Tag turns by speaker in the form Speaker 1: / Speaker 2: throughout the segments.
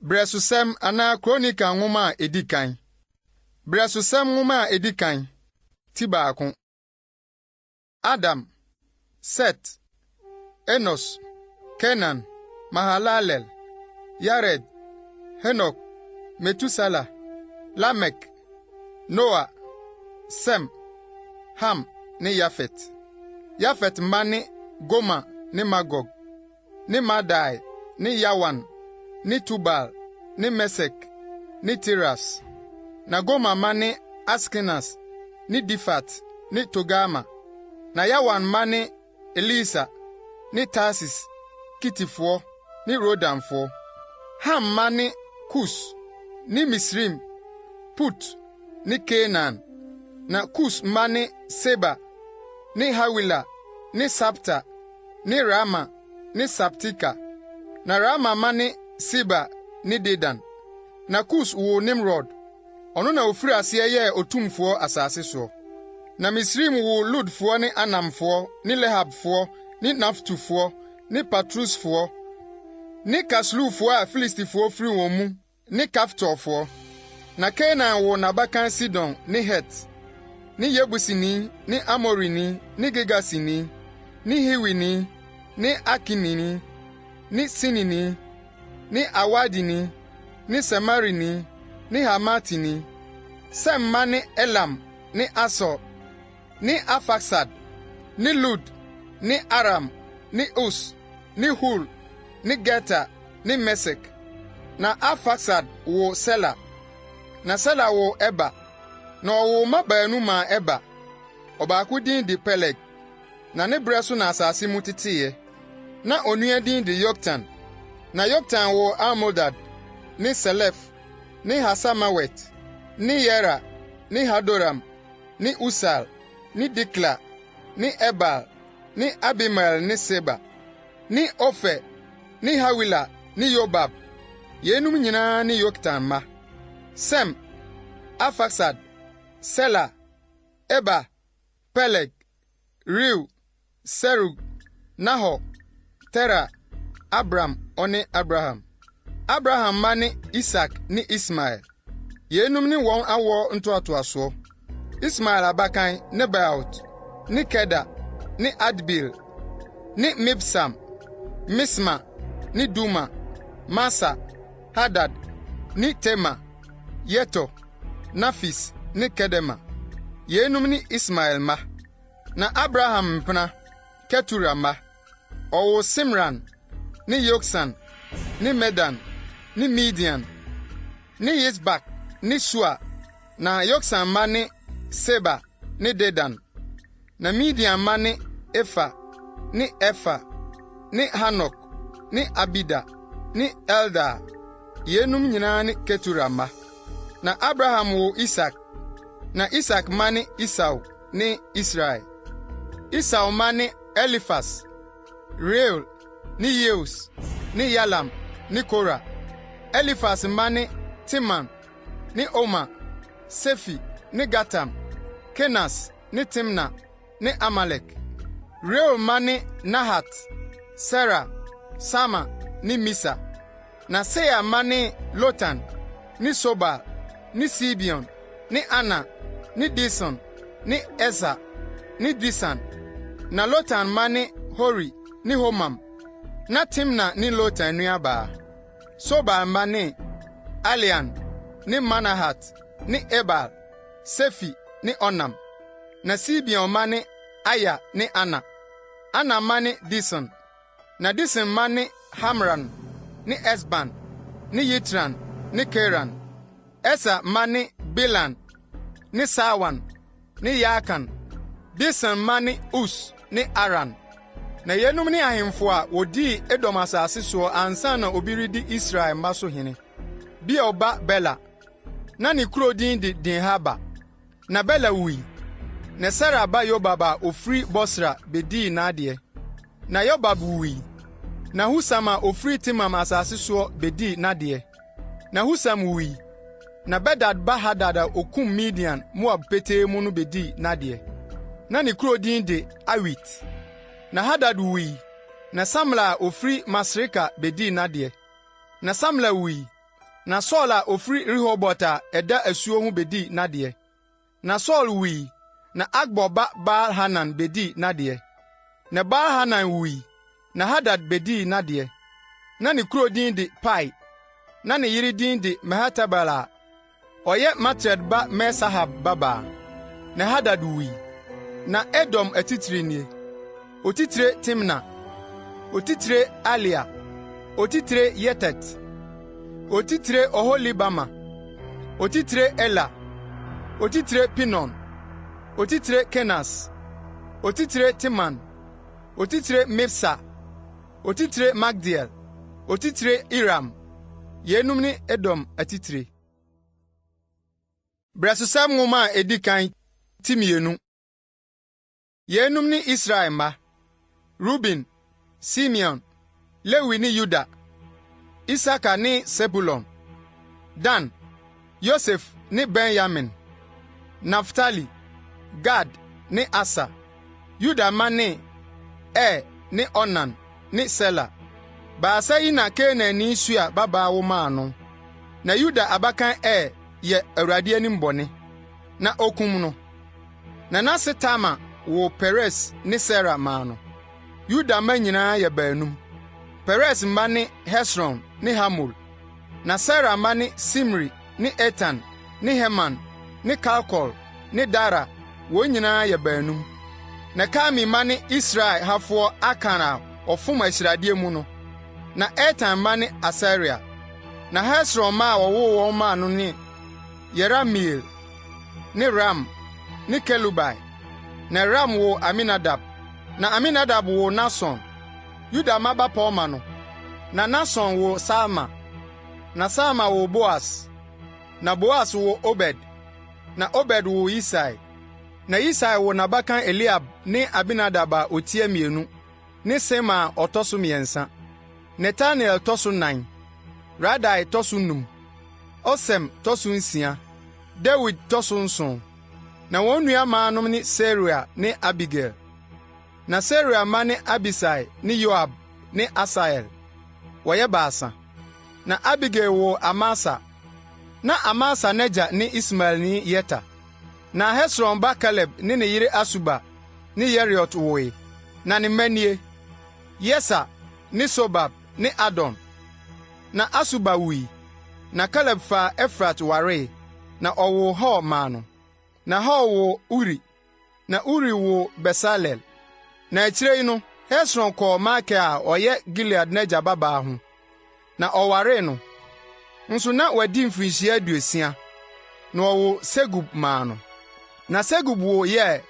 Speaker 1: Berɛsosɛm anaa Kronika nwoma a edi kan. Berɛsosɛm nwoma a edi kan, ti baako. Adam, Set, Enos, Kenan, Mahalalel, Yared, Henok, Metusela, Lamek, Noa, Sem, Ham ne Yafet. Yafet mma ne Gomer ne Magog. Ne Madai ne Yawan ne Tubal ne Mesek ne Tiras. Na Gomer mma ne Askenas ne Difat ne Togarma. Na Yawan mma ne Elisa ne Tarsis, Kitifoɔ ne Rodanfoɔ. Ham mma ne Kus ne Misraim, Put ne Kanaan. Na Kus mma ne Seba ne Hawila ne Sabta ne Raama ne Sabteka. Na Raama mma ne Seba ne Dedan. Na Kus woo Nimrod. Ɔno na ofirii aseɛ yɛɛ otumfoɔ asase soɔ. Na Misraim woo Ludfoɔ ne Anamfoɔ ne Lehabfoɔ ne Naftuhfoɔ ne Patrusfoɔ ne Kasluhfoɔ a Filistifoɔ firi wɔn mu ne Kaftorfoɔ. Na Kanaan woo n'abakan Sidon ne Het, ne Yebusini ne Amorini ne Girgasini ne Hiwini ne Arkinini ne Sinini ne Arwadini ne Semarini ne Hamatini. Sem mma ne Elam ne Asur ne Arfaksad ne Lud ne Aram ne Us ne Hul ne Geter ne Mesek. Na Arfaksad woo Sela, na Sela woo Eber. Na ɔwoo mma baanu maa Eber. Ɔbaako din de Peleg, na ne bere so na asase mu teteeɛ. Na onua din de Yoktan. Na Yoktan woo Almodad ne Selef ne Hasarmawet ne Yera ne Hadoram ne Usal ne Dikla ne Ebal ne Abimael ne Seba ne Ofir ne Hawila ne Yobab. Yeinom nyinaa ne Yoktan mma. Sem, Arfaksad, Sela, Eber, Peleg, Reu, Serug, Nahor, Tera, Abram, ɔne Abraham. Abraham mma ne Isak ne Ismael. Yeinom ne wɔn awoɔ ntoatoasoɔ. Ismael abakan Nebaiot ne Kedar ne Adbeel ne Mibsam, Misma ne Duma, Masa, Hadad ne Tema, Yetur, Nafis ne Kedema. Yeinom ne Ismael mma. Na Abraham mpena, Ketura mma. Ɔwoo Simran ne Yoksan ne Medan ne Midian ne Yisbak ne Sua. Na Yoksan mma ne Seba ne Dedan. Na Midian mma ne Efa ne Efer ne Hanok ne Abida ne Eldaa. Yeinom nyinaa ne Ketura mma. Na Abraham woo Isak. Na Isak mma ne Esau ne Israel. Esau mma ne Elifas, Reuel ne Yeus ne Yalam ne Kora. Elifas mma ne Teman ne Omar, Sefi ne Gatam, Kenas ne Timna ne Amalek. Reuel mma ne Nahat, Sera, Sama ne Misa. Na Seir mma ne Lotan ne Sobal ne Sibeon ne Ana ne Dison ne Eser ne Disan. Na Lotan mma ne Hori ne Homam. Na Timna ne Lotan nuabaa. Sobal mma ne Alian ne Manahat ne Ebal, Sefi ne Onam. Na Sibeon mma ne Aya ne Ana. Ana mma ne Dison. Na Dison mma ne Hamran ne Esban ne Yitran ne Keran. Eser mma ne Bilhan ne Saawan ne Yaakan. Dison mma ne Us ne Aran. Na yeinom ne ahemfo a wodii Edom asase soɔ ansa na obi redi Israel mma so hene. Beor ba Bela, na ne kuro din de Dinhaba. Na Bela wui, na Sera ba Yobab a ofiri Bosra bedii n'adeɛ. Na Yobab wui, na Husam a ofiri Teman asase soɔ bedii n'adeɛ. Na Husam wui, na Bedad ba Hadad a okum Midian, Moab petee mu no bedii n'adeɛ. Na ne kuro din de Awit. Na Hadad wui, na Samla a ofiri Masreka bedii n'adeɛ. Na Samla wui. Na Saul a ofiri Rehobot a ɛda asuo ho bedii n'adeɛ. Na Saul wui, na Akbor ba Baal-Hanan bedii n'adeɛ. Na Baal-Hanan wui, na Hadad bedii n'adeɛ. Na ne kuro din de Pai, na ne yere din de Mehetabel a ɔyɛ Matred ba Me-Sahab babaa. Na Hadad wui. Na Edom atitire nie: Otitire Timna, otitire Alia, otitire Yetet, otitire Oholibama, otitire Ela, otitire Pinon, otitire Kenas, otitire Teman, otitire Mibsar, otitire Magdiel, otitire Iram. Yeinom ne Edom atitire. Brɛsosɛm nwoma a edi kan ti 2. Yeinom ne Israel mma: Ruben, Simeon, Lewi ne Yuda, Isakar ne Sebulon, Dan, Yosef ne Benyamin, Naftali, Gad ne Aser. Yuda mma ne: Er ne Onan ne Sela. Baasa yi na Kanaanni Sua babaa wo maa no. Na Yuda abakan Er yɛ Awurade anim bɔne, na okum no. Na n'ase Tamar woo Peres ne Sera maa no. Yuda mma nyinaa yɛ baanum. Peres mma ne Hesron ne Hamul. Na Sera mma ne Simri ne Etan ne Heman ne Kalkol ne Dara, wɔn nyinaa yɛ baanum. Na Karmi mma ne Israel hafoɔ Akan a ɔfom ahyiradeɛ mu no. Na Etan mma ne Asaria. Na Hesron mma a wɔwoo wɔn maa no ne Yerahmeel ne Ram ne Kelubai. Na Ram woo Aminadab. Na Aminadab woo Nahson, Yuda mma bapɔmma no. Na Nahson woo Salma. Na Salma woo Boas. Na Boas woo Obed. Na Obed woo Yisai. Na Yisai woo n'abakan Eliab ne Abinadab a otia mmienu ne Sema a ɔtɔ so mmiɛnsa. Netanel tɔ so nnan, Radai tɔ so num, Osem tɔ so nsia, Dawid tɔ so nson. Na wɔn nuammaanom ne Seruia ne Abigail. Na Seruia mma ne Abisai ne Yoab ne Asael. Wɔyɛ baasa. Na Abigail woo Amasa. Na Amasa n'agya ne Ismaelni Yeter. Na Hesron ba Kaleb ne ne yere Asuba ne Yeriot woe. Na ne mma nie: Yeser ne Sobab ne Ardon. Na Asuba wui. Na Kaleb faa Efrat waree, na ɔwoo Hur maa no. Na Hur woo Uri, na Uri woo Besaleel. Na akyiri yi no, Hesron kɔɔ Makir a ɔyɛ Gilead n'agya babaa ho, na ɔwaree no. Nso na wadi mfirihyia 60, na ɔwoo Segub maa no. Na Segub woo Yair.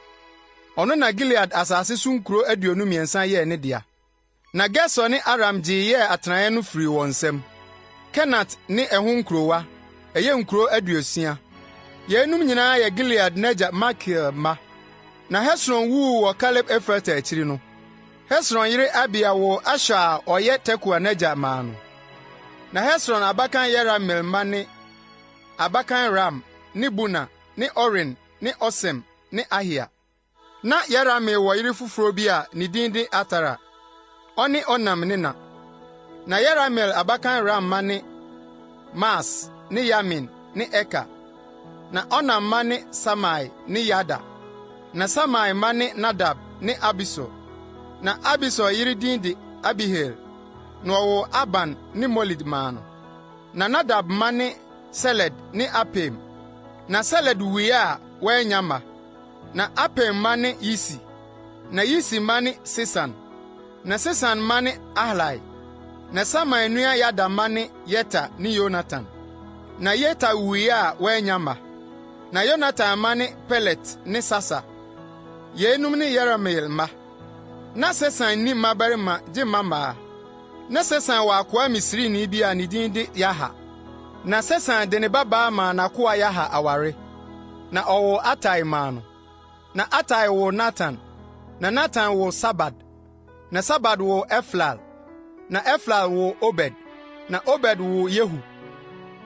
Speaker 1: Ɔno na Gilead asase so nkurow 23 yɛɛ ne dea. Na Gesur ne Aram gyee Yair atenae no firii wɔn nsam. Kenat ne ɛho nkurowa, ɛyɛ nkurow 60. Yeinom nyinaa yɛ Gilead n'agya Makir mma. Na Hesron wuu wɔ Kaleb Efrata akyiri no, Hesron yere Abia woo Ashur a ɔyɛ Tekoa n'agya maa no. Na Hesron abakan Yerahmeel mma ne: Abakan Ram ne Buna ne Oren ne Osem ne Ahia. Na Yerahmeel wɔ yere foforo bi a ne din de Atara. Ɔne Onam ne na. Na Yerahmeel abakan Ram mma ne: Maas ne Yamin ne Eker. Na Onam mma ne Samai ne Yada. Na Samai mma ne Nadab ne Abisur. Na Abisur yere din de Abihail, na ɔwoo Ahban ne Molid maa no. Na Nadab mma ne Seled ne Apaim. Na Seled wui a wannya mma. Na Apaim mma ne Yisi. Na Yisi mma ne Sesan. Na Sesan mma ne Ahlai. Na Samai nua Yada mma ne Yeter ne Yonatan. Na Yeter wui a wannya mma. Na Yonatan mma ne Pelet ne Sasa. Yeinom ne Yerahmeel mma. Na Sesan nni mmabarima gye mmammaa. Na Sesan wɔ akoa Misrini bi a ne din de Yarha. Na Sesan de ne babaa maa n'akoa Yarha aware, na ɔwoo Atai maa no. Na Atai woo Natan, na Natan woo Sabad, na Sabad woo Eflal, na Eflal woo Obed, na Obed woo Yehu,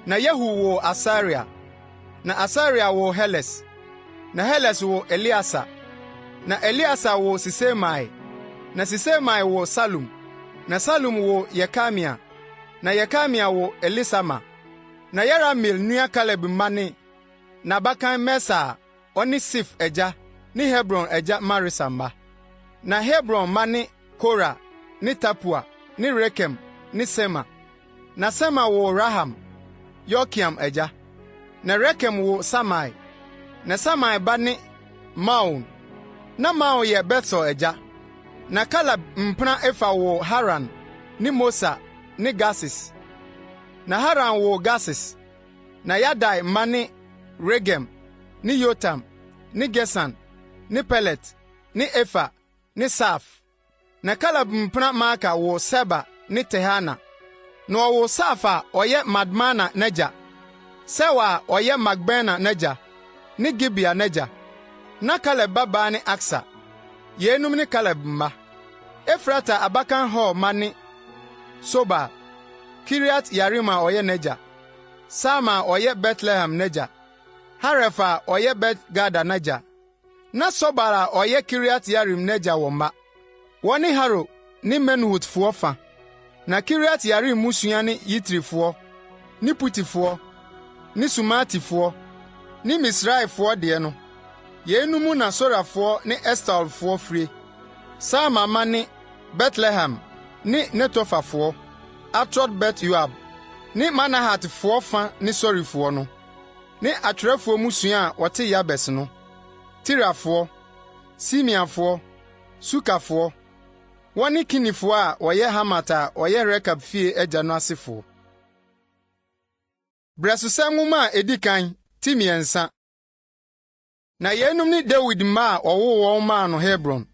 Speaker 1: na Yehu woo Asaria, na Asaria woo Heles, na Heles woo Eleasa, na Eleasa woo Sisemai, na Sisemai woo Salum, na Salum woo Yekamia, na Yekamia woo Elisama. Na Yerahmeel nua Kaleb mma ne: N'abakan Mesa a ɔne Sif agya ne Hebron agya Maresa mma. Na Hebron mma ne Kora ne Tapua ne Rekem ne Sema. Na Sema woo Raham, Yorkeam agya. Na Rekem woo Samai. Na Samai ba ne Maon. Na Maon yɛ Bet-Sur agya. Na Kaleb mpena Efa woo Haran ne Mosa ne Gases. Na Haran woo Gases. Na Yahdai mma ne Regem ne Yotam ne Gesan ne Pelet ne Efa ne Saaf. Na Kaleb mpena Maaka woo Seber ne Tirhana. Na ɔwoo Saaf a ɔyɛ Madmana n'agya, Sewa a ɔyɛ Makbena n'agya ne Gibea n'agya. Na Kaleb babaa ne Aksa. Yeinom ne Kaleb mma. Efrata abakan Hur mma ne Sobal, Kiriat-Yearim a ɔyɛ n'agya, Salma a ɔyɛ Betlehem n'agya, Haref a ɔyɛ Bet-Gader n'agya. Na Sobal a ɔyɛ Kiriat-Yearim n'agya wɔ mma. Wɔne Haro ne Menuhotfoɔ fa. Na Kiriat-Yearim mmusua ne Yitrifoɔ, ne Putifoɔ, ne Sumatifoɔ, ne Misraifoɔ deɛ no. Yeinom mu na Sorafoɔ ne Estaolfoɔ fire. Salma mma ne Betlehem ne Netofafoɔ, Atrot-Bet-Yoab, ne Manahatfoɔ fa ne Sorifoɔ no, ne atwerɛfoɔ mmusua a wɔte Yabes no, Tirafoɔ, Simeafoɔ, Sukafoɔ. Wɔne Kinifoɔ a wɔyɛ Hamat a ɔyɛ Rekab fie agya no asefoɔ. Brɛsosɛm Nwoma a edi kan, ti mmiɛnsa. Na yeinom ne Dawid mma a wɔwoo wɔn maa no Hebron: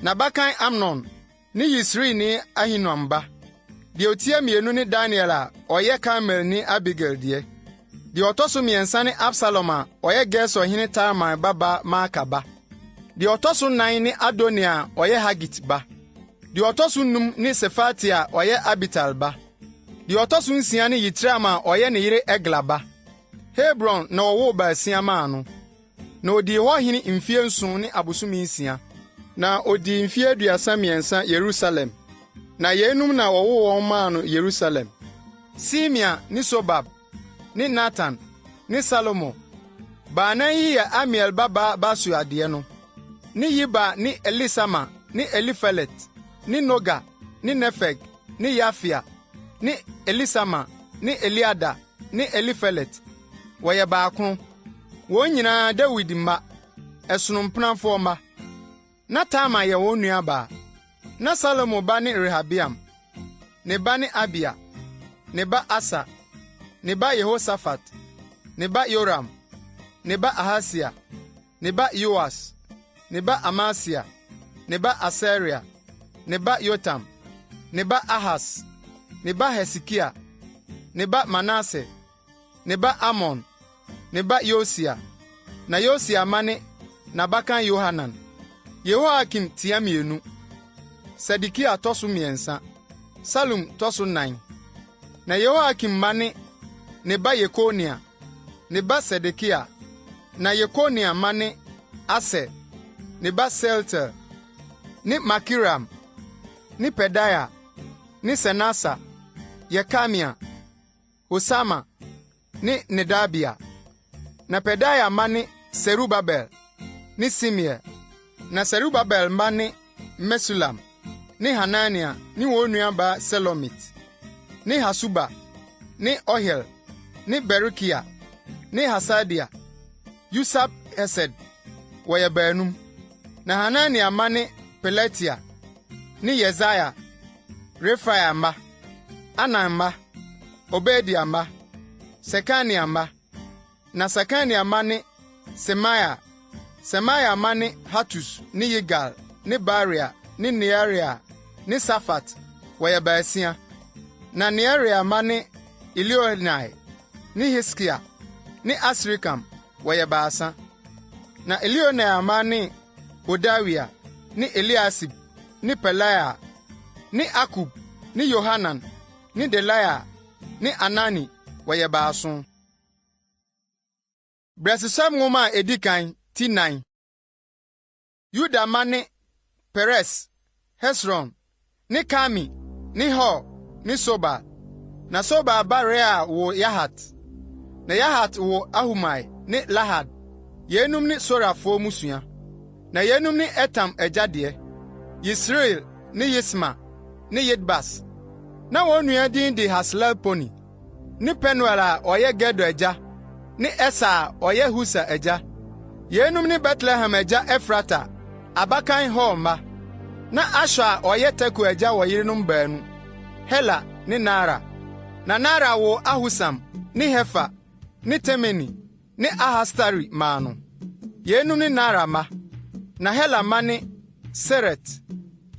Speaker 1: N'abakan Amnon ne Yesreelni Ahinoam ba. Deɛ otia mmienu ne Daniel a ɔyɛ Karmelni Abigail deɛ. Deɛ ɔtɔ so mmiɛnsa ne Absalom a ɔyɛ Gesurhene Talmai babaa Maaka ba. Deɛ ɔtɔ so nnan ne Adoniya a ɔyɛ Hagit ba. Deɛ ɔtɔ so num ne Sefatia a ɔyɛ Abital ba. Deɛ ɔtɔ so nsia ne Yitream a ɔyɛ ne yere Egla ba. Hebron na wɔwoo baasia maa no. Na odii hɔ hene mfie nson ne abosome nsia. Na odii mfeɛ 33 Yerusalem. Na yeinom na wɔwoo wɔn maa no Yerusalem: Simea ne Sobab ne Natan ne Salomo. Baanan yi yɛ Amiel babaa Batsua deɛ no, ne Yibhar ne Elisama ne Elifelet, ne Noga ne Nefeg ne Yafia ne Elisama ne Eliada ne Elifelet. Wɔyɛ baakron. Wɔn nyinaa Dawid mma, ɛsono mpenafoɔ mma. Na Tamar yɛ wɔn nuabaa. Na Salomo ba ne Rehabeam, ne ba ne Abia, ne ba Asa, ne ba Yehosafat, ne ba Yoram, ne ba Ahasia, ne ba Yoas, ne ba Amasia, ne ba Asaria, ne ba Yotam, ne ba Ahas, ne ba Hesekia, ne ba Manase, ne ba Amon, ne ba Yosia. Na Yosia mma ne n'abakan Yohanan, Yehoiakim tia mmienu, Sedekia tɔ so mmiɛnsa, Salum tɔ so nnan. Na Yehoiakim mma ne ne ba Yekonia, ne ba Sedekia. Na Yekonia mma ne Aser, ne ba Sealtiel, ne Malkiram, ne Pedaia, ne Senasar, Yekamia, Hosama ne Nedabia. Na Pedaia mma ne Serubabel ne Simei. Na Serubabel mma ne Mesulam ne Hanania ne wɔn nuabaa Selomit, ne Hasuba ne Ohel ne Berekia ne Hasadia, Yusab-Hesed, wɔyɛ baanum. Na Hanania mma ne Pelatia ne Yesaia, Refaia mma, Anan mma, Obadia mma, Sekania mma. Na Sekania mma ne Semaia. Semaia mma ne Hatus ne Yigal ne Baria ne Nearia ne Safat, wɔyɛ baasia. Na Nearia mma ne Elioenai ne Hiskia ne Asrikam, wɔyɛ baasa. Na Elioenai mma ne Hodawia ne Eliasib ne Pelaia ne Akub ne Yohanan ne Delaia ne Anani, wɔyɛ baason. Brɛsosɛm Nwoma a edi kan, ti nnan. Yuda mma ne Peres, Hesron ne Karmi ne Hur ne Sobal. Na Sobal ba Reaia woo Yahat. Na Yahat woo Ahumai ne Lahad. Yeinom ne Sorafoɔ mmusua. Na yeinom ne Etam agya deɛ: Yesreel ne Yisma ne Yidbas. Na wɔn nua din de Haslelponi; ne Penuel a ɔyɛ Gedor agya ne Eser a ɔyɛ Husa agya. Yeinom ne Betlehem agya Efrata abakan Hur mma. Na Ashur a ɔyɛ Tekoa agya wɔ yerenom baanu, Hela ne Naara. Na Naara woo Ahusam ne Hefer ne Temeni ne Ahastari maa no. Yeinom ne Naara mma. Na Hela mma ne Seret,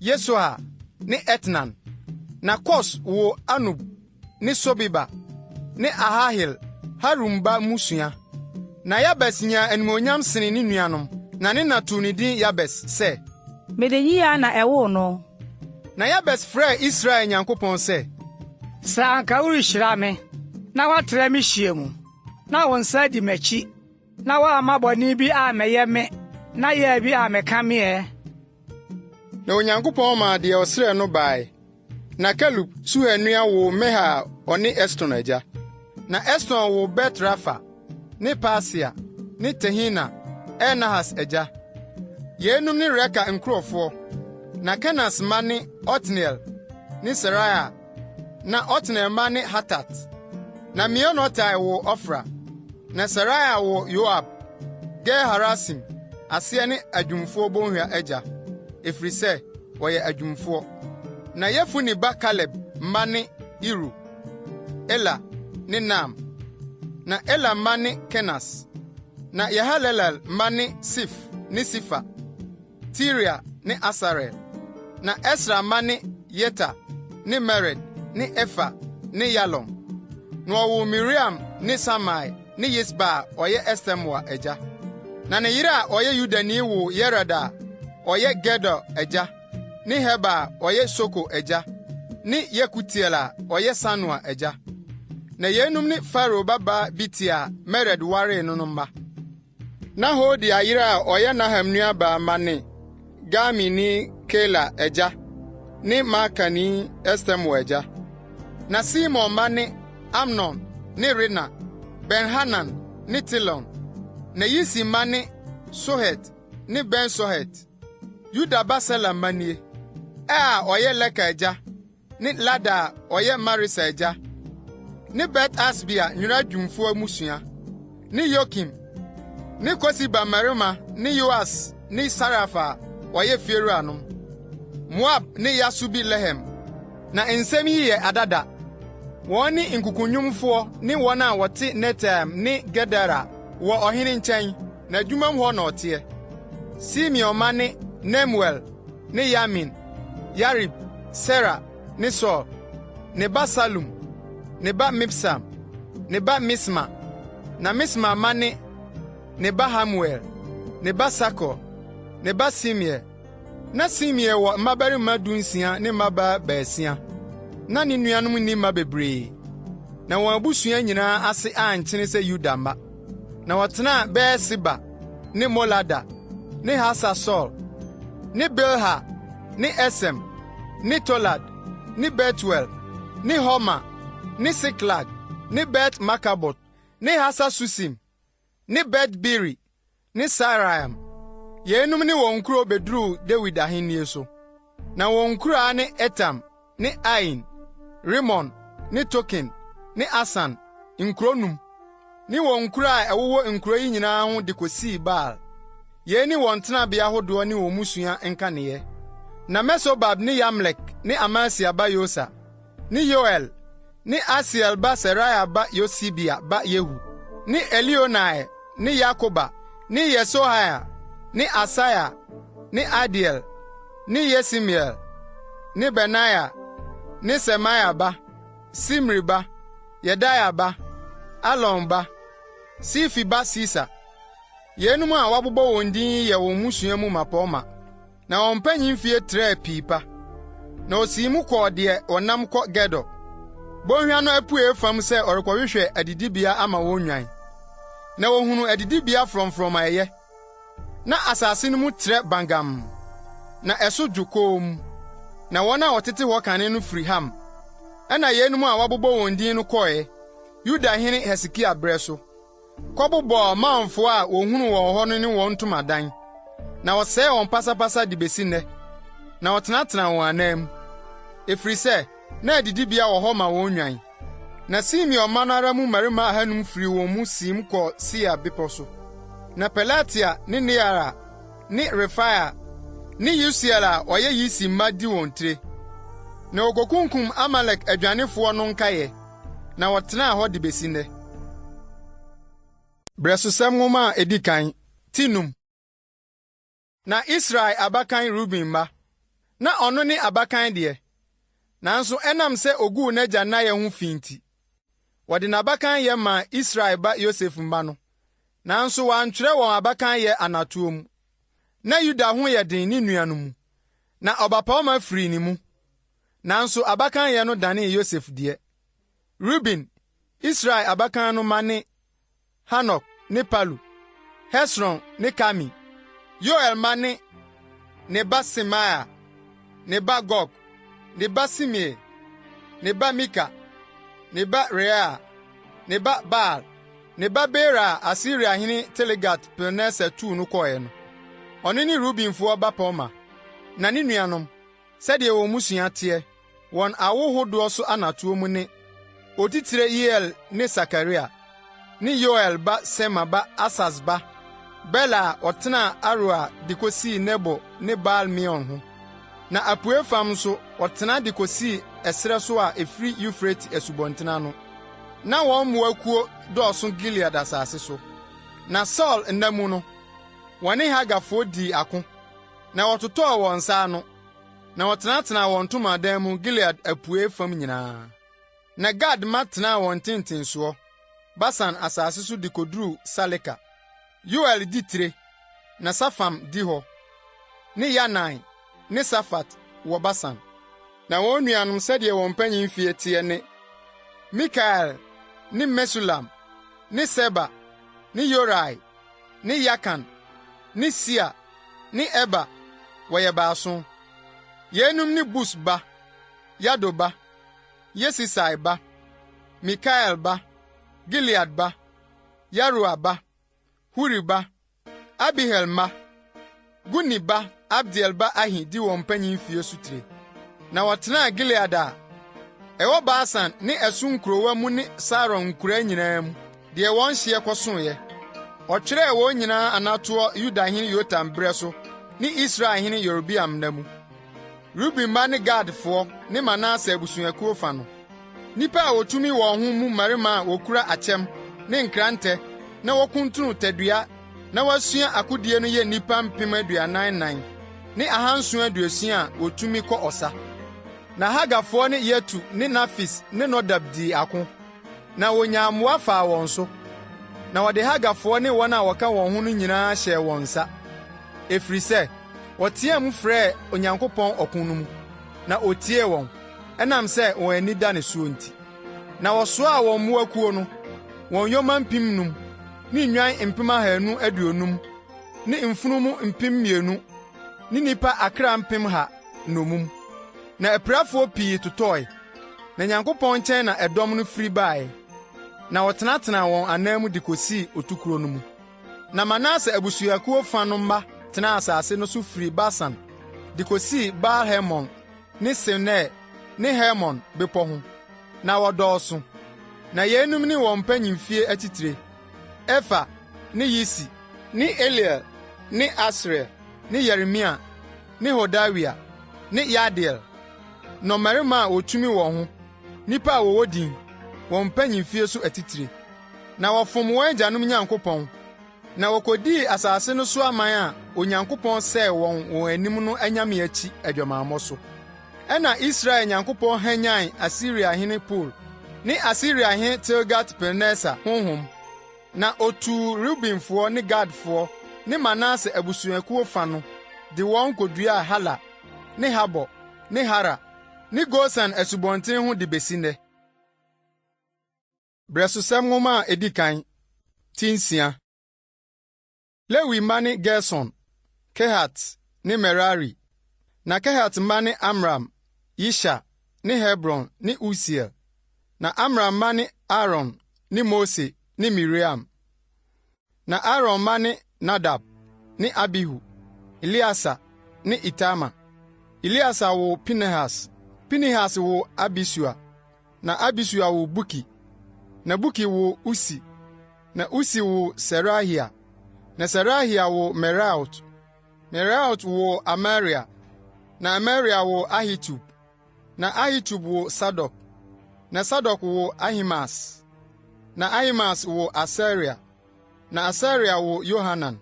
Speaker 1: Yesohar ne Etnan. Na Kos woo Anub ne Sobeba ne Aharhel Harum ba mmusua. Na Yabes nyaa animuonyam senee ne nuanom, na ne na too ne din Yabes sɛ,
Speaker 2: Mede yea na ɛwoo no.
Speaker 1: Na Yabes frɛɛ Israel Nyankopɔn sɛ,
Speaker 3: Sɛ anka worehyira me, na woatrɛw me hyeɛ mu, na wo nsa adi m'akyi, na woamma bɔne bi ammɛyɛ me na yea bi ammɛka me ɛ!
Speaker 1: Na Onyankopɔn maa deɛ ɔsrɛɛ no bae. Na Kelub, Suha nua woo Mehir a ɔne Eston agya. Na Eston woo Bet-Rafa ne Pasea ne Tehina, Ir-Nahas agya. Yeinom ne Reka nkurɔfoɔ. Na Kenas mma ne Otniel ne Seraia. Na Otniel mma ne Hatat. Na Meonotai woo Ofra. Na Seraia woo Yoab, Ge-Harasim aseɛ ne adwumfoɔ bɔnhwa agya, ɛfiri sɛ wɔyɛ adwumfoɔ. Na Yefune ba Kaleb mma ne Iru, Ela ne Naam. Na Ela mma ne Kenas. Na Yehalelel mma ne Sif ne Sifa, Tiria ne Asarel. Na Esra mma ne Yeter ne Mered ne Efer ne Yalon. Na wɔwoo Miriam ne Samai ne Yisba a ɔyɛ Estemoa agya. Na ne yere a ɔyɛ Yudani woo Yered a ɔyɛ Gedor agya ne Heber a ɔyɛ Soko agya ne Yekutiel a ɔyɛ Sanoa agya. Na yeinom ne Farao babaa Bitia a Mered waree no no mma. Na Hodia yere a ɔyɛ Naham nuabaa mma ne Garmini Keila agya ne Maakani Estemoa agya. Na Simon mma ne Amnon ne Rina, Ben-Hanan ne Tilon. Na Yisi mma ne Sohet ne Ben-Sohet. Yuda ba Sela mma nie: Er a ɔyɛ Leka agya ne Lada a ɔyɛ Maresa agya, ne Bet-Asbea nwera dwumfo mmusua, ne Yokim, ne Kosiba mmarima ne Yoas ne Saraf a wɔyɛ fiewuranom, Moab ne Yasubi-Lehem. Na nsɛm yi yɛ adada. Wɔn ne nkukunwomfoɔ ne wɔn a wɔte Netaim ne Gedera wɔ ɔhene nkyɛn, n'adwumam hɔ na ɔteɛ. Simeon mma ne Nemuel ne Yamin, Yarib, Sera ne Saul, ne ba Salum, ne ba Mibsam, ne ba Misma. Na Misma mma ne: Ne ba Hamuel, ne ba Sakur, ne ba Simei. Na Simei wɔ mmabarima dunsia ne mmabaa baasia. Na ne nuanom nni mma bebree, na wɔn abusua nyinaa ase ankyene sɛ Yuda mma. Na wɔtenaa Beer-Seba ne Molada ne Hasar-Sual ne Bilha ne Esem ne Tolad ne Betuel ne Horma ne Siklag ne Bet-Markabot ne Hasar-Susim ne Bet-Biri ne Saaraim. Yeinom ne wɔn nkurow beduruu Dawid ahenni so. Na wɔn nkuraa ne Etam ne Ain, Rimon ne Token ne Asan, nkurow num, ne wɔn nkuraa a ɛwowɔ nkurow yi nyinaa ho de kosii Baal. Yei ne wɔn tenabea ahodoɔ ne wɔn mmusua nkaneeɛ. Na Mesobab ne Yamlek ne Amasia ba Yosa, ne Yoel ne Asiel ba Seraia ba Yosibia ba Yehu, ne Elioenai ne Yaakoba ne Yesohaia ne Asaia ne Adiel ne Yesimiel ne Benaia ne Semaia ba, Simri ba, Yedaia ba, Alon ba, Sifi ba Sisa. Yeinom a wɔabobɔ wɔn din yi yɛ wɔn mmusua mu mmapɔmma, na wɔn mpanyin mfie trɛɛ pii pa. Na osii mu kɔɔ deɛ wɔnam kɔ Gedor, bɔnhwa no apuei fam sɛ ɔrekɔhwehwɛ adidibea ama wɔn nnwan. Na ohunuu adidibea frɔmfrɔm a ɛyɛ. Na asase no mu trɛ bangam, na ɛso dwo komm. Na wɔn a wɔtete hɔ kane no firi Ham. Ɛnna yeinom a wɔabobɔ wɔn din no kɔe. Yudahene Hesekia berɛ so, kɔbobɔɔ Maonfoɔ a wɔhunuu wɔn hɔ no ne wɔn ntomadan, na wɔsɛee wɔn pasapasa de besi nnɛ, na wɔtenatenaa wɔn anan mu, ɛfiri sɛ na adidibea wɔ hɔ ma wɔn nnwan. Na Simeon mma no ara mu mmarima ahannum firii wɔn mu siim kɔɔ Seir bepɔ so. Na Pelatia ne Neara ne Refaia ne Usiel a ɔyɛ Yisi mma di wɔn tire. Na wɔkokunkum Amalek adwanefoɔ no nkaeɛ, na wɔtenaa hɔ de besi nnɛ. Berɛsosɛm Nwoma a edi kan, ti num. Na Israel abakan Ruben mma, na ɔno ne abakan deɛ, nanso ɛnam sɛ oguu n'agya nnaeɛ ho fi nti, wɔde n'abakanyɛ maa Israel ba Yosef mma no, nanso wɔantwerɛ wɔn abakanyɛ anatoɔ mu. Na Yuda ho yɛ den ne nuanom mu, na ɔbapɔmma firii ne mu, nanso abakanyɛ no danee Yosef deɛ. Ruben, Israel abakan no mma ne Hanok ne Palu, Hesron ne Karmi. Yoel mma ne: Ne ba Semaia, ne ba Gog, ne ba Simei, ne ba Mika, ne ba Reaia, ne ba Baal, ne ba Beera a Asiriahene Tilgat-Pilneser tuu no kɔe no. Ɔno ne Rubenfoɔ bapɔmma. Na ne nuanom, sɛdeɛ wɔn mmusua teɛ, wɔn awo hodoɔ so anatoɔ mu ne: Otitire Yeiel ne Sakaria, ne Yoel ba Sema ba Asas ba Bela a ɔtenaa Aroer de kosii Nebo ne Baal-Meon ho. Na apuei fam nso ɔtena de kosii ɛserɛ so a ɛfiri Eufrate asubɔnten ano. Na wɔn mmoakuo dɔɔso Gilead asase so. Na Saulo nna mu no, wɔne Hagarfoɔ dii ako, na wɔtotɔɔ wɔn nsa ano, na wɔtenatenaa wɔn ntomadan mu Gilead apuei fam nyinaa. Na Gad mma tenaa wɔn ntentensoɔ, Basan asase so de koduruu Saleka. Yoel di tire, na Safam di hɔ, ne Yanai ne Safat wɔ Basan. Na wɔn nuanom sɛdeɛ wɔn mpanyin mfie teɛ ne Mikael ne Mesulam ne Seba ne Yorai ne Yakan ne Sia ne Eber, wɔyɛ baason. Yeinom ne Bus ba, Yahdo ba, Yesisai ba, Mikael ba, Gilead ba, Yaroa ba, Huri ba, Abihail mma, Guni ba Abdiel ba Ahi di wɔn mpanyin fie so tire. Na wɔtenaa Gilead a ɛwɔ Basan ne ɛso nkurowa mu ne Saron nkuraa nyinaa mu, deɛ wɔn hyeɛ kɔsoeɛ. Ɔtwerɛɛ wɔn nyinaa anatoɔ Yudahene Yotam berɛ so ne Israelhene Yerobeam nna mu. Ruben mma ne Gadfoɔ ne Manase abusuakuo fa no, nnipa a wotumi wɔn ho mu mmarima a wokura akyɛm ne nkrantɛ na wɔkuntunu tadua na wɔasua akodie no yɛ nnipa 44,760 a wotumi kɔ ɔsa. Na Hagarfoɔ ne Yetur ne Nafis ne Nodab dii ako, na wonyaa mmoa faa wɔn so. Na wɔde Hagarfoɔ ne wɔn a wɔka wɔn ho no nyinaa hyɛɛ wɔn nsa, ɛfiri sɛ, wɔteɛɛ mu frɛɛ Onyankopɔn ɔko no mu, na otiee wɔn, ɛnam sɛ wɔn ani da ne soɔ nti. Na wɔsoaa wɔn mmoakuo no, wɔn yoma 5,000 ne nnwan 250,000 ne mfunumu 2,000 ne nnipa akra 100,000 nnommum. Na apirafoɔ pii totɔe, na Nyankopɔn nkyɛn na ɛdɔm no firi bae. Na wɔtenatenaa wɔn anan mu de kosii otukuro no mu. Na Manase abusuakuo fa no mma tenaa asase no so firi Basan de kosii Baal-Hermon ne Senir ne Hermon bepɔ ho. Na wɔdɔɔso. Na yeinom ne wɔn mpanyimfie atitire: Efer ne Yisi ne Eliel ne Asriel ne Yeremia ne Hodawia ne Yahdiel, nnɔmmarima a wotumi wɔn ho, nnipa a wɔwɔ din, wɔn mpanyimfie so atitire. Na wɔfom wɔn agyanom Nyankopɔn, na wokodii asase no so aman a Onyankopɔn sɛee wɔn wɔn anim no anyame akyi adwamammɔ so. Ɛnna Israel Nyankopɔn hwanyan Asiriahene Pul ne Asiriahene Tilgat-Pilneser honhom, na otuu Rubenfoɔ ne Gadfoɔ ne Manase abusuakuo fa no de wɔn koduaa Hala ne Habor ne Hara ne Gosan asubɔnten ho de besi nnɛ. Berɛsosɛm Nwoma a edi kan, ti nsia. Lewi mma ne Gerson, Kehat ne Merari. Na Kehat mma ne Amram, Yishar ne Hebron ne Usiel. Na Amram mma ne Aaron ne Mose ne Miriam. Na Aaron mma ne Nadab ne Abihu, Eleasar ne Itamar. Eleasar woo Pinehas, Pinehas woo Abisua, na Abisua woo Buki, na Buki woo Usi, na Usi woo Serahia, na Serahia woo Meraiot. Meraiot woo Amaria, na Amaria woo Ahitub, na Ahitub woo Sadok, na Sadok woo Ahimaas, na Ahimaas woo Asaria, na Asaria woo Yohanan,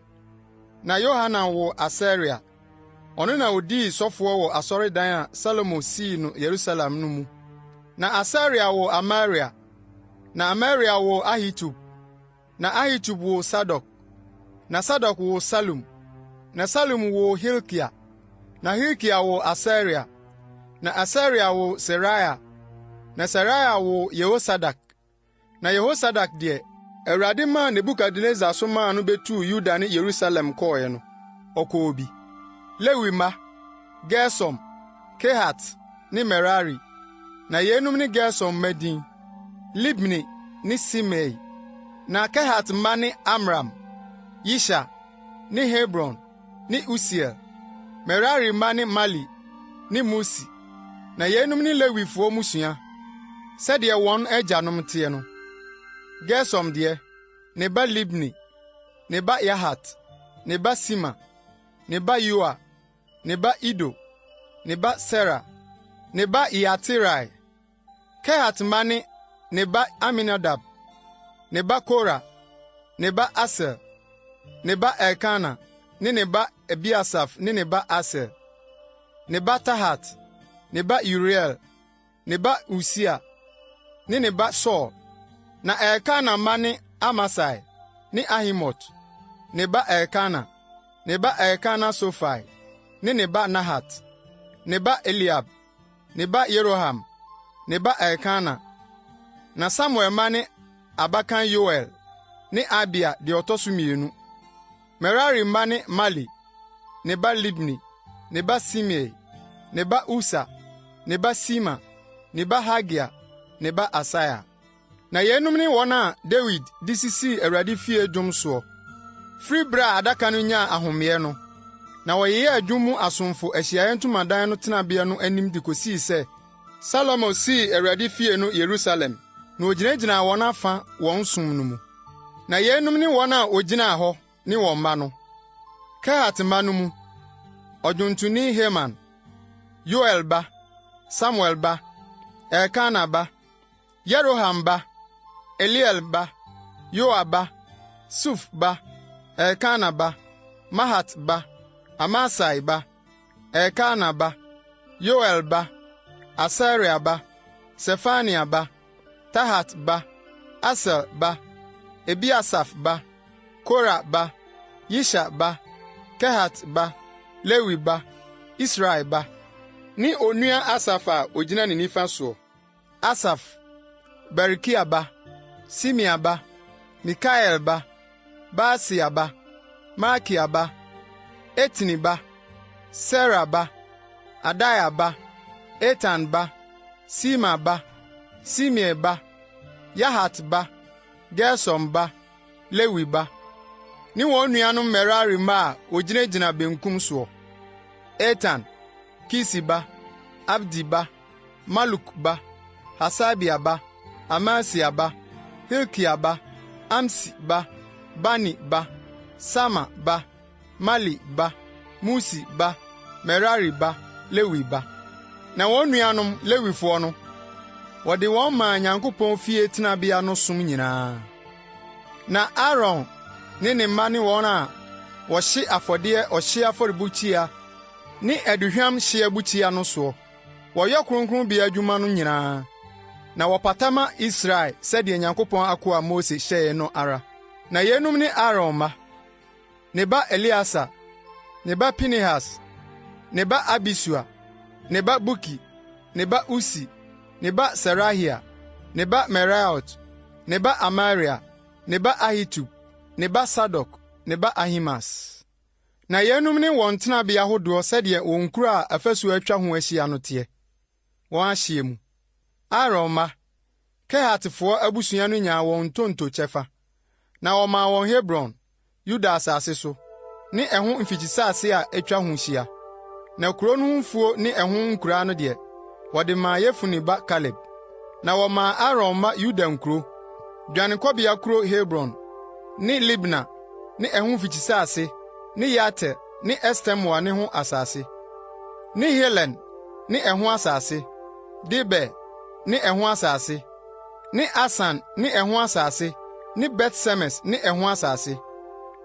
Speaker 1: na Yohanan woo Asaria. Ɔno na odii sɔfoɔ wɔ asɔredan a Salomo sii no Yerusalem no mu. Na Asaria woo Amaria, na Amaria woo Ahitub, na Ahitub woo Sadok, na Sadok woo Salum, na Salum woo Hilkia, na Hilkia woo Asaria, na Asaria woo Seraia, na Seraia woo Yehosadak. Na Yehosadak deɛ, Awurade maa Nebukadnessar so maa no betuu Yuda ne Yerusalem kɔeɛ no, ɔkɔɔ bi. Lewi mma: Gersom, Kehat ne Merari. Na yeinom ne Gersom mma din: Libni ne Simei. Na Kehat mma ne Amram, Yishar ne Hebron ne Usiel. Merari mma ne Mali ne Musi. Na yeinom ne Lewifoɔ mmusua, sɛdeɛ wɔn agyanom teɛ no. Gersom deɛ, ne ba Libni, ne ba Yahat, ne ba Sima, ne ba Yoa, ne ba Ido, ne ba Sera, ne ba Yeaterai. Kehat mma ne: Ne ba Aminadab, ne ba Kora, ne ba Asir, ne ba Elkana ne ne ba Ebiasaf ne ne ba Asir, ne ba Tahat, ne ba Uriel, ne ba Usia ne ne ba Saul. Na Elkana mma ne Amasai ne Ahimot, ne ba Elkana, ne ba Elkana Sofai ne ne ba Nahat, ne ba Eliab, ne ba Yeroham, ne ba Elkana. Na Samuel mma ne abakan Yoel ne Abia deɛ ɔtɔ so mmienu. Merari mma ne Mali, ne ba Libni, ne ba Simei, ne ba Usa, ne ba Sima, ne ba Hagia, ne ba Asaia. Na yeinom ne wɔn a Dawid de sisii Awurade fie dwom soɔ, firi bere a adaka no nyaa ahomeɛ no. Na wɔyeyɛɛ dwom mu asomfo Ahyiae Ntamadan no tenabea no anim de kosii sɛ Salomo sii Awurade fie no Yerusalem, na ogyinagyinaa wɔn afa wɔn som no mu. Na yeinom ne wɔn a wogyinaa hɔ ne wɔn mma no: Kehat mma no mu, ɔdwontoni Heman, Yoel ba, Samuel ba, Elkana ba, Yeroham ba, Eliel ba, Yoa ba, Suf ba, Elkana ba, Mahat ba, Amasai ba, Elkana ba, Yoel ba, Asaria ba, Sefania ba, Tahat ba, Asir ba, Ebiasaf ba, Kora ba, Yishar ba, Kehat ba, Lewi ba, Israel ba, ne onua Asaf a ogyina ne nifa soɔ. Asaf, Berekia ba, Simea ba, Mikael ba, Baaseia ba, Malkia ba, Etni ba, Sera ba, Adaia ba, Etan ba, Sima ba, Simei ba, Yahat ba, Gersom ba, Lewi ba, ne wɔn nuanom Merari mma a wogyinagyina benkum soɔ: Etan, Kisi ba, Abdi ba, Maluk ba, Hasabia ba, Amasia ba, Hilkia ba, Amsi ba, Bani ba, Sama ba, Mali ba, Musi ba, Merari ba, Lewi ba. Na wɔn nuanom Lewifoɔ no, wɔde wɔn maa Nyankopɔn fie tenabea no som nyinaa. Na Aaron ne ne mma ne wɔn a wɔhye afɔdeɛ ɔhyeɛ afɔrebukyia ne aduhwam hyeɛbukyia no soɔ. Wɔyɛ kronkronbea adwuma no nyinaa, na wɔpata ma Israel sɛdeɛ Nyankopɔn akoa Mose hyɛeɛ no ara. Na yeinom ne Aaron mma: Ne ba Eleasar, ne ba Pinehas, ne ba Abisua, ne ba Buki, ne ba Usi, ne ba Serahia, ne ba Meraiot, ne ba Amaria, ne ba Ahitub, ne ba Sadok, ne ba Ahimaas. Na yeinom ne wɔn tenabea ahodoɔ sɛdeɛ wɔn nkuro a afasuo atwa ho ahyia no teɛ, wɔn ahyeɛ mu. Aaron mma: Kehatfoɔ abusua no nyaa wɔn ntonto kyɛfa, na wɔmaa wɔn Hebron, Yuda asase so, ne ɛho mfikyisase a etwa ho hyia. Na kurow no ho mfuo ne ɛho nkuraa no deɛ, wɔde maa Yefune ba Kaleb. Na wɔmaa Aaron mma Yuda nkurow, dwanekɔbea kurow Hebron, ne Libna ne ɛho mfikyisase ne Yatir ne Estemoa ne ho asase, ne Hilen ne ɛho asase, Debir ne ɛho asase, ne Asan ne ɛho asase ne Bet-Semes ne ɛho asase.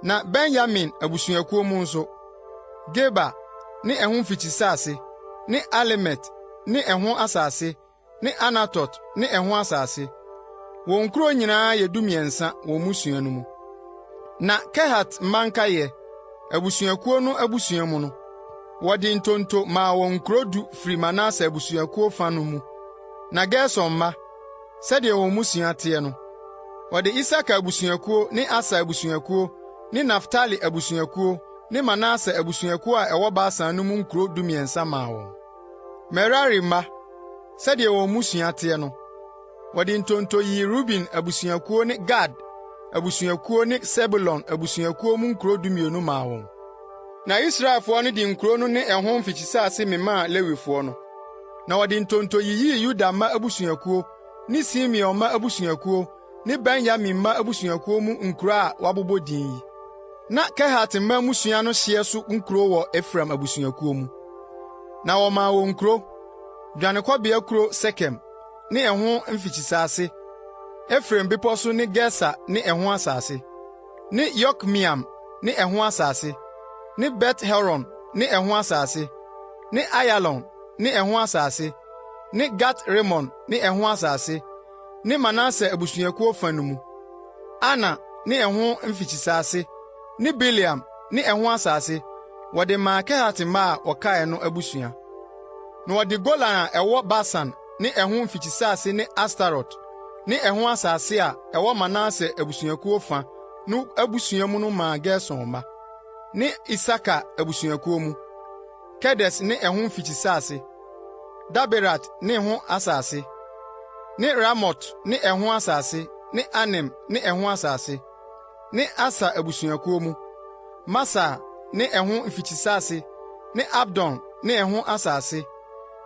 Speaker 1: Na Benyamin abusuakuo mu nso, Geba ne ɛho mfikyisase ne Alemet ne ɛho asase ne Anatot ne ɛho asase. Wɔn nkurow nyinaa yɛ dumiɛnsa wɔn mmusua no mu. Na Kehat mma nkaeɛ, abusuakuo no abusua mu no, wɔde ntonto maa wɔn nkuro du firi Manase abusuakuo fa no mu. Na Gerson mma, sɛdeɛ wɔn mmusua teɛ no, wɔde Isakar abusuakuo ne Aser abusuakuo ne Naftali abusuakuo ne Manase abusuakuo a ɛwɔ Basan no mu nkuro dumiɛnsa maa wɔn. Merari mma, sɛdeɛ wɔn mmusua teɛ no, wɔde ntonto yii Ruben abusuakuo ne Gad abusuakuo ne Sebulon abusuakuo mu nkuro dumienu maa wɔn. Na Israelfoɔ no de nkuro no ne ɛho mfikyisase memaa Lewifoɔ no. Na wɔde ntonto yiyii Yuda mma abusuakuo ne Simeon mma abusuakuo ne Benyamin mma abusuakuo mu nkuro a wɔabobɔ din yi. Na Kehat mma mmusua no hyeɛ so nkuro wɔ Efraim abusuakuo mu. Na wɔmaa wɔn nkuro, dwanekɔbea kuro Sekem ne ɛho mfikyisase, Efraim bepɔ so ne Geser ne ɛho asase, ne Yokmeam ne ɛho asase, ne Bet-Horon ne ɛho asase, ne Ayalon ne ɛho asase, ne Gat-Rimon ne ɛho asase, ne Manase abusuakuo fa no mu, Aner ne ɛho mfikyisase, ne Bileam ne ɛho asase, wɔde maa Kehat mma a wɔkae no abusua. Na wɔde Golan a ɛwɔ Basan ne ɛho mfikyisase ne Astarot ne ɛho asase a ɛwɔ Manase abusuakuo fa no abusua mu no maa Gerson mma, ne Isakar abusuakuo mu, Kedes ne ɛho mfikyisase, Daberat ne ho asase, ne Ramot ne ɛho asase ne Anem ne ɛho asase, ne Aser abusuakuo mu, Masal ne ɛho mfikyisase ne Abdon ne ɛho asase,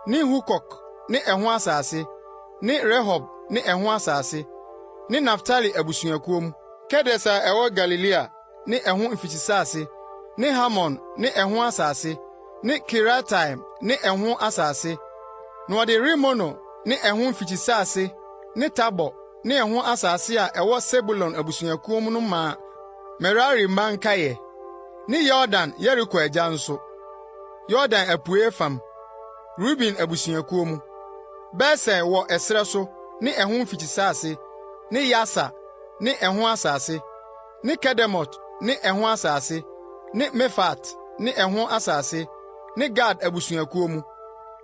Speaker 1: ne Hukok ne ɛho asase, ne Rehob ne ɛho asase, ne Naftali abusuakuo mu, Kedes a ɛwɔ Galilea ne ɛho mfikyisase, ne Hamon ne ɛho asase, ne Kiriataim ne ɛho asase. Na wɔde Rimono ne ɛho mfikyisase ne Tabor ne ɛho asase a ɛwɔ Sebulon abusuakuo mu no maa Merari mma nkaeɛ, ne Yordan Yeriko agya nso, Yordan apuei fam, Ruben abusuakuo mu, Beser wɔ ɛserɛ so ne ɛho mfikyisase ne Yahsa ne ɛho asase, ne Kedemot ne ɛho asase, ne Mefaat ne ɛho asase, ne Gad abusuakuo mu,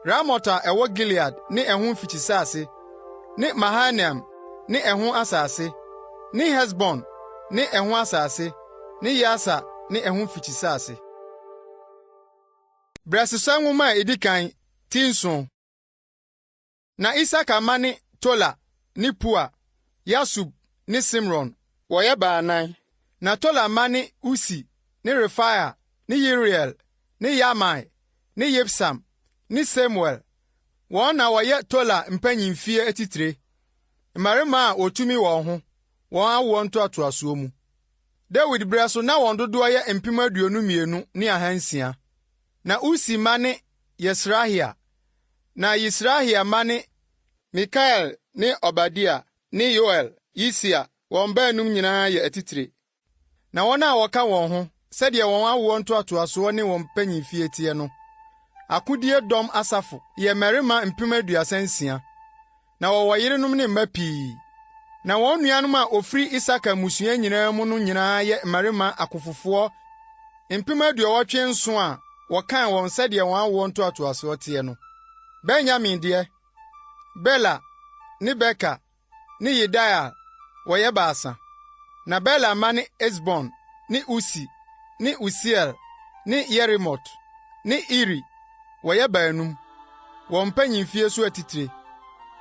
Speaker 1: Ramot a ɛwɔ Gilead ne ɛho mfikyisase, ne Mahanaim ne ɛho asase, ne Hesbon ne ɛho asase, ne Yaser ne ɛho mfikyisase. Brɛsosɛm Nwoma a edi kan, ti nson. Na Isakar mma ne Tola ne Pua, Yasub ne Simron, wɔyɛ baanan. Na Tola mma ne Usi ne Refaia ne Yeriel ne Yahmai ne Yibsam ne Semuel. Wɔn na wɔyɛ Tola mpanyimfie atitire, mmarima a wotumi wɔn ho, wɔn awoɔ ntoatoasoɔ mu. Dawid berɛ so na wɔn dodoɔ yɛ 22,600. Na Usi mma ne Yisrahia. Na Yisrahia mma ne Mikael ne Obadia ne Yoel, Yisia, wɔn baanum nyinaa yɛ atitire. Na wɔn a wɔka wɔn ho, sɛdeɛ wɔn awoɔ ntoatoasoɔ ne wɔn mpanyimfie teɛ no, akodie dɔm asafo yɛ mmarima 36,000. Na wɔwɔ yerenom ne mma pii. Na wɔn nuanom a wɔfiri Isakar mmusua nyinaa mu no nyinaa yɛ mmarima akofofoɔ 87,000 a wɔkan wɔn sɛdeɛ wɔn awoɔ ntoatoasoɔ teɛ no. Benyamin deɛ, Bela ne Beker ne Yediael, wɔyɛ baasa. Na Bela mma ne Esbon ne Usi ne Usiel ne Yerimot ne Iri, wɔyɛ baanum, wɔn mpanyimfie so atitire,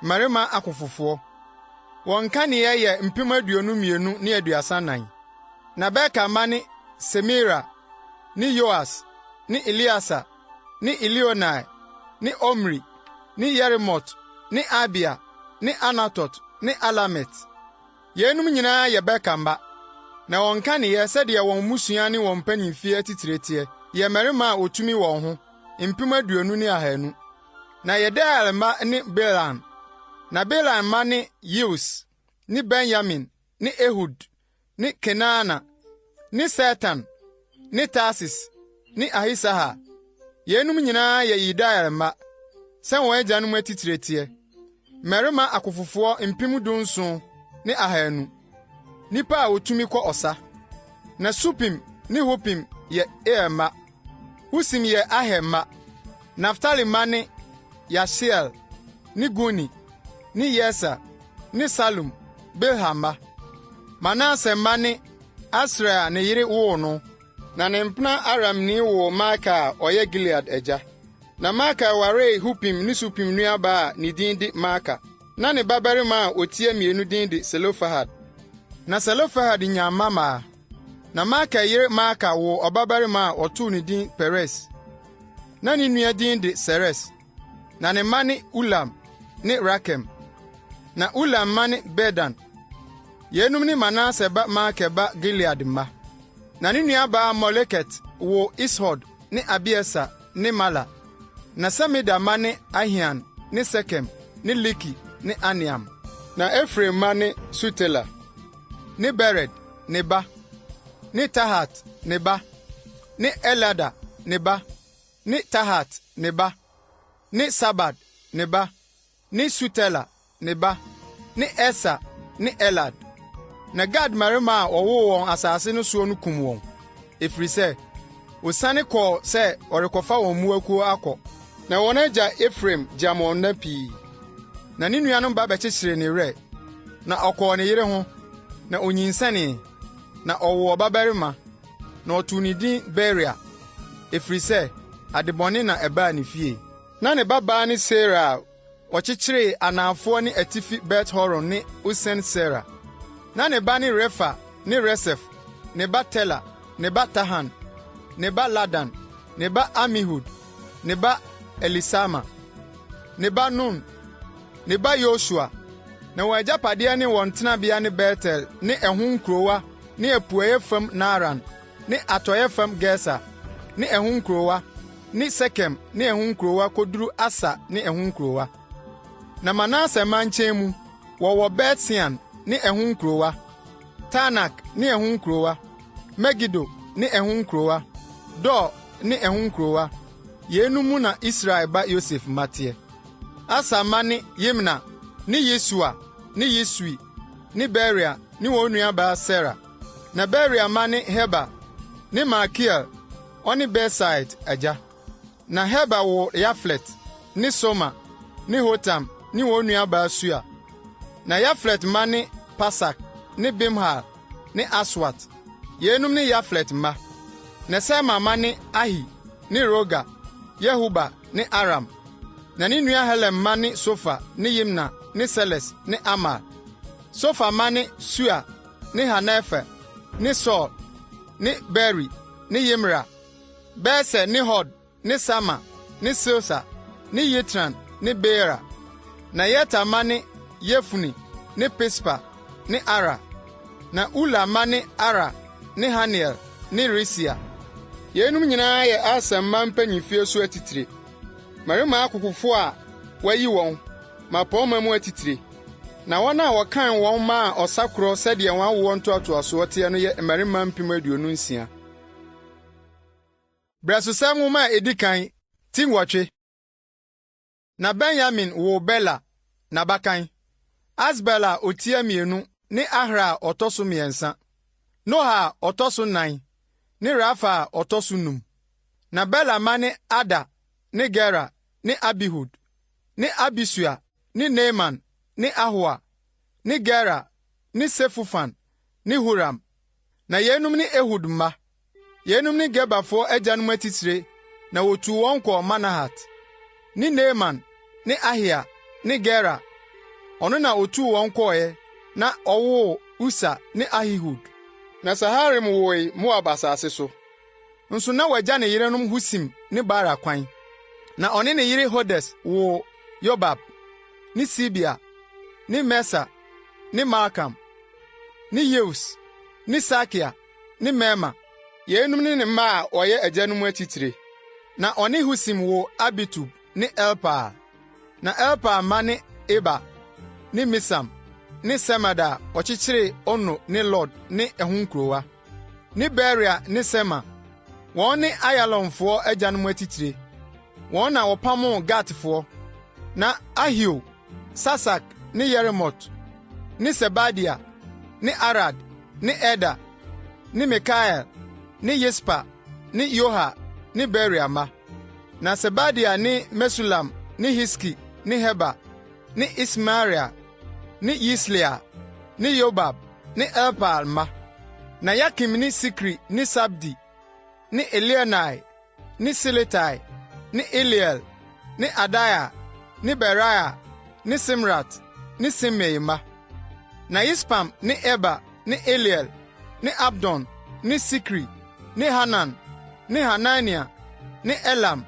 Speaker 1: mmarima akofofoɔ. Wɔn nkaneeɛ yɛ 22,034. Na Beker mma ne Semira ne Yoas ne Eleasa ne Elioenai ne Omri ne Yeremot ne Abia ne Anatot ne Alamet. Yeinom nyinaa yɛ Beker mma. Na wɔn nkaneeɛ, sɛdeɛ wɔn mmusua ne wɔn mpanimfie atitire teɛ, yɛ mmarima a wotumi wɔn ho, 20,200. Na Yediael mma ne Bilhan. Na Bilhan mma ne Yeus ne Benyamin ne Ehud ne Kenaana ne Setan ne Tarsis ne Ahisahar. Yeinom nyinaa yɛ Yediael mma, sɛ wɔn agyanom atitire teɛ. Mmarima akofofoɔ 17,200, nnipa a wotumi kɔ ɔsa. Na Supim ne Hupim yɛ Ir mma. Husim yɛ Aher mma. Naftali mma ne Yahsiel ne Guni ne Yeser ne Salum, Bilha mma. Manase mma ne Asriel a ne yere woo no. Na ne mpena Aramni woo Makir a ɔyɛ Gilead agya. Na Makir waree Hupim ne Supim nuabaa a ne din de Maaka. Na ne babarima a otia mmienu din de Selofehad. Na Selofehad nyaa mma mmaa. Na Makir yere Maaka woo ɔbabarima a ɔtoo no din Peres. Na ne nua din de Seres. Na ne mma ne Ulam ne Rakem. Na Ulam mma ne Bedan. Yeinom ne Manase ba Makir ba Gilead mma. Na ne nuabaa Moleket woo Ishod ne Abieser ne Mala. Na Semida mma ne Ahian ne Sekem ne Liki ne Aniam. Na Efraim mma ne Sutela ne Bered ne ba, ne Tahat ne ba, ne Elada ne ba, ne Tahat ne ba, ne Sabad ne ba, ne Sutela ne ba, ne Eser ne Elad. Na Gad mmarima a wɔwoo wɔn asase no soɔ no kum wɔn, ɛfiri sɛ, wɔsiane kɔɔ sɛ wɔrekɔfa wɔn mmoakuo akɔ. Na wɔn agya Efraim gyam wɔn nna pii. Na ne nuanom ba bɛkyekyeree ne werɛ, na ɔkɔɔ ne yere ho, na onyinsɛnee, na ɔwoo ɔbabarima, na ɔtoo ne din Beria, ɛfiri sɛ adebɔne na ɛbaa ne fie. Na ne babaa ne Seera a ɔkyekyeree anafoɔ ne atifi Bet-Horon ne Usen-Seera. Na ne ba ne Refa ne Resef, ne ba Tela, ne ba Tahan, ne ba Ladan, ne ba Amihud, ne ba Elisama, ne ba Nun, ne ba Yosua. Na wɔn agyapadeɛ ne wɔn tenabea ne Betel ne ɛho nkurowa ne apueeɛ fam Naaran ne atɔeɛ fam Geser ne ɛho nkurowa ne Sekem ne ɛho nkurowa koduru Asa ne ɛho nkurowa. Na Manase mma nkyɛn mu, wɔwɔ Bet-Sean ne ɛho nkurowa, Taanak ne ɛho nkurowa, Megido ne ɛho nkurowa, Dor ne ɛho nkurowa. Yeinom mu na Israel ba Yosef mma teɛ. Aser mma ne Yimna ne Yisua ne Yisui ne Beria ne wɔn nuabaa Sera. Na Beria mma ne Heber ne Malkiel, ɔne Birsait agya. Na Heber woo Yaflet ne Somer ne Hotam ne wɔn nuabaa Sua. Na Yaflet mma ne Pasak ne Bimhal ne Aswat. Yeinom ne Yaflet mma. Na Sema mma ne Ahi ne Roga, Yehuba ne Aram. Na ne nua Helem mma ne Sofa ne Yimna ne Seles ne Amal. Sofa mma ne Sua ne Harnefer ne Saul ne Beri ne Yimra, Beser ne Hod ne Sama ne Silsa ne Yitran ne Beera. Na Yeter mma ne Yefune ne Pispa ne Ara. Na Ula mma ne Ara ne Haniel ne Risia. Yeinom nyinaa yɛ Aser mma mpanyimfie so atitire, mmarima akokofo a wɔayi wɔn, mmapɔmma mu atitire. Na wɔn a wɔkan wɔn maa ɔsakorɔ sɛdeɛ wɔn awoɔ ntoatoasoɔ teɛ no yɛ mmarima 26,000. Brɛsosɛm Nwoma a edi kan, ti 8. Na Benyamin woo Bela, n'abakan, Asbel a otia mmienu ne Ahra a ɔtɔ so mmiɛnsa, Noha a ɔtɔ so nnan ne Rafa a ɔtɔ so num. Na Bela mma ne Ada ne Gera ne Abihud ne Abisua ne Naaman ne Ahoa ne Gera ne Sefufan ne Huram. Na yeinom ne Ehud mma. Yeinom ne Gebafoɔ agyanom atitire na wotuu wɔn kɔɔ Manahat, ne Naaman ne Ahia ne Gera. Ɔno na otuu wɔn kɔeɛ. na ɔwoo Usa ne Ahihud. Na Saharaim woe Moab asase so. Nso na wagya ne yerenom Husim ne Baara kwan. Na ɔne ne yere Hodes woo Yobab ne Sibia ne Mesa ne Malkam ne Yeus ne Sakia ne Mirma. Yeinom ne ne mma a wɔyɛ agyanom atitire. Na ɔne Husim woo Abitub ne Elpaal. Na Elpaal mma ne Eber ne Misam ne Semed a ɔkyekyeree Ono ne Lod ne ɛho nkurowa, ne Beria ne Sema. Wɔn ne Ayalonfoɔ agyanom atitire. Wɔn na wɔpamoo Gatfoɔ. Na Ahio, Sasak ne Yeremot, ne Sebadia, ne Arad, ne Eder, ne Mikael, ne Yispa, ne Yoha ne Beria mma. Na Sebadia ne Mesulam ne Hiski ne Heber ne Ismaria ne Yislia ne Yobab ne Elpaal mma. Na Yakim ne Sikri ne Sabdi ne Elioenai ne Siletai ne Eliel ne Adaia ne Beraia ne Simrat ne Simei mma. Na Yispam ne Eber ne Eliel ne Abdon ne Sikri ne Hanan ne Hanania ne Elam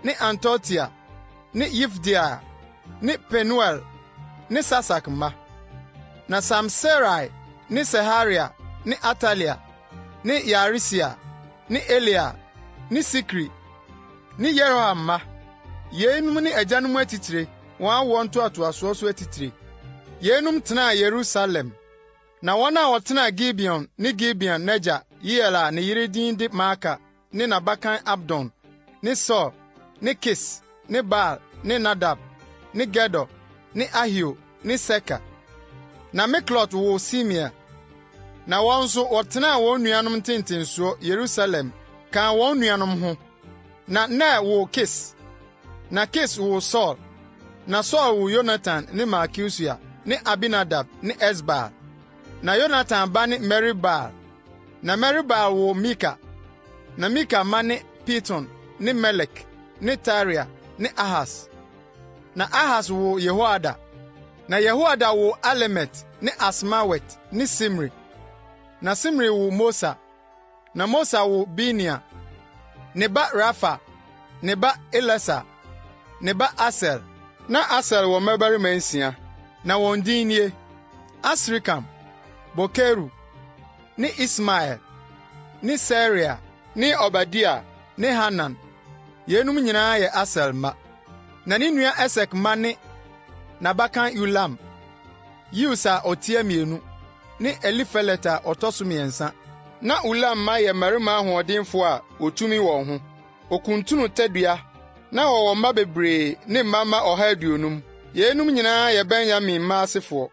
Speaker 1: ne Antotia ne Yifdeia ne Penuel ne Sasak mma. Na Samserai ne Seharia ne Atalia ne Yaaresia ne Eliel ne Sikri ne Yeroham mma. Yeinom ne agyanom atitire, wɔn awoɔ ntoatoasoɔ so atitire. Yeinom tenaa Yerusalem. Na wɔn a wɔtenaa Gibeon ne Gibeon n'agya Yeiel a ne yere din de Maaka ne n'abakan Abdon ne Sur ne Kis ne Baal ne Nadab ne Gedor ne Ahio ne Seker. Na Miklot woo Simea. Na wɔn nso wɔtenaa wɔn nuanom ntentensoɔ Yerusalem kaa wɔn nuanom ho. Na Ner woo Kis, na Kis woo Saulo, na Saulo woo Yonatan ne Malkisua ne Abinadab ne Esbaal. Na Yonatan ba ne Merib-Baal, na Merib-Baal woo Mika. Na Mika mma ne Piton ne Melek ne Tarea ne Ahas. Na Ahas woo Yehoada. Na Yehoada woo Alemet ne Asmawet ne Simri. Na Simri woo Mosa. Na Mosa woo Binea, ne ba Rafa, ne ba Elasa, ne ba Asel. Na Asel wɔ mmabarima nsia, na wɔn din nie: Asrikam, Bokeru, ne Ismael, ne Searia, ne Obadia ne Hanan. Yeinom nyinaa yɛ Asel mma. Na ne nua Esek mma ne: N'abakan Ulam, Yeus a ɔtia mmienu ne Elifelet a ɔtɔ so mmiɛnsa. Na Ulam mma yɛ mmarima ahoɔdenfo a wotumi wɔn ho. Wokuntunu tadua, na wɔwɔ mma bebree ne mma mma ɔha aduonum. Yeinom nyinaa yɛ Benyamin mma asefoɔ.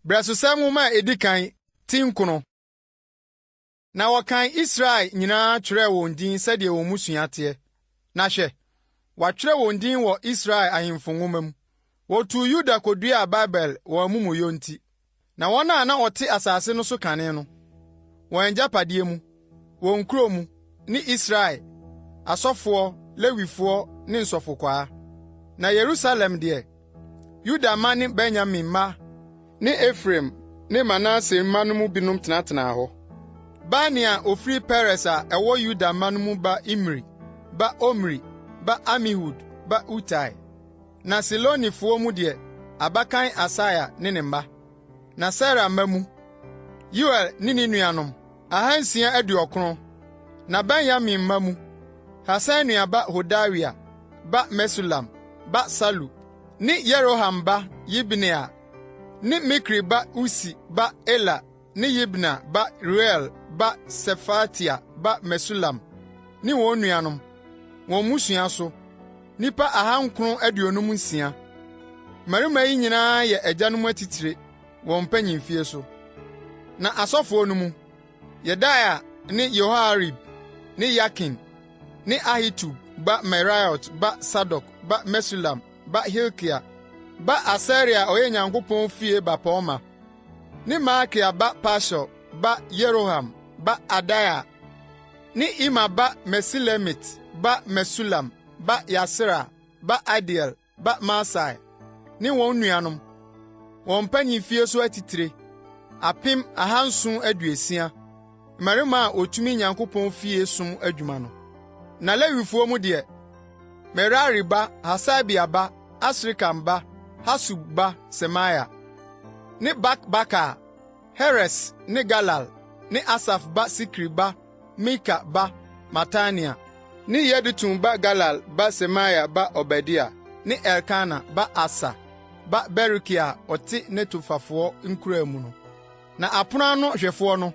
Speaker 1: Brɛsosɛm nwoma a edi kan, ti 9. Na wɔkan Israel nyinaa twerɛɛ wɔn din sɛdeɛ wɔn mmusua teɛ. Na hwɛ, wɔatwerɛ wɔn din wɔ Israel ahemfo nwoma mu. Wotuu Yuda koduaa Babel wɔn amumuyɛ nti. Na wɔn a na wɔte asase no so kane no, wɔn agyapadeɛ mu, wɔn nkuro mu, ne Israel, asɔfoɔ, Lewifoɔ ne nsɔfokwaa. Na Yerusalem deɛ, Yuda mma ne Benyamin mma ne Efraim ne Manase mma no mu binom tenatenaa hɔ. Bani a ofiri Peres a ɛwɔ Yuda mma no mu ba Imri ba Omri ba Amihud ba Utai. Na Silonifoɔ mu deɛ, abakan Asaia ne ne mma. Na Sera mma mu, Yeuel ne ne nuanom, 690. Na Benyamin mma mu, Hasenua ba Hodawia ba Mesulam ba Salu ne Yeroham ba Yibneia ne Mikri ba Usi ba Ela ne Yibnia ba Reuel ba Sefatia ba Mesulam ne wɔn nuanom, wɔn mmusua so, nnipa 956. Mmarima yi nyinaa yɛ agyanom atitire, wɔn mpanyimfie so. Na asɔfoɔ no mu, Yedaia ne Yehoiarib ne Yakin ne Ahitub ba Meraiot ba Sadok ba Mesulam ba Hilkia ba Asaria a ɔyɛ Nyankopɔn fie bapɔmma, ne Malkia ba Pashur ba Yeroham ba Adaia ne Imer ba Mesilemit ba Mesulam ba Yahsera ba Adiel ba Masai ne wɔn nuanom. Wɔn mpanyimfie so atitire, 760, mmarima a wotumi Nyankopɔn fie som adwuma no. Na Lewifoɔ mu deɛ, Merari ba Hasabia ba Asrikam ba Hasub ba Semaia, ne Bakbakar, Heres ne Galal ne Asaf ba Sikri ba Mika ba Matania, ne Yedutun ba Galal ba Semaia ba Obadia, ne Elkana ba Asa ba Berekia a ɔte Netofafoɔ nkuraa mu no. Na apono ano hwɛfoɔ no,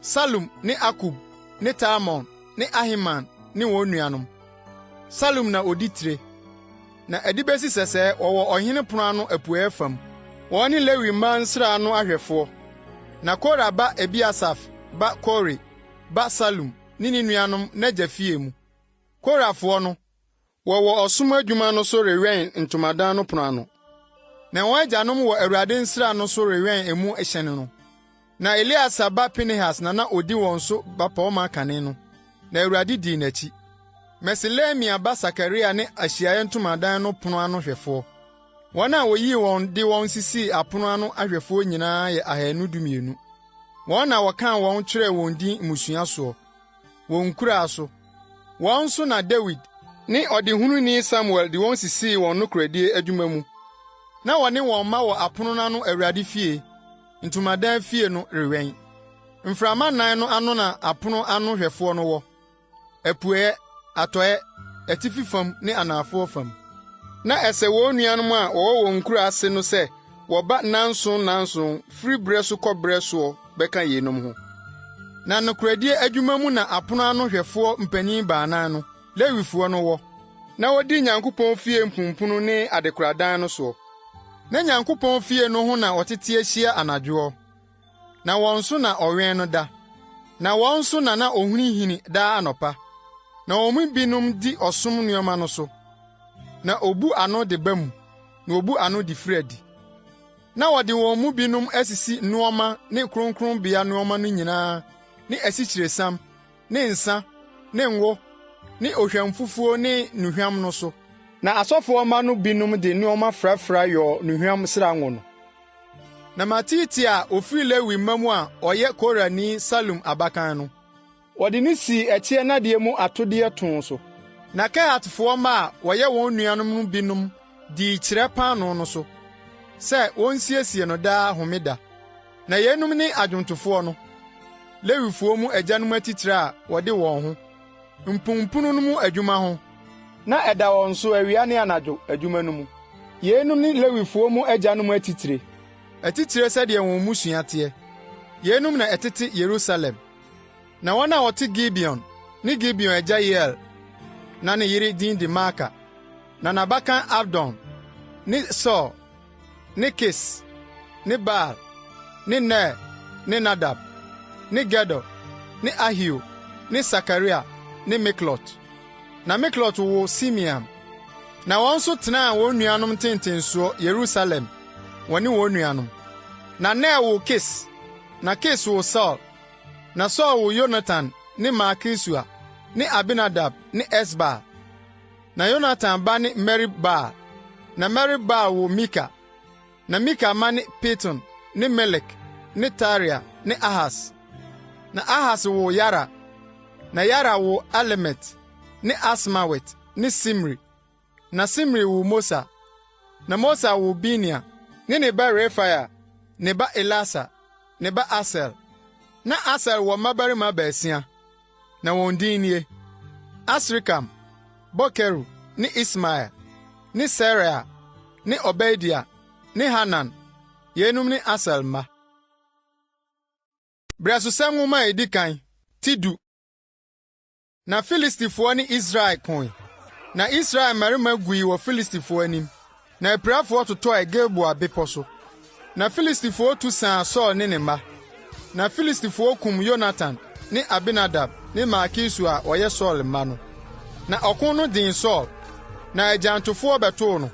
Speaker 1: Salum ne Akub ne Talmon ne Ahiman ne wɔn nuanom. Salum na odi tire. Na ɛde besi sɛsɛɛ wɔwɔ ɔhene pon ano apuei fam. Wɔn ne Lewi mma nsra ano ahwɛfoɔ. Na Kora ba Ebiasaf ba Kore ba Salum ne ne nuanom n'agya fie mu. Korafoɔ no, wɔwɔ ɔsom adwuma no so rewɛn ntomadan no pon ano. Na wɔn agyanom wɔ Awurade nsra no so rewɛn emu hyɛn no. Na Eleasar ba Pinehas na na odi wɔn so bapɔmma kane no, na Awurade dii n'akyi. Meselemia ba Sakaria ne Ahyiae Ntomadan no pon ano hwɛfoɔ. Wɔn a woyii wɔn de wɔn sisii apon ano ahwɛfoɔ nyinaa yɛ 212. Wɔn na wɔkan wɔn kyerɛɛ wɔn din mmusua soɔ, wɔn nkuraa so. Wɔn nso na Dawid ne ɔdehununi Samuel de wɔn sisii wɔn nokorɛdie adwuma mu. Na wɔne wɔn mma wɔ apono no ano Awurade fie, ntomadan fie no rewɛn. Mframa nnan no ano na apono ano hwɛfoɔ no wɔ, apueeɛ, atɔeɛ, atifi fam ne anafoɔ fam. Na ɛsɛ wɔn nuanom a wɔwɔ wɔn nkuraa ase no sɛ wɔba nnanson nnanson firi berɛ so kɔ berɛ soɔ bɛka yeinom ho. Na nokorɛdie adwuma mu na apono ano hwɛfoɔ mpanyin baanan no, Lewifoɔ no wɔ, na wodi Nyankopɔn fie mpumpunu ne adekoradan no soɔ. Na Nyankopɔn fie no ho na wɔtete ahyia anadwoɔ, na wɔn so na ɔwɛn no da, na wɔn so na na ohinihini daa anɔpa. Na wɔn mu binom di ɔsom nneɛma no so, na obu ano de ba mu, na obu ano de firi adi. Na wɔde wɔn mu binom asisi nneɛma ne kronkronbea nneɛma no nyinaa ne asikyiresiam, ne nsa, ne ngo, ne ohwamfufuo ne nnuhwam no so. Na asɔfoɔ mma no binom de nneɛma frafra yɔɔ nnuhwam srango no. Na Matitia a ofiri Lewi mma mu a ɔyɛ Korani Salum abakan no, wɔde no sii ɛkyeɛ nnadeɛ mu atodeɛ tõ so. Na Kehatfoɔ mma a wɔyɛ wɔn nuanom no binom dii kyerɛ paanoo no so, sɛ wonsiesie no daa homeda. Na yeinom ne adwontofoɔ no, Lewifoɔ mu agyanom atitire a wɔde wɔn ho, mpumpunu no mu adwuma ho, na ɛda wɔn so awia ne anadwo adwuma no mu. Yeinom ne Lewifoɔ mu agyanom atitire, atitire sɛdeɛ wɔn mmusua teɛ. Yeinom na ɛtete Yerusalem. Na wɔn a wɔte Gibeon ne Gibeon agya Yeiel na ne yere din de Maaka, na n'abakan Abdon ne Sur ne Kis ne Baal ne Ner ne Nadab ne Gedor ne Ahio ne Sakaria ne Miklot. Na Miklot woo Simeam. Na wɔn nso tenaa wɔn nuanom ntentensoɔ Yerusalem, wɔne wɔn nuanom. Na Ner woo Kis, na Kis woo Saul. Na Saul woo Yonatan ne Malkisua ne Abinadab ne Esbaal. Na Yonatan ba ne Merib-Baal, na Merib-Baal woo Mika. Na Mika mma ne Piton ne Melek ne Tarea ne Ahas. Na Ahas woo Yara, na Yara woo Alemet ne Asmawet ne Simri. Na Simri woo Mosa, na Mosa woo Binea ne ne ba Refaia, ne ba Elasa, ne ba Asel. Na Asel wɔ mmabarima baasia, na wɔn din nie: Asrikam, Bokeru ne Ismael, ne Seraia ne Obadia ne Hanan. Yeinom ne Asel mma. Brɛsosɛm Nwoma a edi kan, ti du. Na Filistifoɔ ne Israel koe. Na Israel mmarima gui wɔ Filistifoɔ anim, na apirafoɔ totɔe Gilboa bepɔ so. Na Filistifoɔ tu saa Saul ne ne mma. Na Filistifoɔ kum Yonatan ne Abinadab ne Malkisua a wɔyɛ Saul mma no. Na ɔko no den Saul, na agyantofoɔ bɛtoo no,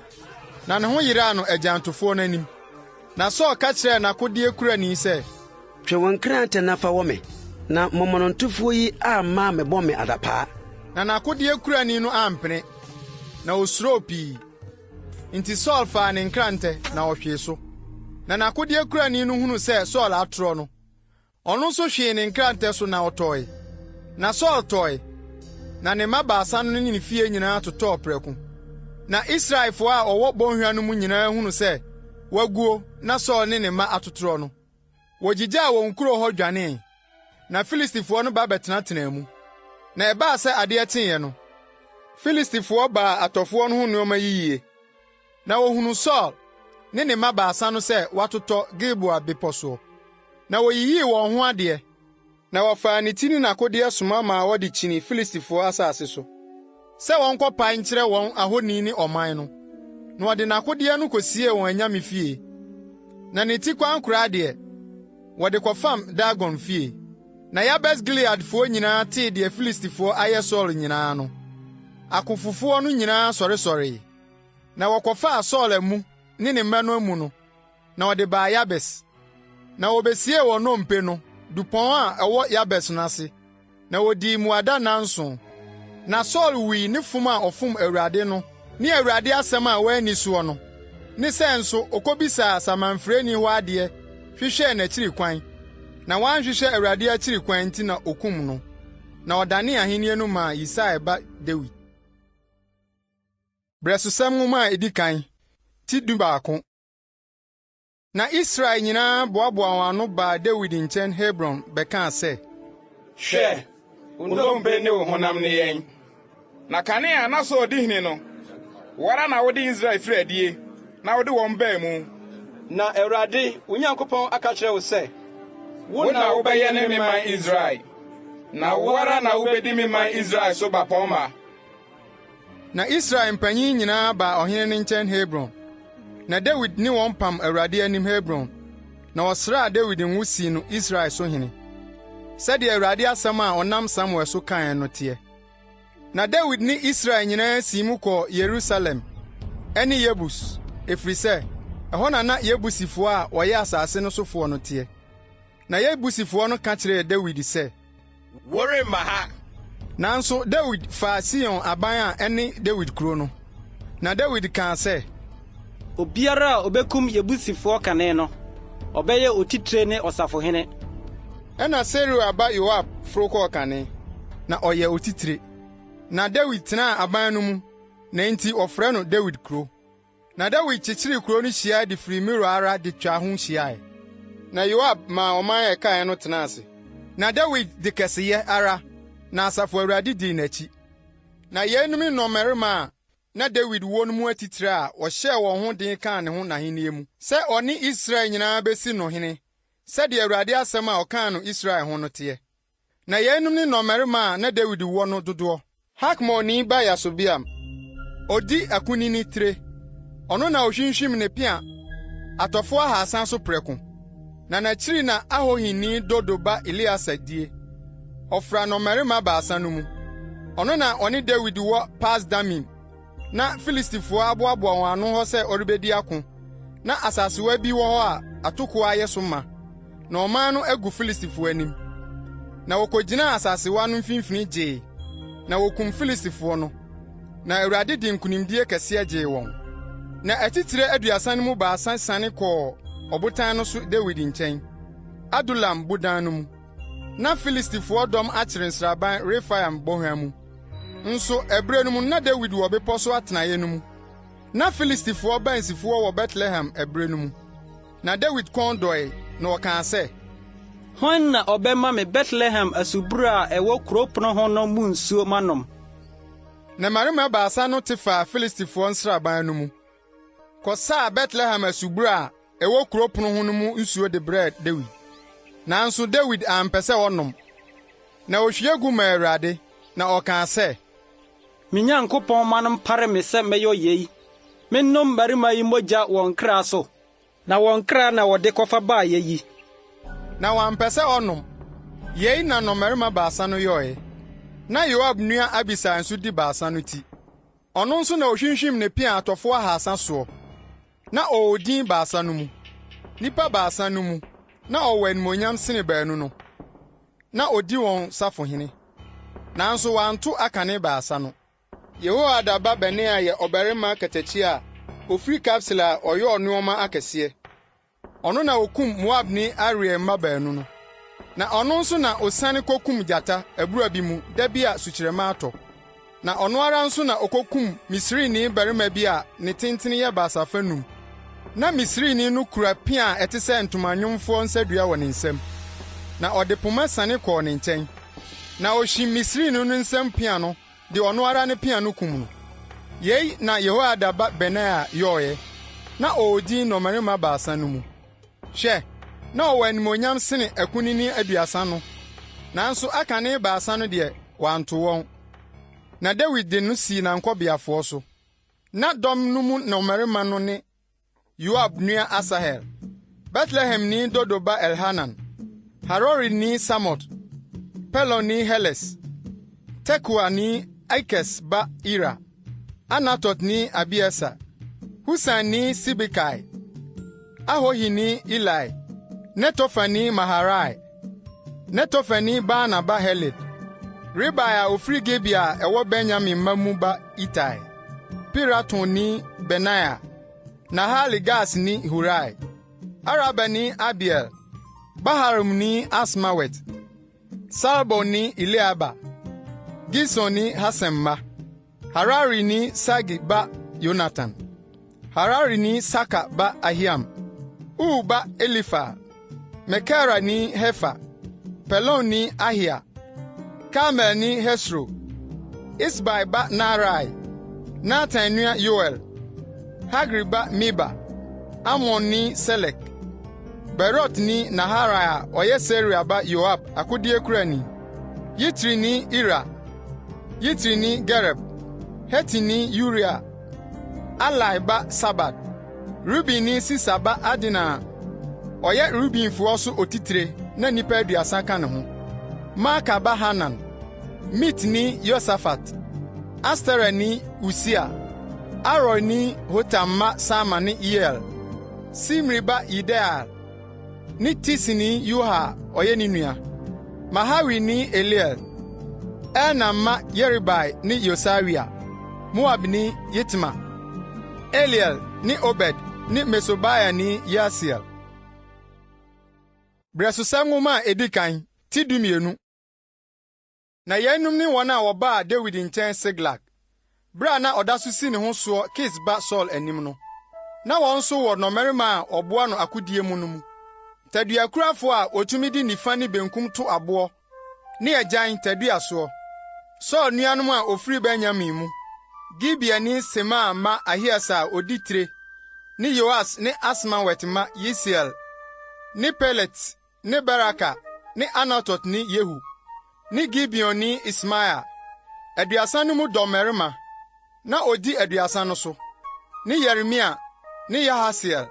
Speaker 1: na ne ho yeraa no agyantofoɔ no anim. Na Saul ka kyerɛɛ n'akodeɛkurani sɛ,
Speaker 4: Twe wo nkrantɛ na fa wɔ me, na momonotofoɔ yi amma ammɛbɔ me adapaa.
Speaker 1: Na n'akodeɛkurani no ampene, na osuroo pii. Enti Saul faa ne nkrantɛ na ɔhwee so. Na n'akodeɛkurani no hunuu sɛ Saulo atorɔ no, ɔno nso hwee ne nkrantɛ so na ɔtɔe. Na Saulo tɔe, na ne mma baasa no ne ne fie nyinaa totɔɔ prɛko. Na Israelfo a wɔwɔ bɔnhwa no mu nyinaa hunuu sɛ wɔaguo na Saulo ne ne mma atotorɔ no, wogyigyaa wɔn nkurow hɔ dwanee. Na Filistifoɔ no ba bɛtenatenaa mu. Na ɛbaa sɛ adeɛ kyeeɛ no, Filistifoɔ baa atɔfoɔ no ho nneɛma yiyie. Na wɔhunuu Saulo ne ne mma baasa no sɛ wɔatotɔ Gilboa bepɔ soɔ. Na woyiyii wɔn ho adeɛ, na wɔfaa ne ti ne n'akodeɛ soma maa wɔde kyinii Filistifoɔ asase so, sɛ wɔnkɔpae nkyerɛ wɔn ahoni ne ɔman no. Na wɔde n'akodeɛ no kosiee wɔn anyame fie. Na ne ti kwankoraa deɛ, wɔde kɔfam Dagon fie. Na Yabes Gileadfoɔ nyinaa tee deɛ Filistifoɔ ayɛ Saulo nyinaa no, akofofoɔ no nyinaa sɔresɔree, na wɔkɔfaa Saulo amu ne ne mma no amu no, na wɔde baa Yabes. Na wobesiee wɔn nnompe no dupɔn a ɛwɔ Yabes no ase, na wodii mmuada nnanson. Na Saulo wui ne fom a ɔfom Awurade no ne Awurade asɛm a wanni soɔ no, ne sɛ nso okobisaa samanfrɛni hɔ adeɛ hwehwɛɛ n'akyiri kwan, na wanhwehwɛ Awurade akyiri kwan nti na okum no. Na ɔdanee ahenni no maa Yisai ba Dawid. Brɛsosɛm Nwoma a edi kan, ti 11. Na Israel nyinaa boaboaa wɔn ano baa Dawid nkyɛn Hebron bɛkaa sɛ.
Speaker 5: Hwɛ, wo nnompe ne wo honam ne yɛn. Na kane a na Saul di hene no, wo ara na wode Israel firi adie, na wode wɔn baa mu.
Speaker 6: Na Awurade, wo Nyankopɔn aka akyerɛ wo sɛ,
Speaker 5: 'Wo na wobɛyɛne me man Israel, na wo ara na wubedi me man Israel so bapɔmma.
Speaker 1: Na Israel mpanyin nyinaa baa ɔhene no nkyɛn Hebron, na Dawid ne wɔn pam Awurade anim Hebron, na wɔsraa Dawid ngo sii no Israel so hene, sɛdeɛ Awurade asɛm a ɔnam Samuel so kae no teɛ. Na Dawid ne Israel nyinaa sii mu kɔɔ Yerusalem ne Yebus, ɛfiri sɛ, ɛhɔ na na Yebusifoɔ a wɔyɛ asase no sofoɔ no teɛ. Na Yebusifoɔ no ka kyerɛɛ Dawid sɛ,
Speaker 5: Woremma ha!
Speaker 1: Nanso Dawid faa Sion aban a ɛne Dawid kuro no. Na Dawid kaa sɛ.
Speaker 6: Obiara a obekum Yebusifoɔ kane no, ɔbɛyɛ otitire ne ɔsafohene.
Speaker 1: Ɛnna Seruia ba Yoab foro kɔɔ kane, na ɔyɛɛ otitire. Na Dawid tenaa aban no mu, na enti wɔfrɛ no Dawid kuro. Na Dawid kyekyeree kurow no hyiae de firi Milo ara de twaa ho hyiae. Na Yoab maa ɔman a ɛkae no tenaa ase. Na Dawid de kɛseyɛ ara na asafo Awurade dii n'akyi. Na yeinom ne nnɔmmarima a na Dawid wɔ no mu atitire a wɔhyɛɛ wɔn ho den kaa ne ho n'ahenni mu, sɛ ɔne Israel nyinaa besi no hene, sɛdeɛ Awurade asɛm a ɔkaa no Israel ho no teɛ. Na yeinom ne nnɔmmarima a na Dawid wɔ no dodoɔ. Hakmoni ba Yasobeam, ɔdi akunini tire. Ɔno na ɔhwinhwim ne pea atɔfoɔ ahaasa so prɛko. Na n'akyiri na Ahohini Dodo ba Eleasa die. Ɔfra nnɔmmarima baasa no mu. Ɔno na ɔne Dawid wɔ Pas-Damim na Filistifoɔ aboaboa wɔn ano hɔ sɛ ɔrebedi ako. Na asasewa bi wɔ hɔ a atoko ayɛ so ma, na ɔman no agu Filistifoɔ anim. Na wokogyinaa asasewa no mfimfini gyee, na wokum Filistifoɔ no. Na Awurade de nkonimdie kɛseɛ gyee wɔn. Na atitire aduasa no mu baasa siane kɔɔ ɔbotan no so Dawid nkyɛn, Adulam bodan no mu. Na Filistifoɔ dɔm akyere nsraban Refaim bɔnhwa mu. Nso ɛberɛ no mu na Dawid wɔ bepɔ so atenaeɛ no mu. Na Filistifoɔ bansifoɔ wɔ Betlehem ɛberɛ no mu. Na Dawid kɔn dɔe, na ɔkaa sɛ,
Speaker 6: Hwan na ɔbɛma me Betlehem asubura a ɛwɔ kurow pon ho no mu nsuo manom?
Speaker 1: Na mmarima baasa no te faa Filistifoɔ nsraban no mu, kɔsaa Betlehem asubura a ɛwɔ kurow pon ho no mu nsuo de brɛɛ Dawid. Nanso Dawid ampɛ sɛ ɔnom, na ohwie gu maa Awurade, na ɔkaa sɛ,
Speaker 6: Me Nyankopɔn mma no mpare me sɛ mɛyɔ yei, mennom mmarima yi mogya wɔn kra so, na wɔn kra na wɔde kɔfa baeɛ yi.
Speaker 1: Na wampɛ sɛ ɔnom. Yei na nnɔmmarima baasa no yɔe. Na Yoab nua Abisai nso di baasa no ti. Ɔno nso na ohwinhwim ne pea atɔfo ahaasa soɔ. Na ɔwɔ din baasa no mu. Nnipa baasa no mu, na ɔwɔ animuonyam sene baanu no. Na odi wɔn safohene. Nanso wanto akane baasa no. Yehoiada ba Benaia yɛ ɔbarima katakyi a ofiri Kabseel a ɔyɔɔ nneɛma akɛseɛ. Ɔno na okum Moabni Ariel mma baanu no. Na ɔno nso na osiane kokum gyata abura bi mu da bi a sukyerɛmma atɔ. Na ɔno ara nso na okokum Misrini barima bi a ne tenten yɛ basafa num. Na Misrini no kura pea a ɛte sɛ ntomanwomfo nsadua wɔ ne nsam. Na ɔde pema siane kɔɔ ne nkyɛn. Na ohwim Misrini no nsam pea no de ɔno ara ne pea no kum no. Yei na Yehoiada ba Benaia yɔeɛ. Na ɔwɔ din nnɔmmarima baasa no mu. Hwɛ, na ɔwɔ animuonyam sene akunini 30 no, nanso akane baasa no deɛ, wanto wɔn. Na Dawid de no sii n'ankɔbeafoɔ so. Na dɔm no mu nnɔmmarima no ne Yoab nua Asahel, Betlehemni Dodo ba Elhanan, Harorini Samot, Pelonni Heles, Tekoani Ikes ba Ira, Anatotni Abieser, Husani Sibekai, Ahohini Ilai, Netofani Maharai, Netofani Baana ba Heled, Ribai a ofiri Gibea a ɛwɔ Benyamin mma mu ba Itai, Piratonni Benaia, Nahale-Gaasni Hurai, Arabani Abiel, Baharumni Asmawet, Saalbonni Eliahba, Gisonni Hasem mma, Hararini Sage ba Yonatan, Hararini Sakar ba Ahiam, Ur ba Elifal, Mekerani Hefer, Pelonni Ahia, Karmelni Hesro, Esbai ba Naarai, Natan nua Yoel, Hagri ba Mibhar, Amonni Selek, Beerotni Naharai a ɔyɛ Seruia ba Yoab akodeɛkurani, Yitrini Ira, Yitrini Gereb, Hetini Uria, Ahlai ba Sabad, Rubenni Sisa ba Adina a ɔyɛ Rubenfoɔ so otitire na nnipa 30 ka ne ho, Maaka ba Hanan, Mitni Yosafat, Asterani Usia, Aroerni Hotam mma Sama ne Yeiel, Simri ba Yediael ne Tisini Yoha a ɔyɛ ne nua, Mahawini Eliel, Elnaam mma Yeribai ne Yosawia, Moabni Yitma, Eliel ne Obed ne Mesobaini Yaasiel. Berɛsosɛm Nwoma a edi kan, ti 12. Na yeinom ne wɔn a wɔbaa Dawid nkyɛn Siklag, bere a na ɔda so si ne ho soɔ Kis ba Saulo anim no. Na wɔn nso wɔ nnɔmmarima a wɔboa no akodie mu no mu, taduakurafo a wɔtumi de nifa ne benkum to aboɔ ne agyan tadua soɔ. Saulo nuanom a wɔfiri Benyamin mu, Gibeani Semaa mma Ahieser a odi tire ne Yoas ne Asmawet mma Yesiel ne Pelet ne Beraka ne Anatotni Yehu ne Gibeonni Ismaia, 30 no mu dɔmmarima, na odi 30 no so, ne Yeremia ne Yahasiel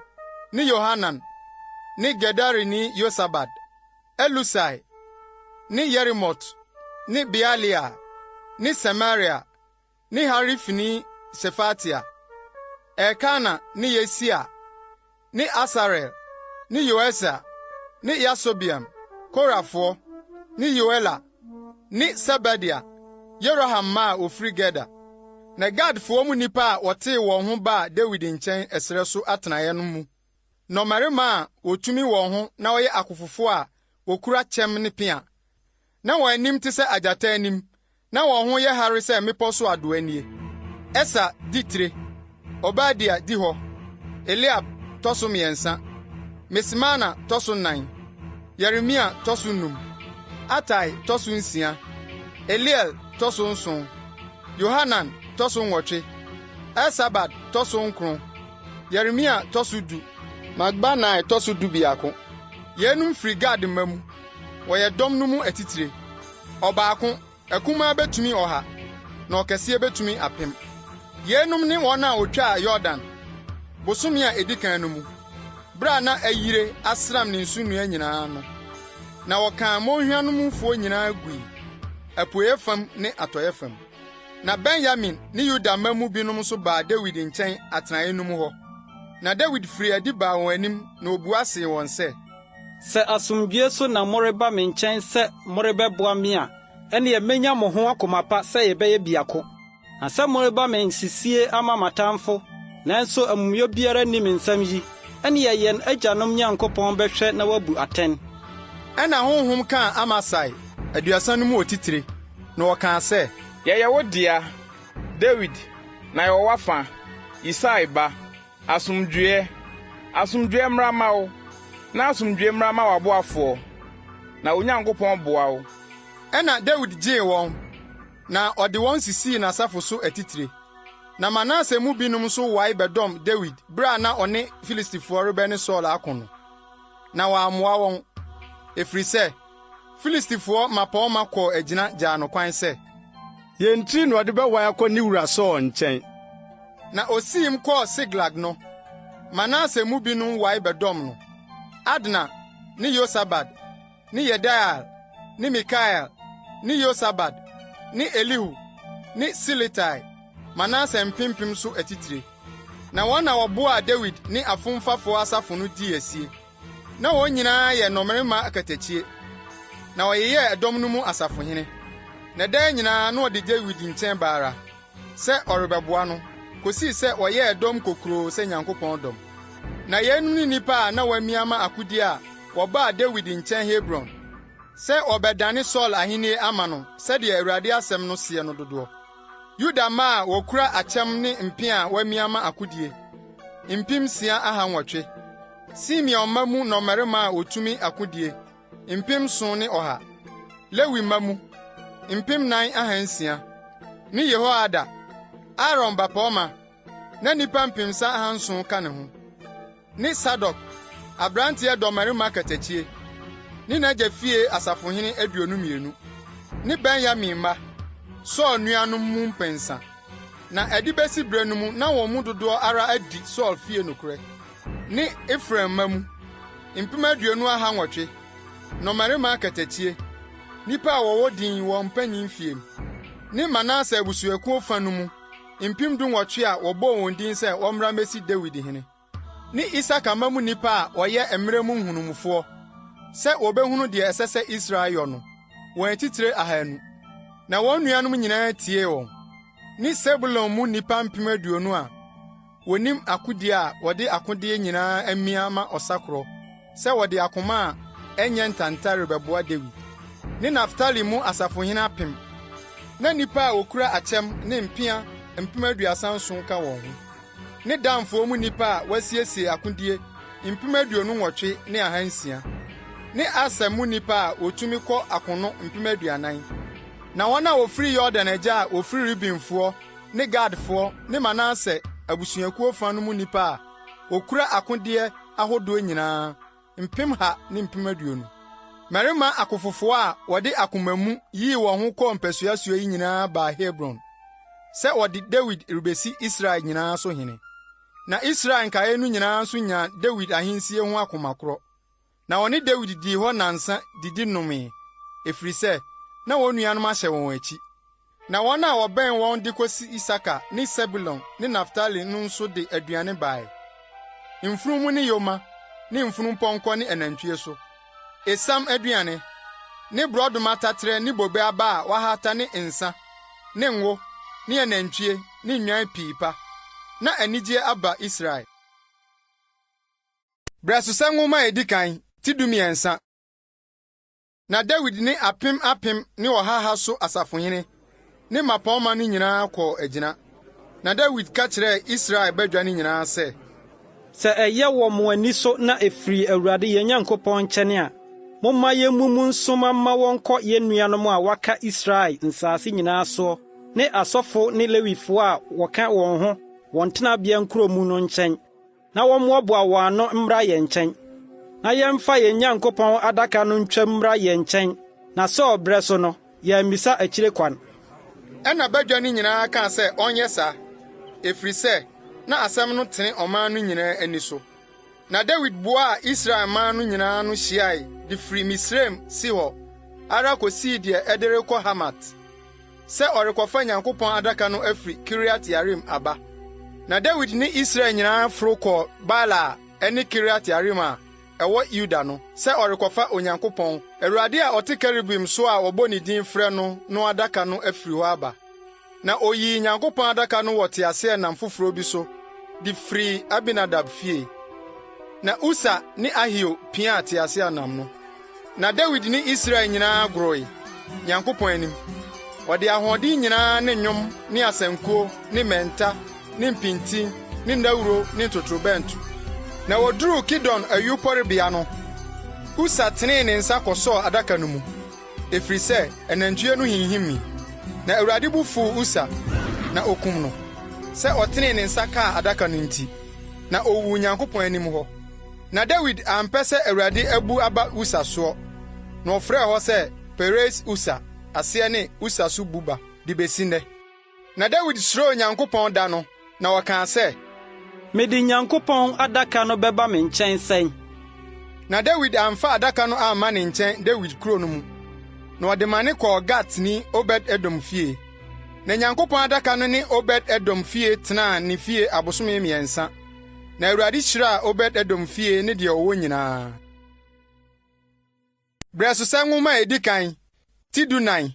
Speaker 1: ne Yohanan ne Gederini Yosabad, Elusai ne Yerimot ne Bealia ne Semaria ne Harifini Sefatia, Elkana ne Yesia ne Asarel ne Yoeser ne Yasobeam, Korafoɔ, ne Yoela ne Sebadia, Yeroham mma a wofiri Gedor. Na Gadfoɔ mu nnipa a wɔtee wɔn ho baa Dawid nkyɛn ɛserɛ so atenaeɛ no mu, nnɔmmarima a wotumi wɔn ho na wɔyɛ akofofo a wokura kyɛm ne pea, na wɔn anim te sɛ agyata anim na wɔn ho yɛ hare sɛ mmepɔw so adoa nie: Eser di tire, Obadia di hɔ, Eliab tɔ so mmiɛnsa, Mismana tɔ so nnan, Yeremia tɔ so num, Atai tɔ so nsia, Eliel tɔ so nson, Yohanan tɔ so nwɔtwe, Elsabad tɔ so nkron, Yeremia tɔ so du, Makbanai tɔ so dubiako. Yeinom firi Gad mma mu. Wɔyɛ dɔm no mu atitire. Ɔbaako, akumaa betumi 100, na ɔkɛseɛ betumi 1000. Yeinom ne wɔn a wotwaa Yordan, bosome a edi kan no mu, bere a na ayire asram ne nsunoa nyinaa no. Na wɔkaa mmonhwa no mufoɔ nyinaa gui, apueeɛ fam ne atɔeɛ fam. Na Benyamin ne Yuda mma mu binom nso baa Dawid nkyɛn atenae no mu hɔ. Na Dawid firii adi baa wɔn anim na obua see wɔn sɛ,
Speaker 6: Sɛ asomdwoe so na moreba me nkyɛn sɛ morebɛboa me a, ɛnneɛ menya mo ho akoma pa sɛ yɛbɛyɛ biako. Na sɛ moreba me nsisie ama m'atamfo, nanso amumuyɛ biara nni me nsam yi. Ɛnneɛ yɛn agyanom Nyankopɔn bɛhwɛ na wabu atɛn.
Speaker 1: Ɛnna Honhom kaa Amasai, Aduasa no mu otitire, na ɔkaa sɛ.
Speaker 5: Yɛyɛ wo dea, Dawid, na yɛwɔ w'afa, Yisai ba. Asomdwoeɛ, asomdwoeɛ mmra mma wo, na asomdwoeɛ mmra mma w'aboafoɔ, na wo Nyankopɔn boa wo.
Speaker 1: Ɛnna Dawid gyee wɔn, na ɔde wɔn sisii n'asafo so atitire. Na Manase mu binom nso wae bɛdɔm Dawid bere a na ɔne Filistifoɔ rebɛne Saul ako no. Na wammoa wɔn, ɛfiri sɛ, Filistifoɔ mmapɔmma kɔɔ agyina gyaa no kwan sɛ,
Speaker 7: Yɛn tiri na ɔde bɛwae akɔ ne wura Saul nkyɛn.
Speaker 1: Na osiim kɔɔ Siklag no, Manase mu binom wae bɛdɔm no, Adna ne Yosabad ne Yediael ne Mikael ne Yosabad ne Elihu ne Siletai, Manase mpempem so atitire. Na wɔn na wɔboaa Dawid ne afomfafoɔ asafo no dii asie. Na wɔn nyinaa yɛ nnɔmmarima akatakyie, na wɔyeyɛɛ ɛdɔm no mu asafohene. Na daa nyinaa na wɔde Dawid nkyɛn ba ara, sɛ ɔrebɛboa no, kosii sɛ wɔyɛɛ dɔm kokuroo sɛ Nyankopɔn dɔm. Na yeinom ne nnipa a na wɔamia ama akodie a wɔbaa Dawid nkyɛn Hebron, sɛ wɔrebɛdane Saulo ahennie ama no sɛdeɛ Awurade asɛm no seɛ no dodoɔ. Yuda mma a wɔkura akyɛm ne mpea a wɔamia ama akodie, 6,800. Simeon mma mu nnɔmmarima a wotumi akodie, 7,100. Lewi mma mu, 4,600. Ne Yehoiada, Aaron bapɔmma, na nnipa 3,700 ka ne ho. Ne Sadok, aberanteɛ dɔmmarima katakyie, ne n'agya fie asafohene 22. Ne Benyamin mma, Saulo nuanom mu mpensa. Na ɛde besi bere no mu na wɔn mu dodoɔ ara adi Saulo fie nokorɛ. Ne Efraim mma mu, 20,800, nnɔmmarima akatakyie, nnipa a wɔwɔ din wɔn mpanyin fie, ne Manase abusuakuo fa no mu 18,000 a wɔbɔɔ wɔn din sɛ wɔmmra mmesi Dawid hene, ne Isakar mma mu nnipa a wɔyɛ mmerɛ mu nhunumufoɔ, sɛ wɔbɛhunu deɛ ɛsɛ sɛ Israel yɔ no, wɔn atitire 200. Na wɔn nuanom nyinaa tiee wɔn, ne Sebulon mu nnipa 20,000 a wonim akodie a wɔde akodeɛ nyinaa amia ama ɔsakorɔ, sɛ wɔde akoma a ɛnyɛ ntanta rebɛboa Dawid. Ne Naftali mu asafohene 1,000, na nnipa a wokura akyɛm ne mpea 37,000 ka wɔn ho, ne Danfoɔ mu nnipa a wɔasiesie akodie 28,600, ne Aser mu nnipa a wotumi kɔ akono 40,000. Na wɔn a wofiri Yordan agya a wofiri Rubenfoɔ ne Gadfoɔ ne Manase abusuakuo fa no mu nnipa a wokura akodeɛ ahodoɔ nyinaa, 120,000. Mmarima akofofoɔ a wɔde akoma mu yii wɔn ho kɔɔ mpasua soɔ yi nyinaa baa Hebron, sɛ wɔde Dawid rebesi Israel nyinaa so hene. Na Israel nkaeɛ no nyinaa nso nyaa Dawid ahensie ho akoma korɔ. Na wɔne Dawid dii hɔ nnansa didi nomee, ɛfiri sɛ, na wɔn nuanom ahyɛ wɔn akyi. Na wɔn a wɔbɛn wɔn de kosi Isakar ne Sebulon ne Naftali no nso de aduane bae, mfurum ne yoma ne mfunumpɔnkɔ ne anantwie so, esiam aduane, ne borɔdɔma taterɛ ne bobe aba a wɔahata ne nsa ne ngo ne anantwie ne nnwan pii pa. Na anigye aba Israel. Brɛsosɛm Nwoma a edi kan, ti 13. Na Dawid ne apem apem ne ɔha ha so asafohene ne mmapɔmma no nyinaa kɔɔ agyina. Na Dawid ka kyerɛɛ Israel badwa no nyinaa sɛ.
Speaker 6: Sɛ ɛyɛ wɔ mo ani so na ɛfiri Awurade yɛn Nyankopɔn nkyɛn a, momma yemmu mu nsoma mma wɔnkɔ yɛn nuanom a wɔaka Israel nsase nyinaa soɔ ne asɔfo ne Lewifo a wɔka wɔn ho wɔn tenabea nkurow mu no nkyɛn. Na wɔmmoaboa wɔn ano mmra yɛn nkyɛn, na yɛmfa yɛn Nyankopɔn adaka no ntwam mmra yɛn nkyɛn, na Saul brɛ so no, yɛammisa akyire kwan.
Speaker 1: Ɛnna badwa no nyinaa kaa sɛ ɔnyɛ saa, ɛfiri sɛ na asɛm no tene ɔman no nyinaa ani so. Na Dawid boaa Israel man no nyinaa ano hyiae de firi Misraim Sihor ara kosii deɛ ɛde rekɔ Hamat. Sɛ ɔrekɔfa Nyankopɔn adaka no afiri Kiriat-Yearim aba. Na Dawid ne Israel nyinaa foro kɔɔ Baala a ɛne Kiriat-Yearim a ɛwɔ Yuda no, sɛ ɔrekɔfa Onyankopɔn, Awurade a ɔte kerubim so a wɔbɔ ne din frɛ no no adaka no afiri hɔ aba. Na oyii Nyankopɔn adaka no wɔ teaseɛnam foforo bi so de firii Abinadab fie. Na Usa ne Ahio piaa teaseɛnam no. Na Dawid ne Israel nyinaa goroe, Nyankopɔn anim. Wɔde ahoɔden nyinaa ne nnwom ne asankuo ne mmɛnta ne mpintin ne nnawuro ne ntotorobɛnto. Na woduruu Kidon ayuporebea no, Usa tenee ne nsa kɔsɔɔ adaka no mu, efiri sɛ anantwie no hinhimii. Na Awurade bo fuw Usa, na okum no, sɛ ɔtenee ne nsa kaa adaka no nti, na owuu Nyankopɔn anim hɔ. Na Dawid ampɛ sɛ Awurade abu aba Usa soɔ, na ɔfrɛɛ hɔ sɛ Peres-Usa, aseɛ ne Usa so bu ba, de besi nnɛ. Na Dawid suroo Nyankopɔn da no, na ɔkaa sɛ.
Speaker 6: Mede Nyankopɔn adaka no bɛba me nkyɛn sɛn?
Speaker 1: Na Dawid amfa adaka no amma ne nkyɛn Dawid kurow no mu, na ɔde mane kɔɔ Gatni Obed-Edom fie. Na Nyankopɔn adaka no ne Obed-Edom fie tenaa ne fie abosome mmiɛnsa. Na Awurade hyiraa Obed-Edom fie ne deɛ ɔwɔ nyinaa. Brɛsosɛm Nwoma a edi kan, ti 14.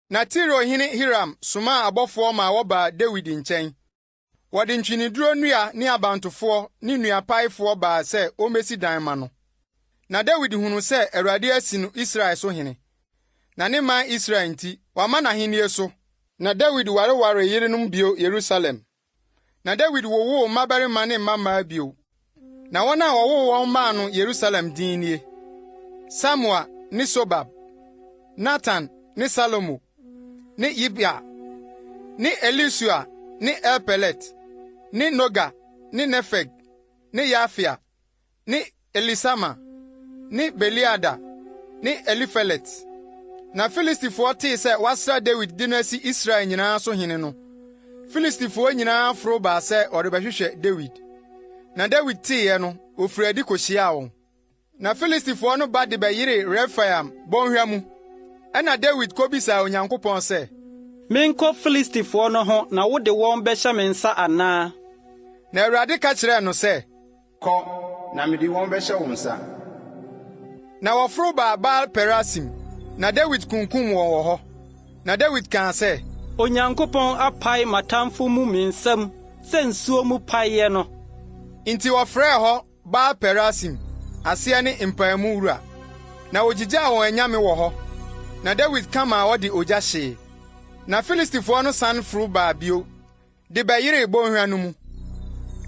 Speaker 1: Na Tiro hene Hiram somaa abɔfoɔ maa wɔbaa Dawid nkyɛn. Wɔde ntweneduro nnua ne abantofoɔ ne nnuapaefoɔ baa sɛ wɔmmesi dan mma no. Na Dawid hunuu sɛ Awurade asi no Israel so hene, na ne man Israel nti, wama n'ahennie so. Na Dawid warewaree yerenom bio Yerusalem. Na Dawid wowoo mmabarima ne mmammaa bio. Na wɔn a wɔwoo wɔn maa no Yerusalem din nie: Samua ne Sobab, Natan ne Salomo, ne Yibhar, ne Elisua ne Elpelet, ne Noga ne Nefeg ne Yafia, ne Elisama, ne Beeliada ne Elifelet. Na Filistifoɔ tee sɛ wɔasra Dawid de no asi Israel nyinaa so hene no, Filistifoɔ nyinaa foro baa sɛ wɔrebɛhwehwɛ Dawid. Na Dawid teeɛ no, ofirii adi kohyiaa wɔn. Na Filistifoɔ no ba de bɛyeree Refaim bɔnhwa mu. Ɛnna Dawid kobisaa Onyankopɔn sɛ,
Speaker 6: Menkɔ Filistifoɔ no ho na wode wɔn bɛhyɛ me nsa anaa?
Speaker 1: Na Awurade ka kyerɛɛ no sɛ,
Speaker 5: Kɔ, na mede wɔn bɛhyɛ wo nsa.
Speaker 1: Na wɔforo baa Baal-Perasim, na Dawid kunkum wɔn wɔ hɔ. Na Dawid kaa sɛ.
Speaker 6: Onyankopɔn apae m'atamfo mu me nsam sɛ nsuo mu paeɛ no.
Speaker 1: Enti wɔfrɛɛ hɔ Baal-Perasim, aseɛ ne Mpaemu Wura. Na wogyigyaa wɔn anyame wɔ hɔ, na Dawid ka maa wɔde ogya hyee. Na Filistifoɔ no san foro baa bio de bɛyeree bɔnhwa no mu.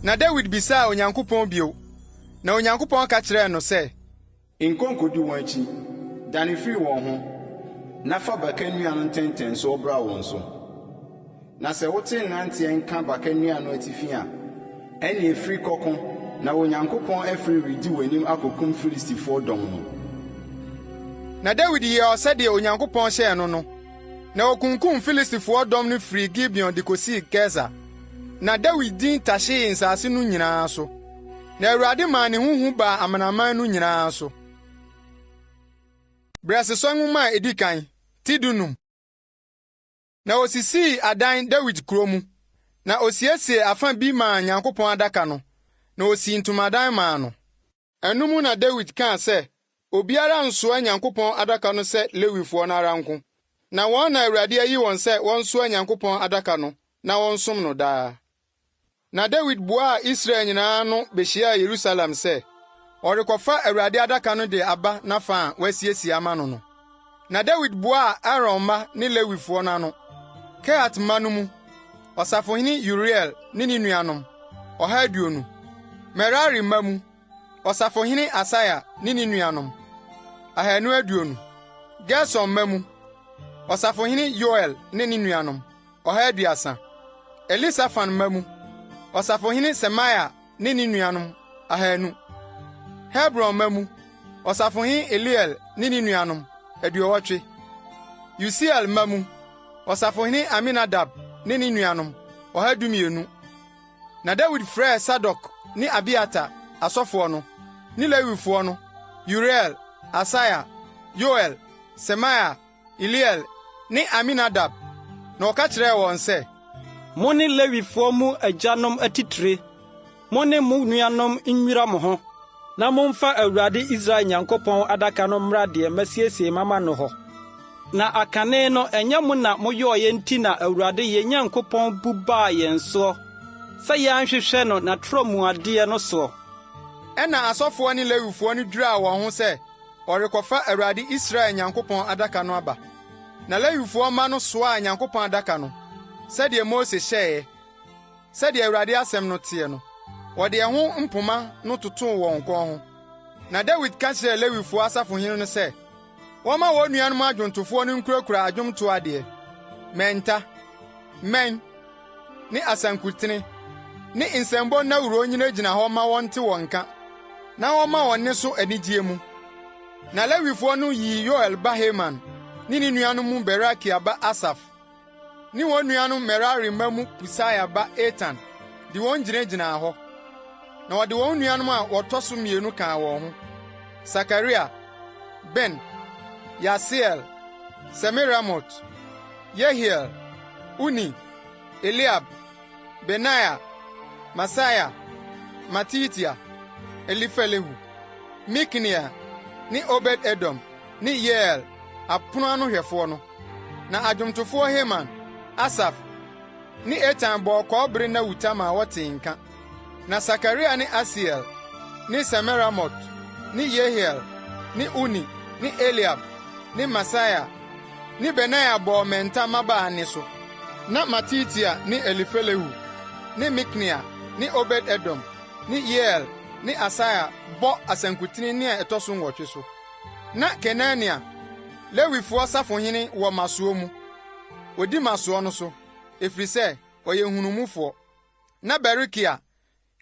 Speaker 1: Na Dawid bisaa Onyankopɔn bio, na Onyankopɔn ka kyerɛɛ no sɛ.
Speaker 5: Nkɔ nkodi wɔn akyi, dane firi wɔn ho, na fa baka nnua no ntɛntɛnsoɔ bra wɔn so. Na sɛ wote nnanteɛ nka baka nnua no atifi a, ɛnneɛ firi kɔko, na Onyankopɔn afiri redi w'anim akɔkum Filistifoɔ dɔm no.
Speaker 1: Na Dawid yɛɛ sɛdeɛ Onyankopɔn hyɛɛ no no, na okunkum Filistifoɔ dɔm no firii Gibeon de kosii Geser. Na Dawid din tahyee nsase no nyinaa so. Na Awurade maa ne ho hu baa amanaman no nyinaa so. Brɛsosɔ Nwoma a edi kan, ti 15. Na osisii adan Dawid kurow mu, na osiesiee afa bi maa Nyankopɔn adaka no, na osii ntomadan maa no. Ɛno mu na Dawid kaa sɛ obiara nnsoa Nyankopɔn adaka no sɛ Lewifoɔ no ara nko, na wɔn na Awurade ayi wɔn sɛ wɔnsoa Nyankopɔn adaka no na wɔnsom no daa. Na Dawid boaa Israel nyinaa ano behyiaa Yerusalem sɛ, ɔrekɔfa Awurade adaka no de aba n'afa a wasiesie ama no no. Na Dawid boaa Aaron mma ne Lewifoɔ no ano. Kehat mma no mu, ɔsafohene Uriel ne ne nuanom, 120. Merari mma mu, ɔsafohene Asaia ne ne nuanom, 220. Gerson mma mu, ɔsafohene Yoel ne ne nuanom, 130. Elisafan mma mu, ɔsafohene Semaia ne ne nuanom, 200. Hebron mma mu, ɔsafohene Eliel ne ne nuanom, 80. Usiel mma mu, ɔsafohene Aminadab ne ne nuanom, 112. Na Dawid frɛɛ Sadok ne Abiatar, asɔfoɔ no, ne Lewifoɔ no, Uriel, Asaia, Yoel, Semaia, Eliel ne Aminadab, na ɔka kyerɛɛ wɔn sɛ.
Speaker 6: Mo ne Lewifoɔ mu agyanom atitire, mo ne mo nuanom nnwira mo ho, na momfa Awurade Israel Nyankopɔn adaka no mmra deɛ masiesie mama no hɔ. Na akane no ɛnyɛ mo na moyɔeɛ nti na Awurade yɛn Nyankopɔn bu baa yɛn soɔ sɛ yɛanhwehwɛ no n'atorɔmuadeɛ no soɔ.
Speaker 1: Ɛnna asɔfoɔ ne Lewifoɔ no dwiraa wɔn ho sɛ wɔrekɔfa Awurade Israel Nyankopɔn adaka no aba. Na Lewifoɔ mma no soaa Nyankopɔn adaka no, sɛdeɛ Mose hyɛeɛ, sɛdeɛ Awurade asɛm no teɛ no. Wɔde ɛho mpoma no totoo wɔn kɔn ho. Na Dawid ka kyerɛɛ Lewifoɔ asafohene no sɛ, wɔmma wɔn nuanom adwontofoɔ no nkurakura adwomtoɔ adeɛ, mmɛnta, mmɛn, ne asankutene, ne nsambɔ nnawuro nnyinagyina hɔ mma wɔnte wɔn nka, na wɔmma wɔn nne so anigyeɛ mu. Na Lewifoɔ no yii Yoel ba Heman ne ne nuanom mu Berekia ba Asaf ne wɔn nuanom Merari mma mu Kusaia ba Etan de wɔn gyinagyinaa hɔ. Na wɔde wɔn nuanom a wɔtɔ so mmienu kaa wɔn ho: Sakaria, Ben, Yaasiel, Semiramot, Yehiel, Uni, Eliab, Benaia, Maaseia, Matitia, Elifelehu, Mikneia ne Obed-Edom ne Yeiel, apon ano hwɛfoɔ no. Na adwomtofoɔ Heman, Asaf ne Etan bɔɔ kɔbere nnawuta maa wɔtee nka. Na Sakaria ne Asiel ne Semiramot ne Yehiel ne Uni ne Eliab ne Maaseia ne Benaia bɔɔ mmɛnta mmabaa nne so. Na Matitia ne Elifelehu ne Mikneia ne Obed-Edom ne Yeiel ne Asaia bɔ asankuten nne a ɛtɔ so nwɔtwe so. Na Kenania, Lewifoɔ safohene wɔ mmasoɔ mu. Odi mmasoɔ no so, efiri sɛ, ɔyɛ nhunumufoɔ. Na Berekia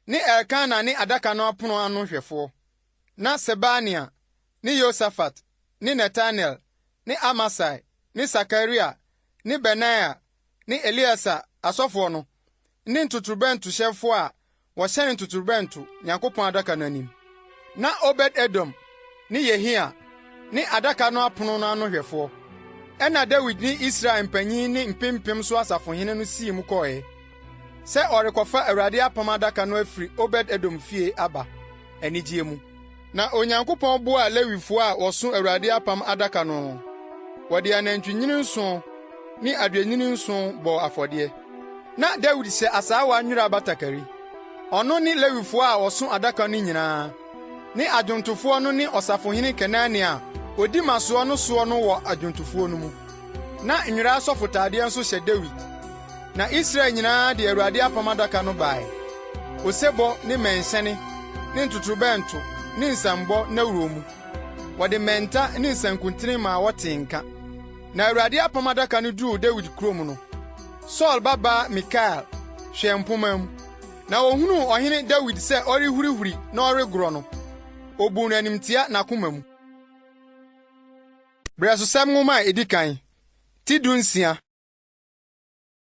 Speaker 1: ne Elkana ne adaka no apono ano hwɛfoɔ. Na Sebania ne Yosafat ne Netanel ne Amasai ne Sakaria ne Benaia ne Eleasa asɔfoɔ no ne ntotorobɛntohyɛnfoɔ a wɔhyɛn ntotorobɛnto Nyankopɔn adaka no anim. Na Obed-Edom ne Yehia ne adaka no apono no ano hwɛfoɔ. Ɛnna Dawid ne Israel mpanyin ne mpempem so asafohene no sii mu kɔe sɛ ɔrekɔfa Awurade apam adaka no afiri Obed-Edom fie aba anigye mu. Na Onyankopɔn boaa Lewifo a wɔso Awurade apam adaka no no. Wɔde anantwinini nson ne adwennini nson bɔɔ afɔdeɛ. Na Dawid hyɛ asaawa nwera batakari. Ɔno ne Lewifo a wɔso adaka no nyinaa, ne adwontofoɔ no ne ɔsafohene Kenania a odi mmasoɔ no soɔ no wɔ adwontofoɔ no mu. Na nwera asɔfotadeɛ nso hyɛ Dawid. Na Israel nyinaa de Awurade apam adaka no bae, osebɔ ne mmɛnhyɛne ne ntotorobɛnto ne nsambɔ nnawuro mu. Wɔde mmɛnta ne nsankutene maa wɔtee nka. Na Awurade apam adaka no duruu Dawid kurom no, Saulo babaa Mikal hwɛɛ mpomma mu, na ohunuu ɔhene Dawid sɛ ɔrehurihuri na ɔregorɔ no, obuu no animtiaa n'akoma mu. Berɛsosɛm Nwoma a edi kan, ti dunsia.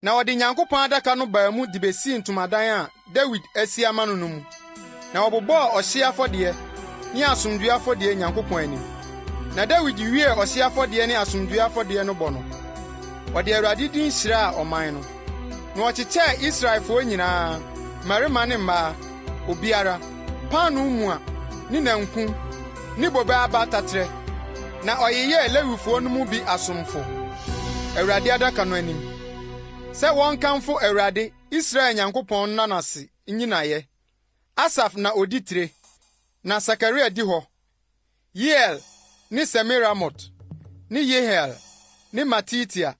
Speaker 1: Na wɔde Nyankopɔn adaka no baa mu de besii ntomadan a Dawid asi ama no no mu. Na wɔbobɔɔ ɔhyeɛ afɔdeɛ ne asomdwoe afɔdeɛ Nyankopɔn anim. Na Dawid wiee ɔhyeɛ afɔdeɛ ne asomdwoe afɔdeɛ no bɔ no, ɔde Awurade din hyiraa ɔman no. Na ɔkyekyɛɛ Israelfoɔ nyinaa, mmarima ne mmaa, obiara, paanoo mua ne nankum ne bobe aba taterɛ. Na ɔyeyɛɛ Lewifoɔ no mu bi asomfo, Awurade adaka no anim, sɛ wɔnkamfo Awurade, Israel Nyankopɔn nna no ase nyi no ayɛ. Asaf na odi tire, na Sakaria di hɔ, Yeiel ne Semiramot ne Yehiel ne Matitia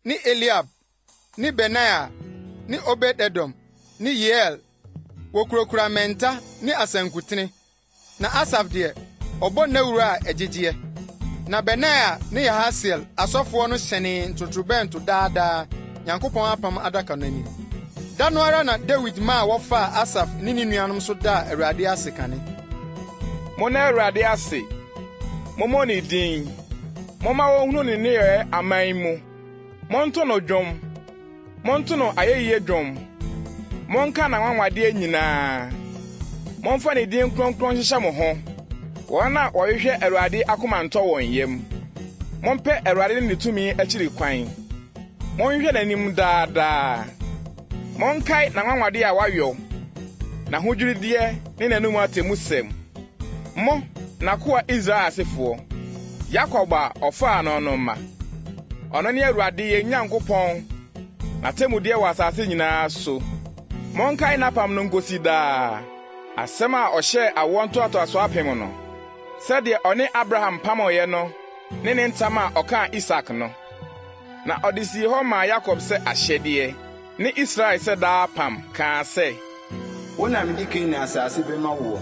Speaker 1: ne Eliab ne Benaia ne Obed-Edom ne Yeiel, wokurakura mmɛnta ne asankutene. Na Asaf deɛ, ɔbɔ nnawuro a ɛgyegyeɛ. Na Benaia ne Yahasiel asɔfoɔ no hyɛnee ntotorobɛnto daa daa Nyankopɔn apam adaka no anim. Da no ara na Dawid maa wɔfaa Asaf ne ne nuanom so daa Awurade ase kane.
Speaker 5: Monna Awurade ase, mommɔ ne din, momma wonhunu ne nneyɔe aman mu. Monto no dwom, Monto no ayɛyie dwom. Monka n'anwanwadeɛ nyinaa. Momfa ne din kronkron nhyehyɛ mo ho. Wɔn a wɔhwehwɛ Awurade akoma ntɔ wɔn yam. Mompɛ Awurade ne ne tumi akyiri kwan. Monhwehwɛ n'anim daa daa. Monkae n'anwanwadeɛ a wayɔ, n'ahodwirideɛ ne n'anom atemmusɛm. Mo, n'akoa Israel asefoɔ, Yakob a ɔfaa no no mma. Ɔno ne Awurade yɛn Nyankopɔn, n'atemmudeɛ wɔ asase nyinaa so. Monkae n'apam no nkosi daa, Asɛm a ɔhyɛɛ awoɔ ntoatoasoɔ apem no, sɛdeɛ ɔne Abraham pameeɛ no ne ne ntam a ɔkaa Isak no. Na ɔde sii hɔ maa Yakob sɛ ahyɛdeɛ, ne Israel sɛ daa apam, kaa sɛ.
Speaker 8: Wo na mede Kanaan asase bɛma woɔ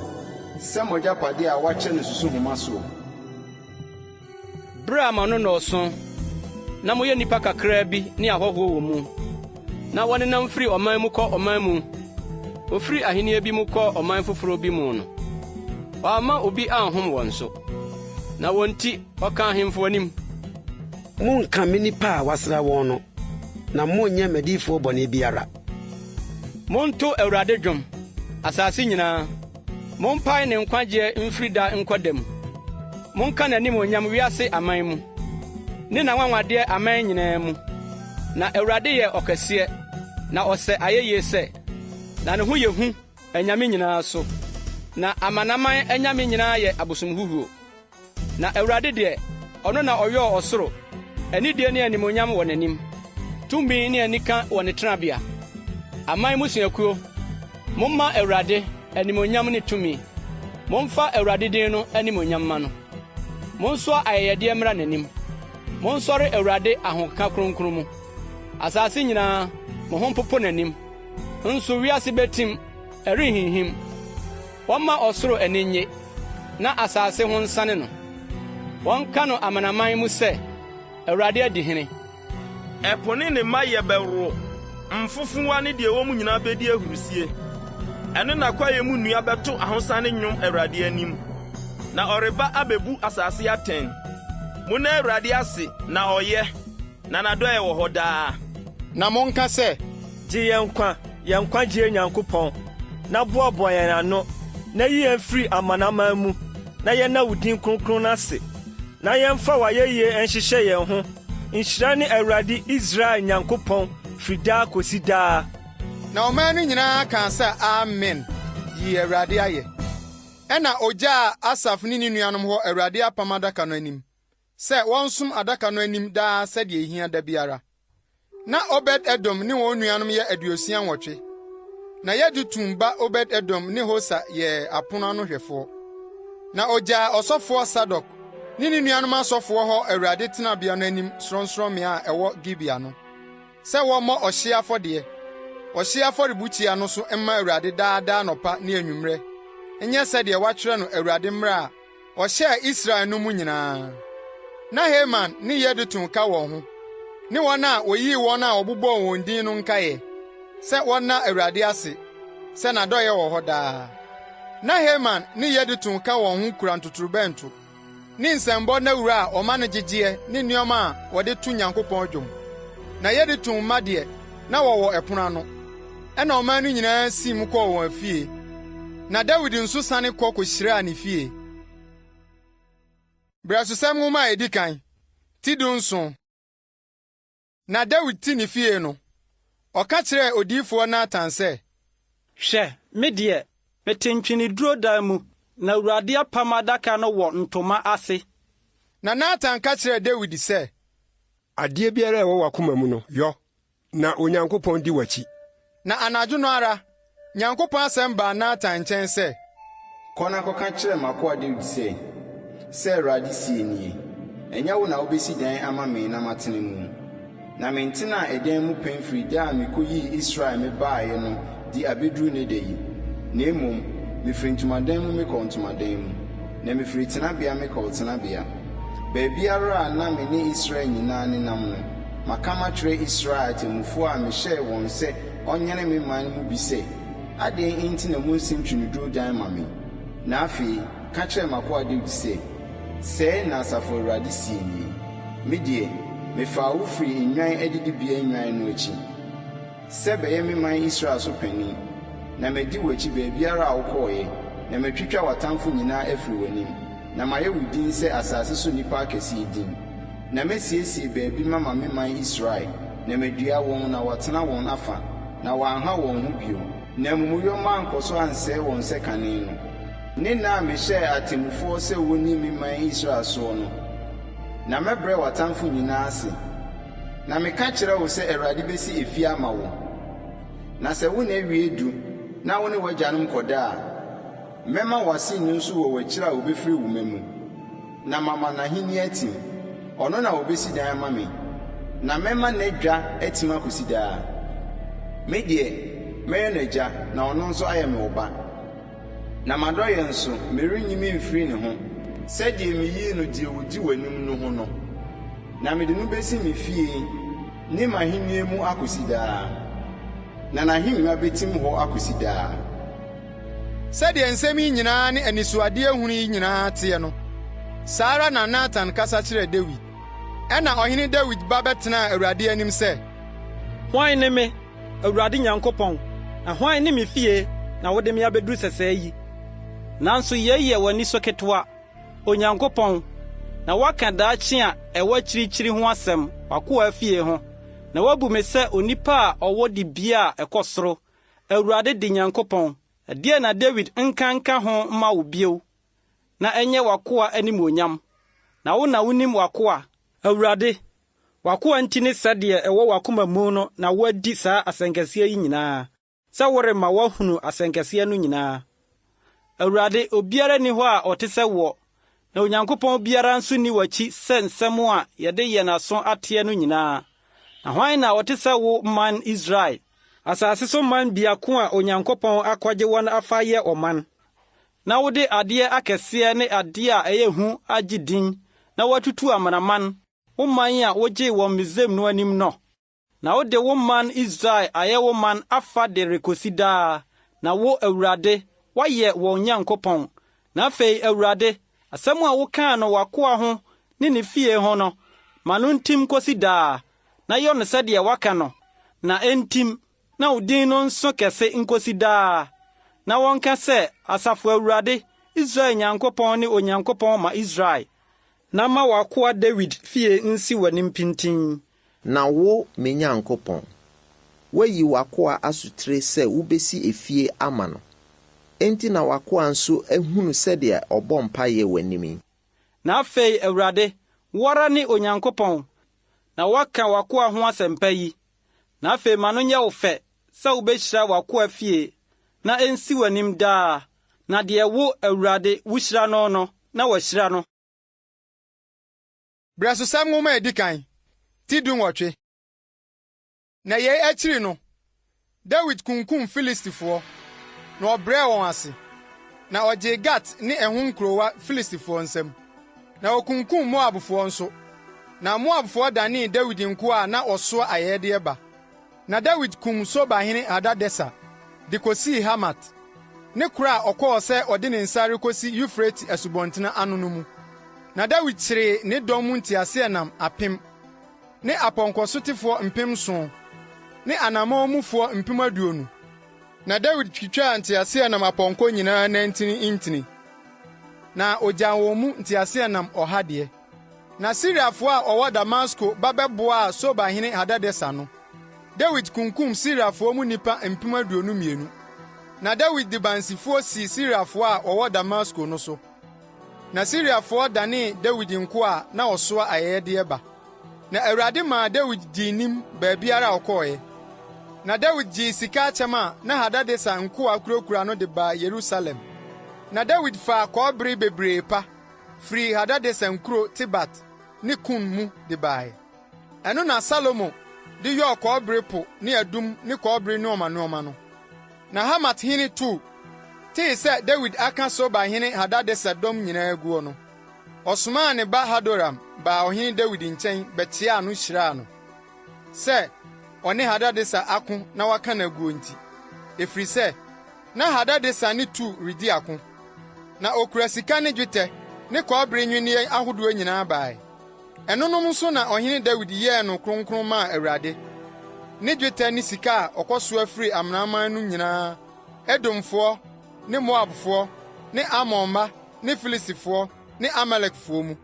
Speaker 8: sɛ mo agyapadeɛ a wɔakyɛ no susuhoma soɔ.
Speaker 9: Bere a mo ano nnɔɔso, na moyɛ nnipa kakraa bi ne ahɔho wɔ mu, na wɔnenam firi ɔman mu kɔ ɔman mu, wofiri ahenni bi mu kɔ ɔman foforo bi mu no, wamma obi anhom wɔn so, na wɔn nti ɔkaa ahemfo anim.
Speaker 4: Monnka me nnipa a wɔasra wɔn no, na monnyɛ m'adiyifoɔ bɔne biara.
Speaker 9: Monto Awurade dwom, asase nyinaa. Mompae ne nkwagyeɛ mfiri da nkɔ da mu. Monka n'animuonyam wiase aman mu, ne n'anwanwadeɛ aman nyinaa mu. Na Awurade yɛ ɔkɛseɛ, na ɔsɛ ayɛyie sɛ, na ne ho yɛ hu anyame nyinaa so. Na amanaman anyame nyinaa yɛ abosomhuhuo. Na Awurade deɛ, ɔno na ɔyɔɔ ɔsoro, anidie ne animuonyam wɔ n'anim, tumi ne anika wɔ ne tenabea. Aman mmusuakuo, momma Awurade animuonyam ne tumi. Momfa Awurade din no animuonyam mma no. Monsoa ayɛyɛdeɛ mmra n'anim. Monsɔre Awurade ahokeka kronkron mu. Asase nyinaa, mo ho mpopo n'anim. Nso wiase betim, ɛrenhinhim. Wɔmma ɔsoro ani nnye, na asase ho nsane no. Wɔnka no amanaman mu sɛ, Awurade adi hene!
Speaker 10: Ɛpo ne ne mayɛ bɛworo, mfofowa ne deɛ ɛwɔ mu nyinaa bedi ahurusie. Ɛno na kwaeɛ mu nnua bɛto ahosane nnwom Awurade anim, na ɔreba abebu asase atɛn. Monna Awurade ase, na ɔyɛ, na n'adɔe wɔ hɔ daa.
Speaker 1: Na monka sɛ.
Speaker 11: Gye yɛn nkwa, yɛn nkwagyeɛ Nyankopɔn, na boaboa yɛn ano, na yi yɛn firi amanaman mu, na yɛnna wo din kronkron no ase, na yɛmfa w'ayɛyie nhyehyɛ yɛn ho. Nhyira ne Awurade Israel Nyankopɔn firi daa kɔsi daa.
Speaker 1: Na ɔman no nyinaa kaa sɛ, Amen! yii Awurade ayɛ. Ɛnna ogyaa Asaf ne ne nuanom hɔ Awurade apam adaka no anim, sɛ wɔnsom adaka no anim daa sɛdeɛ ehia da biara. Na Obed-Edom ne wɔn nuanom yɛ 68. Na Yedutun ba Obed-Edom ne Hosa yɛɛ apon ano hwɛfoɔ. Na ogyaa ɔsɔfoɔ Sadok ne ne nuanom asɔfoɔ hɔ Awurade tenabea no anim sorɔnsorɔmmea a ɛwɔ Gibea no, sɛ wɔmmɔ ɔhyeɛ afɔdeɛ, ɔhyeɛ afɔrebukyia no so mma Awurade daa daa anɔpa ne anwummerɛ nyɛ sɛdeɛ wɔatwerɛ no Awurade mmara a ɔhyɛɛ Israel no mu nyinaa. Na Heman ne Yedutun ka wɔn ho, ne wɔn a woyii wɔn a wɔbobɔɔ wɔn din no nkae, sɛ wɔnna Awurade ase sɛ n'adɔe wɔ hɔ daa. Na Heman ne Yedutun ka wɔn ho kura ntotorobɛnto, ne nsambɔ nnawuru a wɔma no gyegyeɛ ne nneɛma a wɔde to Nyankopɔn dwom. Na Yedutun mma deɛ, na wɔwɔ ɛpono ano. Ɛnna ɔman no nyinaa sii mu kɔɔ wɔn afie. Na Dawid nso sane kɔ kohyiraa ne fie. Brɛsosɛm Nwoma a edi kan, ti dunson. Na Dawid te ne fie no, ɔka kyerɛɛ odiyifoɔ Natan sɛ.
Speaker 6: Hwɛ, me deɛ, mete ntweneduro dan mu, na Awurade apam adaka no wɔ ntoma ase.
Speaker 1: Na Natan ka kyerɛɛ Dawid sɛ.
Speaker 12: Adeɛ biara a ɛwɔ w'akoma mu no, yɔ, na Onyankopɔn di w'akyi.
Speaker 1: Na anadwo no ara, Nyankopɔn asɛm baa Natan nkyɛn sɛ.
Speaker 8: Kɔ na kɔka kyerɛ m'akoa Dawid sɛ, 'Sɛ Awurade seɛ nie, Ɛnyɛ wo na wobɛsi dan ama me na matena mu. Na mentenaa ɛdan mu pɛn firi da a mekɔyii Israel mebaeɛ no de abɛduru nnɛ da yi, na mmom mefiri ntomadan mu mekɔɔ ntomadan mu, na mefiri tenabea mekɔɔ tenabea. Baabiara a na me ne Israel nyinaa nenam no, maka makyerɛ Israel atemmufoɔ a mehyɛɛ wɔn sɛ wɔnyɛne me man mu bi sɛ, 'Adɛn nti na monsi ntweneduro dan mma me? Na afei, ka kyerɛ m'akoa Dawid sɛ, 'Sɛɛ na Asafo Awurade seɛ nie, Me deɛ, mefaa wo firii nnwan adidibea nnwan no akyi, sɛ bɛyɛ me man Israel so panin, na madi w'akyi baabiara a wokɔeɛ, na matwitwa w'atamfo nyinaa afiri w'anim, na mayɛ wo din sɛ asase so nnipa akɛseɛ din. Na mɛsiesie baabi mama me man Israel, na madua wɔn na wɔatena wɔn afa, na wɔanha wɔn ho bio, na amumuyɔ mma ankɔ so ansɛe wɔn sɛ kane no, ne nna a mehyɛɛ atemmufoɔ sɛ wɔnni me man Israel soɔ no. Na mɛbrɛ w'atamfo nyinaa ase. Na meka kyerɛ wo sɛ Awurade bɛsi efie ama wo. Na sɛ wo nna wie du na wo ne w'agyanom kɔda a, Mɛma w'aseni nso wɔ w'akyiri a obefiri wo mma mu, na mama n'ahenni atim. Ɔno na obesi dan ama me, na mɛma n'adwa atim akosi daa. Me deɛ, mɛyɛ no agya, na ɔno nso ayɛ me ɔba. Na m'adɔeɛ nso, merenyi memfiri ne ho, sɛdeɛ meyii no deɛ ɔdi w'anim no ho no, na mede no bɛsi me fie ne m'ahennie mu akɔsi daa, na n'ahennwa bɛtim hɔ akɔsi daa.
Speaker 1: Sɛdeɛ nsɛm yi nyinaa ne anisoadehunu yi nyinaa teɛ no, saa ara na Natan kasa kyerɛɛ Dawid. Ɛnna ɔhene Dawid ba bɛtenaa Awurade anim sɛ.
Speaker 6: Hwan ne me, Awurade Nyankopɔn, na hwan ne me fie na wode me abeduru sɛsɛɛ yi? Nanso yei yɛ w'ani so ketewa, Onyankopɔn, na woaka daakye a ɛwɔ akyirikyiri ho asɛm w'akoa fie ho, na woabu me sɛ onipa a ɔwɔ dibea a ɛkɔ soro, Awurade de Nyankopɔn. Ɛdeɛn na Dawid nka nka ho mma wo bio, na ɛnyɛ w'akoa animuonyam? Na wo na wunim w'akoa, Awurade, W'akoa nti ne sɛdeɛ ɛwɔ w'akoma mu no na woadi saa asɛnkɛseɛ yi nyinaa, sɛ worema wɔahunu asɛnkɛseɛ no nyinaa. Awurade, obiara nni hɔ a ɔte sɛ woɔ, na Onyankopɔn biara nso nni w'akyi sɛ nsɛm a yɛde yɛn aso ateɛ no nyinaa. Na hwan na ɔte sɛ wo man Israel, asase so man biako a Onyankopɔn akɔgye wɔn afa ayɛ ɔman, na wode adeɛ akɛseɛ ne adeɛ a ɛyɛ hu agye din na woatutu amanaman, wo man a wogyee wɔn Misraim no anim no? Na wode wo man Israel ayɛ wo man afa de rekosi daa, na wo, Awurade, woayɛ wɔn Nyankopɔn. Na afei, Awurade, asɛm a wokaa no w'akoa ho ne ne fie ho no, ma no ntim nkosi daa, na yɔ no sɛdeɛ woaka no, na entim, na wo din no nso kɛse nkosi daa, na wɔnka sɛ, 'Asafo Awurade, Israel Nyankopɔn ne Onyankopɔn ma Israel. Na ma w'akoa Dawid fie nsi w'anim pintinn.
Speaker 13: Na wo, me Nyankopɔn, woayi w'akoa asotire sɛ wobɛsi efie ama no, enti na w'akoa nso ahunu sɛdeɛ ɔbɔ mpaeɛ w'anim yi.
Speaker 6: Na afei, Awurade, wo ara ne Onyankopɔn, na woaka w'akoa ho asɛmpa yi. Na afei ma no nyɛ wo fɛ sɛ wobɛhyira w'akoa fie, na ɛnsi w'anim daa, na deɛ wo, Awurade, wuhyira no no, na wɔahyira no.
Speaker 1: Brɛsosɛm Nwoma a edi kan, ti dunwɔtwe. Na yei akyiri no, Dawid kunkum Filistifoɔ, na ɔbrɛɛ wɔn ase, na ɔgyee Gat ne ɛho nkurowa Filistifoɔ nsam. Na okunkum Moabfoɔ nso, na Moabfoɔ danee Dawid nkoa a na wɔsoa ayɛyɛdeɛ ba. Na Dawid kum Sobahene Hadadeser de kosii Hamat, ne koro a ɔkɔɔ sɛ ɔde ne nsa rekosi Eufrate asubɔnten ano no mu. Na Dawid kyeree ne dɔm mu nteaseɛnam apem, ne apɔnkɔsotefoɔ mpemnson, ne anammɔn mufoɔ mpem aduonu. Na Dawid twitwaa nteaseɛnam apɔnkɔ nyinaa nantin ntini, na ogyaw wɔn mu nteaseɛnam ɔha deɛ. Na Siriafo a wɔwɔ Damasko ba bɛboaa Sobahene Hadadeser no, Dawid kunkum Siriafo mu nnipa mpem aduonu mmienu. Na Dawid de bansifoɔ sii Siriafo a wɔwɔ Damasko no so. Na Siriafoɔ danee Dawid nkoa a na wɔsoa ayɛyɛdeɛ ba. Na Awurade maa Dawid dii nim baabiara a ɔkɔeɛ. Na Dawid gyee sika akyɛm a na Hadadeser nkoa kurakura no de baa Yerusalem. Na Dawid faa kɔbere bebree pa firii Hadadeser nkuro Tibhat ne Kun mu de bae. Ɛno na Salomo de yɔɔ kɔbere po ne adum ne kɔbere nneɛma nneɛma no. Na Hamathene Tou tee sɛ Dawid aka Sobahene Hadadeser dɔm nyinaa aguo no, ɔsomaa ne ba Hadoram baa ɔhene Dawid nkyɛn bɛkyeaa no hyiraa no, sɛ ɔne Hadadeser ako na waka no aguo nti, ɛfiri sɛ, na Hadadeser ne Tou redi ako. Na okura sika ne dwetɛ ne kɔbere nnwinneɛ ahodoɔ nyinaa bae. Ɛnonom nso na ɔhene Dawid yɛɛ no kronkron maa Awurade, ne dwetɛ ne sika a ɔkɔsoa firii amanaman no nyinaa, Edomfoɔ ne Moabfoɔ ne Amonmma ne Filistifoɔ ne Amalekfoɔ mu.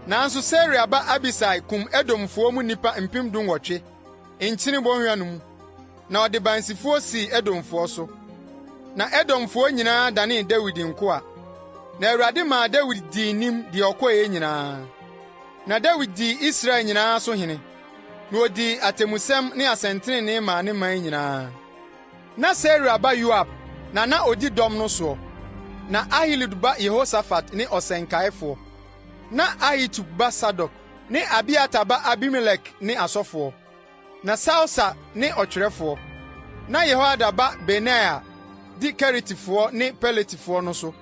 Speaker 1: Nanso Seruia ba Abisai kum Edomfoɔ mu nnipa mpem dunwɔtwe, Nkyene Bɔnhwa no mu, na ɔde bansifoɔ sii Edomfoɔ so. Na Edomfoɔ nyinaa danee Dawid nkoa. Na Awurade maa Dawid dii nim deɛ ɔkɔeɛ nyinaa. Na Dawid dii Israel nyinaa so hene, na odii atemmusɛm ne asɛntrenee maa ne man nyinaa. Na Seruia ba Yoab na na odi dɔm no soɔ. Na Ahilud ba Yehosafat ne ɔsɛnkaefoɔ. Na Ahitub ba Sadok ne Abiatar ba Abimelek ne asɔfoɔ. Na Sausa ne ɔtwerɛfoɔ. Na Yehoiada ba Benaia di Keretifoɔ ne Peletifoɔ no so.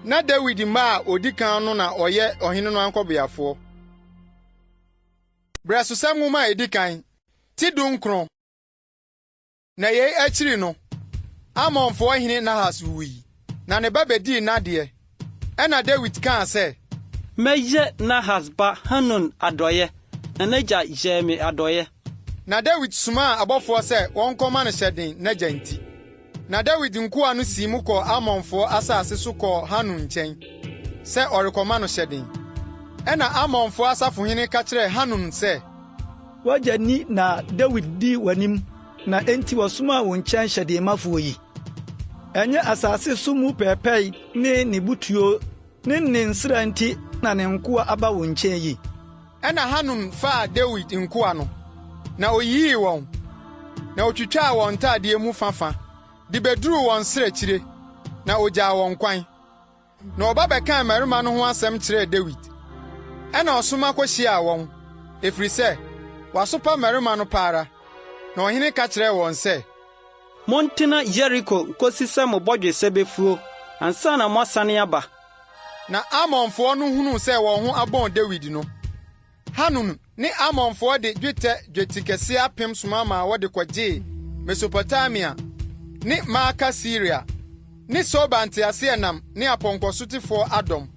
Speaker 1: Na Dawid mma a odi kan no na wɔyɛ ɔhene no ankɔbeafoɔ. Berɛsosɛm Nwoma a edi kan, ti 19. Na yei akyiri no, Amonfoɔ hene Nahas wui, na ne ba bedii n'adeɛ. Ɛnna Dawid kaa sɛ.
Speaker 6: Mɛyɛ Nahas ba Hanun adɔeɛ, na n'agya yɛɛ me adɔeɛ.
Speaker 1: Na Dawid somaa abɔfoɔ sɛ wɔnkɔma no hyɛden n'agya nti. Na Dawid nkoa no sii mu kɔɔ Amonfoɔ asase so kɔɔ Hanun nkyɛn sɛ ɔrekɔma no hyɛden. Ɛnna Amonfoɔ asafohene ka kyerɛɛ Hanun sɛ.
Speaker 14: W'agya ni na Dawid di w'anim na enti wɔsomaa wo nkyɛn hyɛdenmafoɔ yi? Ɛnyɛ asase so mu pɛɛpɛe ne ne butuo ne ne nsra nti na ne nkoa aba wo nkyɛn yi?
Speaker 1: Ɛnna Hanun faa Dawid nkoa no, na oyiyii wɔn, na otwitwaa wɔn ntadeɛ mu fa-fa de beduruu wɔn srɛkyire, na ogyaa wɔn kwan. Na wɔba bɛkaa mmarima no ho asɛm kyerɛɛ Dawid. Ɛnna ɔsoma kohyiaa wɔn, ɛfiri sɛ wɔasopa mmarima no pa ara. Na ɔhene ka kyerɛɛ wɔn sɛ.
Speaker 6: Montena Yeriko nkosi sɛ mo bɔdwesɛ befuo ansa na moasane aba.
Speaker 1: Na Amonfoɔ no hunuu sɛ wɔn ho abɔn Dawid no, Hanun ne Amonfoɔ de dwetɛ dwetikɛseɛ apem soma maa wɔde kɔgyee Mesopotamia ne Maaka Siria ne Soba nteaseɛnam ne apɔnkɔsotefoɔ adɔm.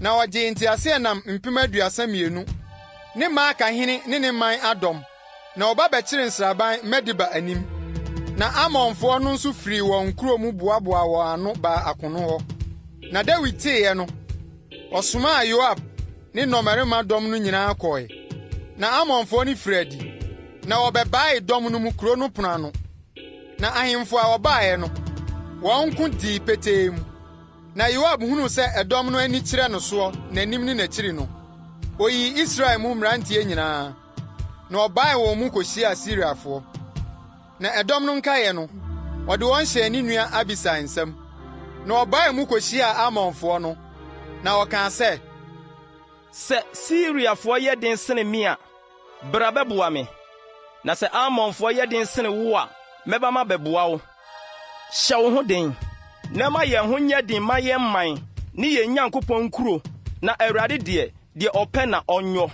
Speaker 1: Na wɔgyee nteaseɛnam 32,000 ne Maaka hene ne ne man adɔm. Na wɔba bɛkyeree nsraban Medeba anim. Na Amonfoɔ no nso firii wɔn nkuro mu boaboaa wɔn ano baa akono hɔ. Na Dawid teeɛ no, ɔsomaa Yoab ne nnɔmmarima dɔm no nyinaa kɔe. Na Amonfoɔ no firii adi, na wɔbɛbaee dɔm no mu kuro no pono ano. Na ahemfo a wɔbaeɛ no, wɔn nko dii petee mu. Na Yoab hunuu sɛ ɛdɔm no ani kyerɛ no soɔ n'anim ne n'akyiri no, ɔyii Israel mu mmeranteɛ nyinaa. Na ɔbaee wɔn mu kohyiaa Siriafoɔ. Na ɛdɔm no nkaeɛ no, ɔde wɔn hyɛɛ ne nua Abisai nsam. Na ɔbaee mu kohyiaa Amonfoɔ no, na ɔkaa sɛ.
Speaker 10: Sɛ Siriafoɔ yɛ den sene me a, bra bɛboa me, na sɛ Amonfoɔ yɛ den sene wo a, mɛba mabɛboa wo. Hyɛ wo ho den, na ma yɛn ho nyɛ den mma yɛn man ne yɛn Nyankopɔn nkuro, na Awurade deɛ, deɛ ɔpɛ na ɔnyɔ.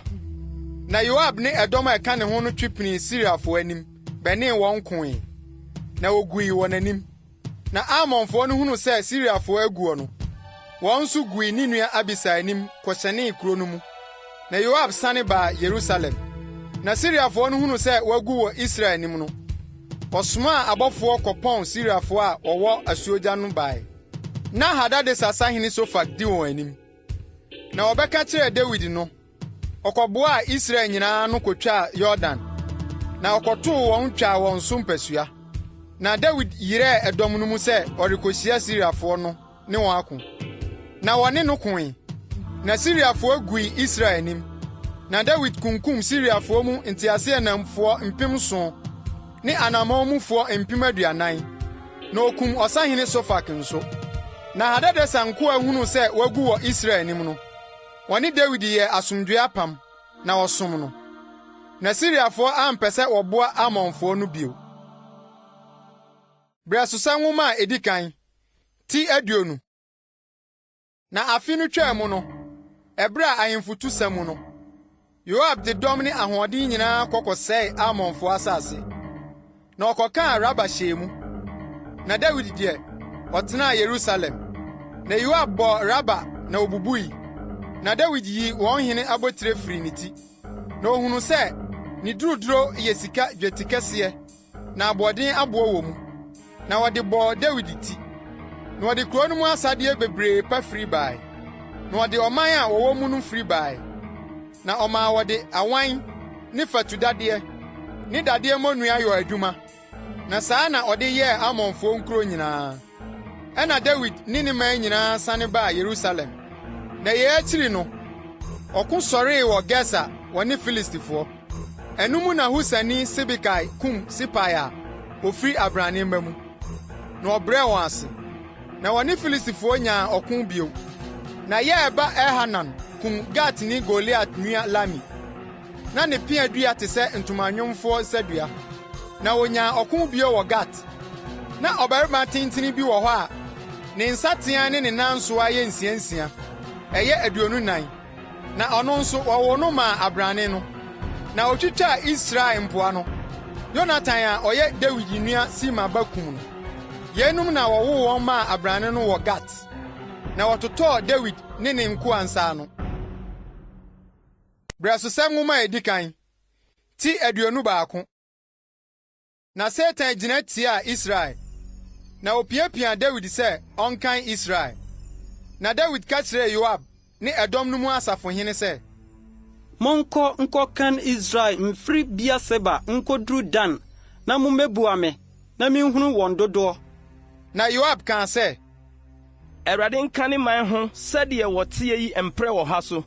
Speaker 1: Na Yoab ne ɛdɔm a ɛka ne ho no twe pinii Siriafoɔ anim bɛnee wɔn koe, na wogui wɔ n'anim. Na Amonfoɔ no hunuu sɛ Siriafoɔ aguɔ no, wɔn nso gui ne nua Abisai anim kɔhyɛnee kuro no mu. Na Yoab sane baa Yerusalem. Na Siriafoɔ no hunuu sɛ wɔagu wɔ Israel anim no, wɔsomaa abɔfoɔ kɔpɔn Siriafoɔ a wɔwɔ asuogya no bae. Na Hadadeser sahene Sofak di wɔn anim. Na wɔbɛka kyerɛɛ Dawid no, ɔkɔboaa Israel nyinaa ano kotwaa Yordan, na ɔkɔtoo wɔn twaa wɔn so mpasua. Na Dawid yerɛɛ ɛdɔm no mu sɛ ɔrekohyia Siriafoɔ no ne wɔn ako. Na wɔne no koe, na Siriafoɔ gui Israel anim. Na Dawid kunkum Siriafoɔ mu nteaseɛnamfoɔ 7,000 ne anammɔn mufoɔ 40,000, na okum ɔsahene Sofak nso. Na Hadadeser nkoa hunuu sɛ wɔagu wɔ Israel anim no, wɔne Dawid yɛɛ asomdwoe apam, na wɔsom no. Na Siriafoɔ ampɛ sɛ wɔboa Amonfoɔ no bio. Berɛsosɛm Nwoma a edi kan, ti 20. Na afe no twaa mu no, ɛberɛ a ahemfo tu sa mu no, Yoab de dɔm ne ahoɔden nyinaa kɔ kɔsɛee Amonfoɔ asase, na ɔkɔkaa Raba hyɛɛ mu. Na Dawid deɛ, ɔtenaa Yerusalem. Na Yoab bɔɔ Raba na obubui, na Dawid yii wɔn hene abotire firii ne ti. Na ohunuu sɛ ne duruduro yɛ sika dwetikɛseɛ na aboɔden aboɔ wɔ mu, na wɔde bɔɔ Dawid ti. Na wɔde kurow no mu asadeɛ bebree pa firi bae, na wɔde ɔman a wɔwɔ mu no firi bae. Na ɔmaa wɔde awan ne fatudadeɛ ne dadeɛ mmonnua yɔɔ adwuma, na saa na ɔde yɛɛ Amonfoɔ nkuro nyinaa. Ɛnna Dawid ne ne man nyinaa sane baa Yerusalem. Na yei akyiri no, ɔko sɔree wɔ Geser wɔne Filistifoɔ. Ɛno mu na Husani Sibekai kum Sipai a ofiri abrane mma mu, na ɔbrɛɛ wɔn ase. Na wɔne Filistifoɔ nyaa ɔko bio. Na Yair ba Elhanan kum Gatni Goliat nua Lami. Na ne pea dua te sɛ ntomanwomfoɔ nsadua. Na wonyaa ɔko bio wɔ Gat. Na ɔbarima tentene bi wɔ hɔ a ne nsateaa ne ne nansoaa yɛ nsiansia, ɛyɛ 24. Na ɔno nso wɔwoo no maa abrane no. Na otwitwaa Israel mpoa no, Yonatan a ɔyɛ Dawid nua Sima ba kum no. Yeinom na wɔwoo wɔn maa abrane no wɔ Gat. Na wɔtotɔɔ Dawid ne ne nkoa nsa ano. Brɛsosɛm Nwoma a edi kan, ti 21. Na Satan gyina tiaa Israel, na opiapiaa Dawid sɛ ɔnkan Israel. Na Dawid ka kyerɛɛ Yoab ne ɛdɔm no mu asafohene sɛ,
Speaker 6: Monkɔ nkɔkan Israel mfiri Beer-Seba nkoduru Dan na mummebua me, na minhunu wɔn dodoɔ.
Speaker 1: Na Yoab kaa sɛ,
Speaker 10: Awurade nka ne man ho sɛdeɛ wɔteɛ yi mprɛ ɔha so.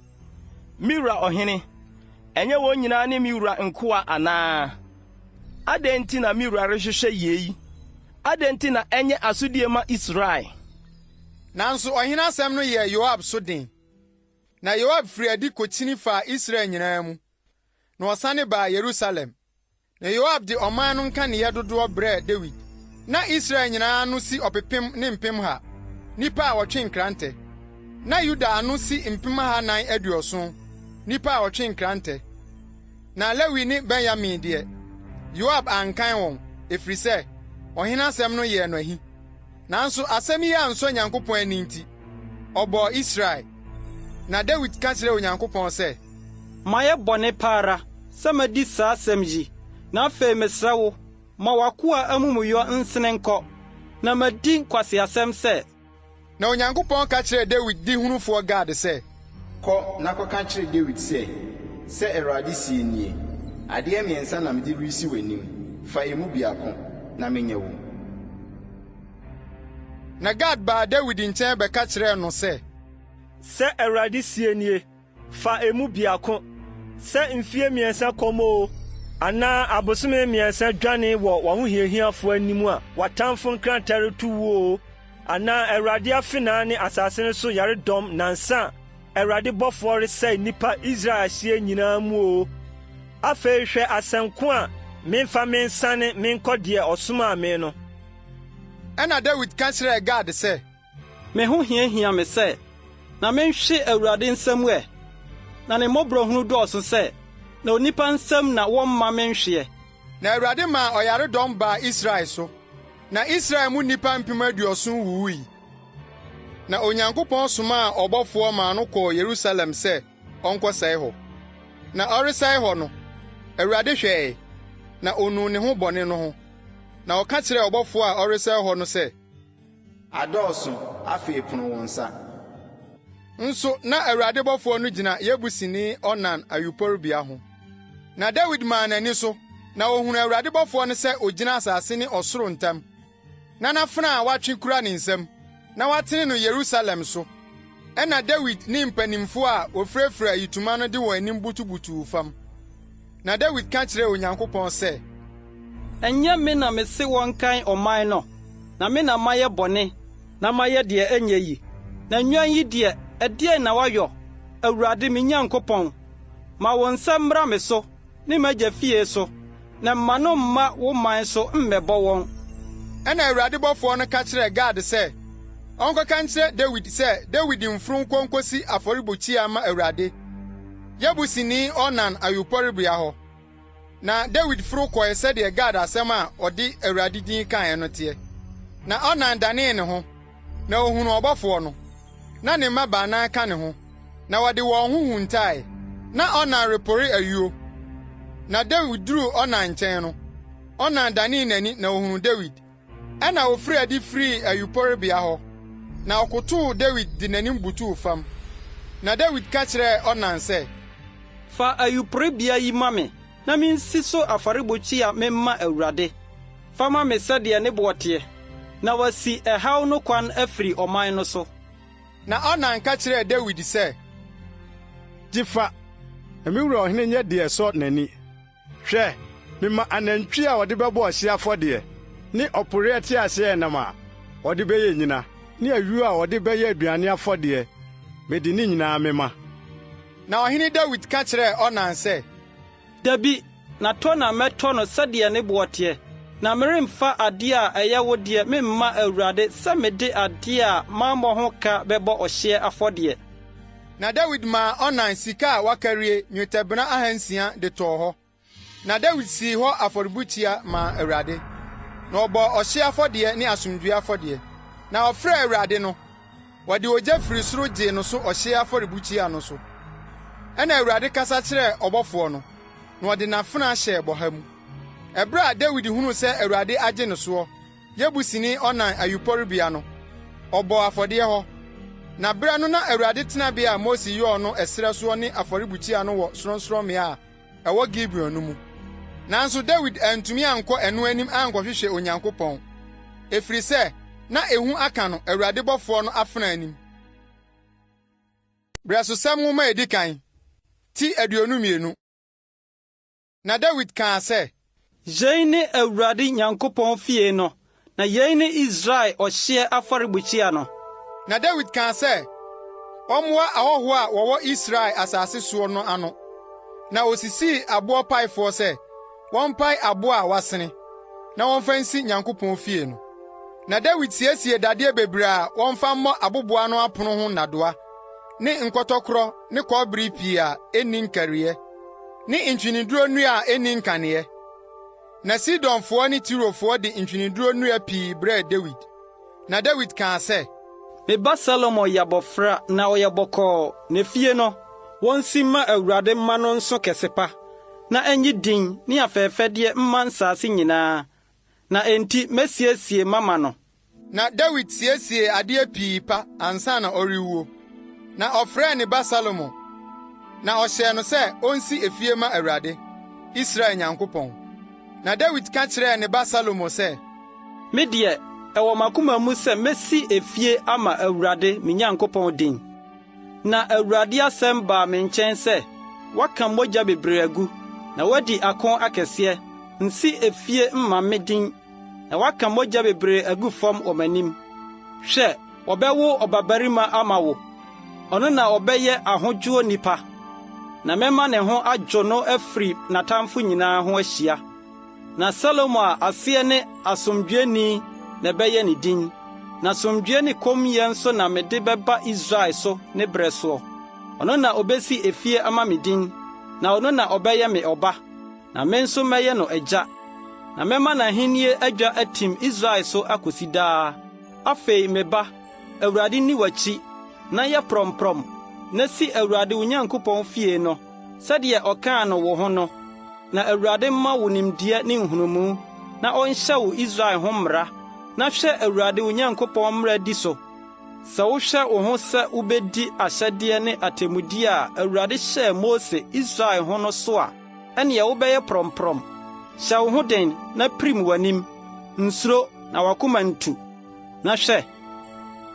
Speaker 10: Me wura ɔhene, ɛnyɛ wɔn nyinaa ne me wura nkoa anaa? Adɛn nti na me wura rehwehwɛ yei? Adɛn nti na ɛnyɛ asodie ma Israel?
Speaker 1: Nanso ɔhene asɛm no yɛɛ Yoab so den. Na Yoab firii adi kokyini faa Israel nyinaa mu, na ɔsane baa Yerusalem. Na Yoab de ɔman no nkaneeɛ dodoɔ brɛɛ Dawid. Na Israel nyinaa ano si ɔpepem ne mpemha, nnipa a wɔtwe nkrantɛ. Na Yuda ano si mpem 470, nnipa a wɔtwe nkrantɛ. Na Lewi ne Benyamin deɛ, Yoab ankan wɔn, ɛfiri sɛ, ɔhene asɛm no yɛɛ no ahi. Nanso asɛm yi ansɔ Nyankopɔn ani nti, ɔbɔɔ Israel. Na Dawid ka kyerɛɛ Onyankopɔn sɛ,
Speaker 6: Mayɛ bɔne pa ara sɛ madi saa asɛm yi, na afei mesrɛ wo, ma w'akoa amumuyɔ nsene nkɔ, na madi nkwaseasɛm sɛ.
Speaker 1: Na Onyankopɔn ka kyerɛɛ Dawid dehunufoɔ Gad sɛ.
Speaker 8: Kɔ na kɔka kyerɛ Dawid sɛ, 'Sɛ Awurade seɛ nie, Adeɛ mmiɛnsa na mede resi w'anim, fa emu biako, na menyɛ wo.
Speaker 1: Na Gad baa Dawid nkyɛn bɛka kyerɛɛ no sɛ.
Speaker 11: Sɛ Awurade seɛ nie, Fa emu biako, sɛ mfeɛ mmiɛnsa kɔm oo, anaa abosome mmiɛnsa dwane wɔ w'ahohiahiafoɔ anim a w'atamfo nkrantɛ reto wo oo, anaa Awurade afenaa ne asase no so yaredɔm nnansa a Awurade bɔfoɔ resɛe nnipa Israel ahyeɛ nyinaa mu oo. Afei hwɛ asɛm ko a memfa mensane menkɔ deɛ ɔsomaa me no.
Speaker 1: Ɛnna Dawid ka kyerɛɛ Gad sɛ,
Speaker 6: Me ho hiahia me sɛ, na menhwe Awurade nsam ɛ! Na ne mmɔborɔhunu dɔɔso sɛ, na onipa nsam na wɔmma menhweɛ.
Speaker 1: Na Awurade maa ɔyaredɔm baa Israel so, na Israel mu nnipa 70,000 wuwui. Na Onyankopɔn somaa ɔbɔfoɔ maa no kɔɔ Yerusalem sɛ ɔnkɔsɛe hɔ. Na ɔresɛe hɔ no, Awurade hwɛe, na onuu ne ho bɔne no ho. Na ɔka kyerɛɛ ɔbɔfoɔ a ɔresɛe hɔ no sɛ,
Speaker 8: Adɔɔso, afei pono wo nsa.
Speaker 1: Nso na Awurade bɔfoɔ no gyina Yebusini Ornan ayuporebea ho. Na Dawid maa n'ani so, na ohunuu Awurade bɔfoɔ no sɛ ogyina asase ne ɔsoro ntam, na n'afena a watwe kura ne nsam, na watene no Yerusalem so. Ɛnna Dawid ne mpanimfoɔ a wɔfirafira ayitoma no de wɔn anim butubutuu fam. Na Dawid ka kyerɛɛ Onyankopɔn sɛ.
Speaker 6: Ɛnyɛ me na mese wɔnkan ɔman no, na me na mayɛ bɔne na mayɛ deɛ ɛnyɛ yi. Na nnwan yi deɛ, ɛdeɛn na wɔayɔ, Awurade me Nyankopɔn? Ma wo nsa mmra me so ne m'agya fie so, na mma no mma wo man so mmɛbɔ wɔn.
Speaker 1: Ɛnna Awurade bɔfoɔ no ka kyerɛɛ Gad sɛ ɔnkɔka nkyerɛ Dawid sɛ Dawid mforo nkɔ nkosi afɔrebukyia mma Awurade, Yebusini Ornan ayuporebea hɔ. Na Dawid foro kɔe sɛdeɛ Gad asɛm a ɔde Awurade din kaeɛ no teɛ. Na Ornan danee ne ho, na ohunuu ɔbɔfoɔ no. Na ne mma baanan ka ne ho, na wɔde wɔn ho huntae. Na Ornan repore ayuo. Na Dawid duruu Ornan nkyɛn no, Ornan danee n'ani na ohunuu Dawid. Ɛnna ofirii adi firii ayuporebea hɔ, na ɔkotow Dawid de n'anim butuw fam. Na Dawid ka kyerɛɛ Ornan sɛ.
Speaker 6: Fa ayuporebea yi ma me, na minsi so afɔrebukyia memma Awurade. Fa ma me sɛdeɛ ne boɔ teɛ, na wɔasi ɛhaw no kwan afiri ɔman no so.
Speaker 1: Na Ornan ka kyerɛɛ Dawid sɛ.
Speaker 7: Gye fa, na me wura ɔhene nyɛ deɛ ɛsɔ n'ani. Hwɛ, mema anantwi a wɔde bɛbɔ ɔhyeɛ afɔdeɛ, ne ɔporeɛ teaseɛnam a wɔde bɛyɛ nnyina. ne ayuo a wɔde bɛyɛ aduane afɔdeɛ, mede ne nyinaa mema.
Speaker 1: Na ɔhene Dawid ka kyerɛɛ Ornan sɛ,
Speaker 6: Dabi, na tɔ na mɛtɔ no sɛdeɛ ne boɔ teɛ, na meremfa adeɛ a ɛyɛ wo deɛ memma Awurade sɛ mede adeɛ a mammɔ ho ka bɛbɔ ɔhyeɛ afɔdeɛ.
Speaker 1: Na Dawid maa Ornan sika a wɔakarie nnwetɛbena ahansia de tɔɔ hɔ. Na Dawid sii hɔ afɔrebukyia maa Awurade, na ɔbɔɔ ɔhyeɛ afɔdeɛ ne asomdwoe afɔdeɛ. Na ɔfrɛɛ Awurade no, wɔde ogya firi soro gyee no so ɔhyeɛ afɔrebukyia no so. Ɛnna Awurade kasa kyerɛɛ ɔbɔfoɔ no, na ɔde n'afena hyɛɛ bɔha mu. Ɛberɛ a Dawid hunuu sɛ Awurade agye no soɔ, Yebusini Ornan ayuporebea no, ɔbɔɔ afɔdeɛ hɔ. Na berɛ no na Awurade tenabea a Mose yɔɔ no ɛserɛ soɔ ne afɔrebukyia no wɔ sorɔnsorɔmmea a ɛwɔ Gibeon no mu. Nanso Dawid antumi ankɔ ɛno anim ankɔhwehwɛ Onyankopɔn, ɛfiri sɛ na ehu aka no Awurade bɔfoɔ no afena anim. Berɛsosɛm Nwoma a Edi Kan, ti 22. Na Dawid kaa sɛ.
Speaker 6: Yei ne Awurade Nyankopɔn fie no, na yei ne Israel ɔhyeɛ afɔrebukyia no.
Speaker 1: Na Dawid kaa sɛ wɔmmoa ahɔhoɔ a wɔwɔ Israel asase soɔ no ano, na ɔsisii aboɔ paefoɔ sɛ wɔmpae aboɔ a wɔasene, na wɔmfa nsi Nyankopɔn fie no. Na Dawid siesiee dadeɛ bebree a wɔmfa mmɔ aboboano apono ho nnadewa ne nkɔtɔkorɔ ne kɔbere pii a enni nkariiɛ, ne ntweneduro nnua a enni nkaneeɛ. Na Sidonfoɔ ne Tirofoɔ de ntweneduro nnua pii brɛɛ Dawid. Na Dawid kaa sɛ.
Speaker 6: Me ba Salomo yɛ abɔfra na ɔyɛ bɔkɔɔ, na efie no, wonsi mma Awurade mma no nso kɛse pa, na ennye din ne afɛfɛdeɛ mma nsase nyinaa. Na enti mesiesie mama no.
Speaker 1: Na Dawid siesiee adeɛ pii pa ansa na ɔrewuo. Na ɔfrɛɛ ne ba Salomo, na ɔhyɛɛ no sɛ onsi efie mma Awurade, Israel Nyankopɔn. Na Dawid ka kyerɛɛ ne ba Salomo sɛ.
Speaker 6: Me deɛ, ɛwɔ m'akoma mu sɛ mesi efie ama Awurade, me Nyankopɔn din. Na Awurade asɛm baa me nkyɛn sɛ, 'Woaka mogya bebree agu, na woadi ako akɛseɛ. Nsi efie mma me din, na woaka mogya bebree agu fam wɔ m'anim. Hwɛ, wɔbɛwo ɔbabarima ama wo. Ɔno na ɔbɛyɛ ahodwoɔ nipa, na mɛma ne ho adwo no afiri n'atamfo nyinaa ho ahyia. Na Salomo a aseɛ ne Asomdwoeni na ɛbɛyɛ ne din. Na asomdwoe ne kommyɛ nso na mede bɛba Israel so ne berɛ soɔ. Ɔno na ɔbɛsi efie ama me din, na ɔno na ɔbɛyɛ me ɔba, na me nso mɛyɛ no agya. Na mɛma n'ahennie adwa atim Israel so akosi daa. Afei, me ba, Awurade nni w'akyi, na yɛ prɔmprɔm, na si Awurade wo Nyankopɔn fie no, sɛdeɛ ɔkaa no wo ho no. Na Awurade mma wo nimdeɛ ne nhunumu, na ɔnhyɛ wo Israel ho mmara, na hwɛ Awurade wo Nyankopɔn mmara di so. Sɛ wohwɛ wo ho sɛ wubedi ahyɛdeɛ ne atemmudeɛ a Awurade hyɛɛ Mose Israel ho no so a, ɛnneɛ wobɛyɛ prɔmprɔm. Hyɛ wo ho den na pirim w'anim. Nsuro na w'akoma ntu. Na hwɛ,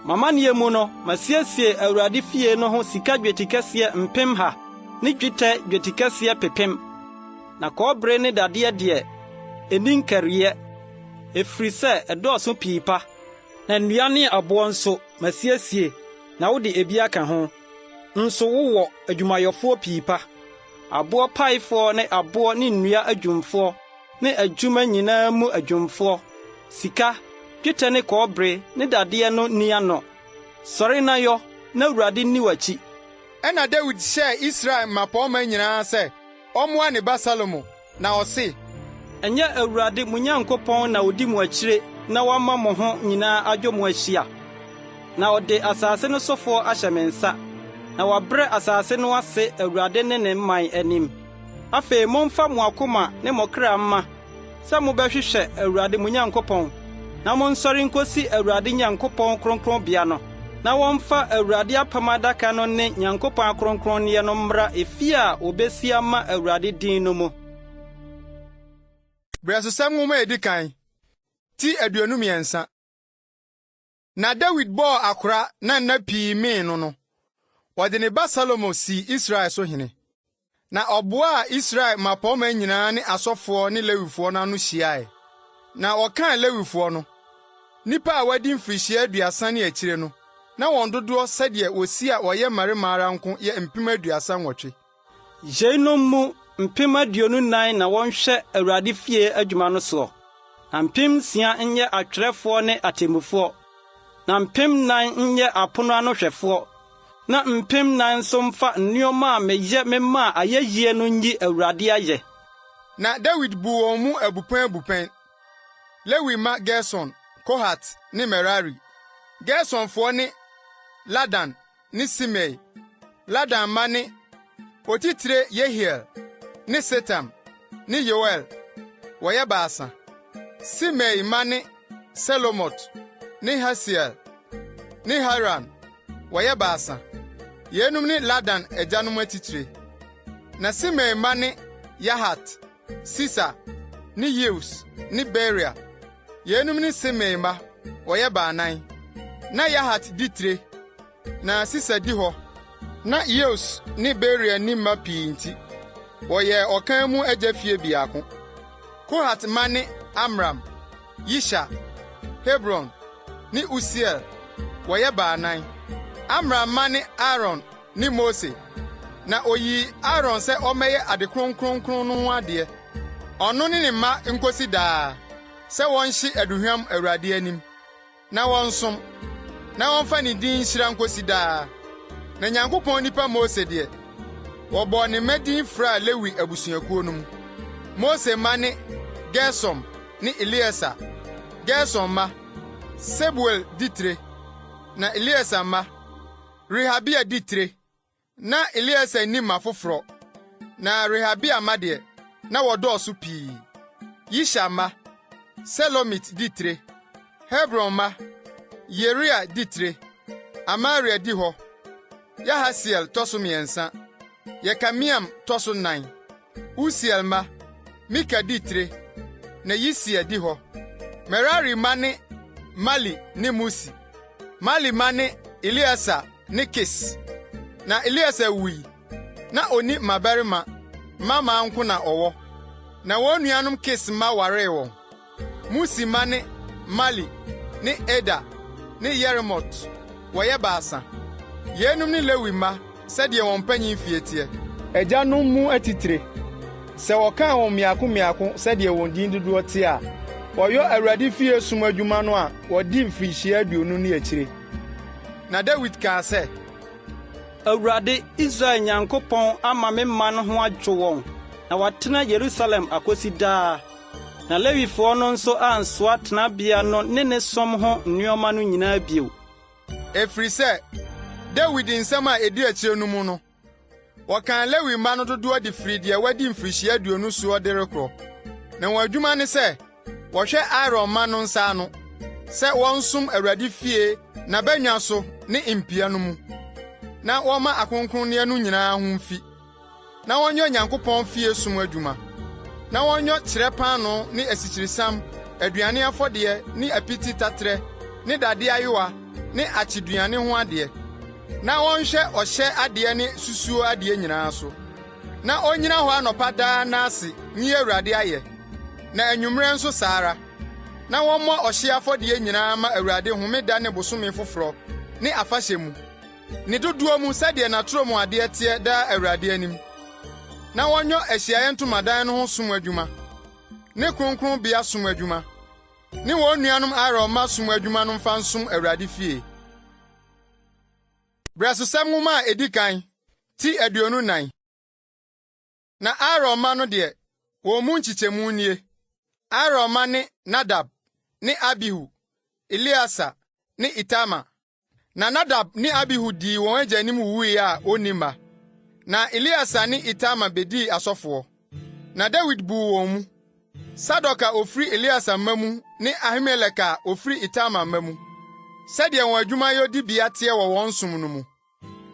Speaker 6: m'amanneɛ mu no, masiesie Awurade fie no ho sika dwetikɛseɛ mpemha ne dwetɛ dwetikɛseɛ pepem, na kɔbere ne dadeɛ deɛ, ɛnni nkariiɛ, ɛfiri sɛ ɛdɔɔso pii pa. Na nnua ne aboɔ nso, masiesie, na wode ebi aka ho. Nso wowɔ adwumayɛfoɔ pii pa, aboɔ paefoɔ ne aboɔ ne nnua adwumfoɔ ne adwuma nyinaa mu adwumfoɔ, sika, dwetɛ ne kɔbere ne dadeɛ no nni ano. Sɔre na yɔ, na Awurade nni w'akyi.
Speaker 1: Ɛnna Dawid hyɛɛ Israel mmapɔmma nyinaa sɛ wɔmmoa ne ba Salomo, na ɔse.
Speaker 6: Ɛnyɛ Awurade, mo Nyankopɔn na odi mo akyire na wama mo ho nyinaa adwo mo ahyia? Na ɔde asase no sofoɔ ahyɛ me nsa, na wɔabrɛ asase no ase Awurade ne ne man anim. Afei momfa mo akoma ne mo kra mma sɛ mobɛhwehwɛ Awurade mo Nyankopɔn, na monsɔre nkosi Awurade Nyankopɔn kronkronbea no, na wɔmfa Awurade Apam Adaka no ne Nyankopɔn akronkronneɛ no mmra efie a wɔbesi ama Awurade din no mu.
Speaker 1: Berɛsosɛm Nwoma a Edi Kan, ti 23. Na Dawid bɔɔ akora na nna pii mee no no, ɔde ne ba Salomo sii Israel so hene. Na ɔboaa Israel mmapɔmma nyinaa ne asɔfoɔ ne Lewifoɔ no ano hyiae. Na wɔkan Lewifoɔ no, Nnipa a wɔadi mfirihyia 30 ne akyire no, na wɔn dodoɔ sɛdeɛ wɔsi a wɔyɛ mmarima ara nko yɛ 38,000.
Speaker 6: Yeinom mu 24,000 na wɔnhwɛ Awurade fie adwuma no soɔ, na 6,000 nyɛ atwerɛfoɔ ne atemmufoɔ, na 4,000 nyɛ apono ano hwɛfoɔ, na 4,000 nso mfa nneɛma a meyɛ memaa ayɛyie no nyi Awurade ayɛ.
Speaker 1: Na Dawid buu wɔn mu abupɛn abupɛn, Lewi mma Gerson, Kohat ne Merari. Gersonfoɔ ne Ladan ne Simei. Ladan mma ne otitire Yehiel ne Setam ne Yoel, wɔyɛ baasa. Simei mma ne Selomot ne Hasiel ne Haran, wɔyɛ baasa. Yeinom ne Ladan agyanom atitire. Na Simei mma ne Yahat, Sisa ne Yeus ne Beria. Yeinom ne Simei mma, wɔyɛ baanan. Na Yahat di tire, na Sisa di hɔ. Na Yeus ne Beria nni mma pii nti, wɔyɛɛ ɔkan mu agya fie biako. Kohat mma ne Amram, Yishar, Hebron ne Usiel, wɔyɛ baanan. Amram mma ne Aaron ne Mose. Na oyii Aaron sɛ ɔmmɛyɛ ade kronkronkron no ho adeɛ, ɔno ne ne mma nkosi daa, sɛ wɔnhye aduhuam Awurade anim, na wɔnsom, na wɔmfa ne din nhyira nkosi daa. Na Nyankopɔn nipa Mose deɛ, wɔbɔɔ ne mma din fraa Lewi abusuakuo no mu. Mose mma ne Gersom ne Elieser. Gersom mma, Sebuel di tire, na Elieser mma, Rehabia di tire. Na Elieser nni mma foforɔ, na Rehabia mma deɛ, na wɔdɔɔso pii. Yishar mma, Selomit di tire. Hebron mma, Yeria di tire, Amaria di hɔ, Yahasiel tɔ so mmiɛnsa, Yekameam tɔ so nnan. Usiel mma, Mika di tire, na Yisia di hɔ. Merari mma ne Mali ne Musi. Mali mma ne Eleasar ne Kis. Na Eleasar wui, na onni mmabarima, mmammaa nko na ɔwɔ. Na wɔn nuanom Kis mma waree wɔn. Musi mma ne Mali ne Eder ne Yeremot, wɔyɛ baasa. Yeinom ne Lewi mma sɛdeɛ wɔn mpanyin fie teɛ. Agyanom mu atitire, sɛ wɔkan wɔn mmiako mmiako sɛdeɛ wɔn din dodoɔ teɛ a, wɔyɔ Awurade fie som adwuma no a wɔadi mfirihyia 20 ne akyire. Na Dawid kaa sɛ.
Speaker 6: Awurade, Israel Nyankopɔn ama me man ho adwo wɔn na wɔatena Yerusalem akosi daa. Na Lewifoɔ no nso ansoa tenabea no ne ne som ho nneɛma no nyinaa bio.
Speaker 1: Ɛfiri sɛ, Dawid nsɛm a edi akyire no mu no, wɔkan Lewi mma no dodoɔ de firi deɛ wadi mfirihyia 20 soɔ de rekorɔ. Na wɔn adwuma ne sɛ wɔhwɛ Aaron mma no nsa ano, sɛ wɔnsom Awurade fie n'abannwa so ne mpia no mu, na wɔmma akronkronneɛ no nyinaa ho mfi, na wɔnyɛ Onyankopɔn fie som adwuma, na wɔnyɔ kyerɛ paanoo ne asikyiresiam, aduane afɔdeɛ ne apiti taterɛ ne dade ayowa ne akyeduane ho adeɛ, na wɔnhwɛ ɔhyɛ adeɛ ne susuo adeɛ nyinaa so. Na onnyina hɔ anɔpa daa nna ase nyi Awurade ayɛ, na anwummere nso saa ara, na wɔmmɔ ɔhyeɛ afɔdeɛ nyinaa mma Awurade homeda ne bosome foforɔ ne afahyɛ mu, ne dodoɔ mu sɛdeɛ n'atorɔmuadeɛ teɛ daa Awurade anim, na wɔnyɔ ahyiaeɛ ntomadan no ho som adwuma, ne kronkronbea som adwuma, ne wɔn nuanom Aaron mma som adwuma no mfa nsom Awurade fie. Brɛsosɛm Nwoma a edi kan, ti 24. Na Aaron mma no deɛ, wɔn mu nkyekyɛmu nie: Aaron mma ne Nadab ne Abihu, Eleasa ne Itamar. Na Nadab ne Abihu dii wɔn agya anim wuwui a wonni mma. Na Eleasa ne Itamar bedii asɔfoɔ. Na Dawid buu wɔn mu, Sadok a ofiri Eleasa mma mu ne Ahimelek a ofiri Itamar mma mu, sɛdeɛ wɔn adwumayɛ dibea teɛ wɔ wɔn som no mu.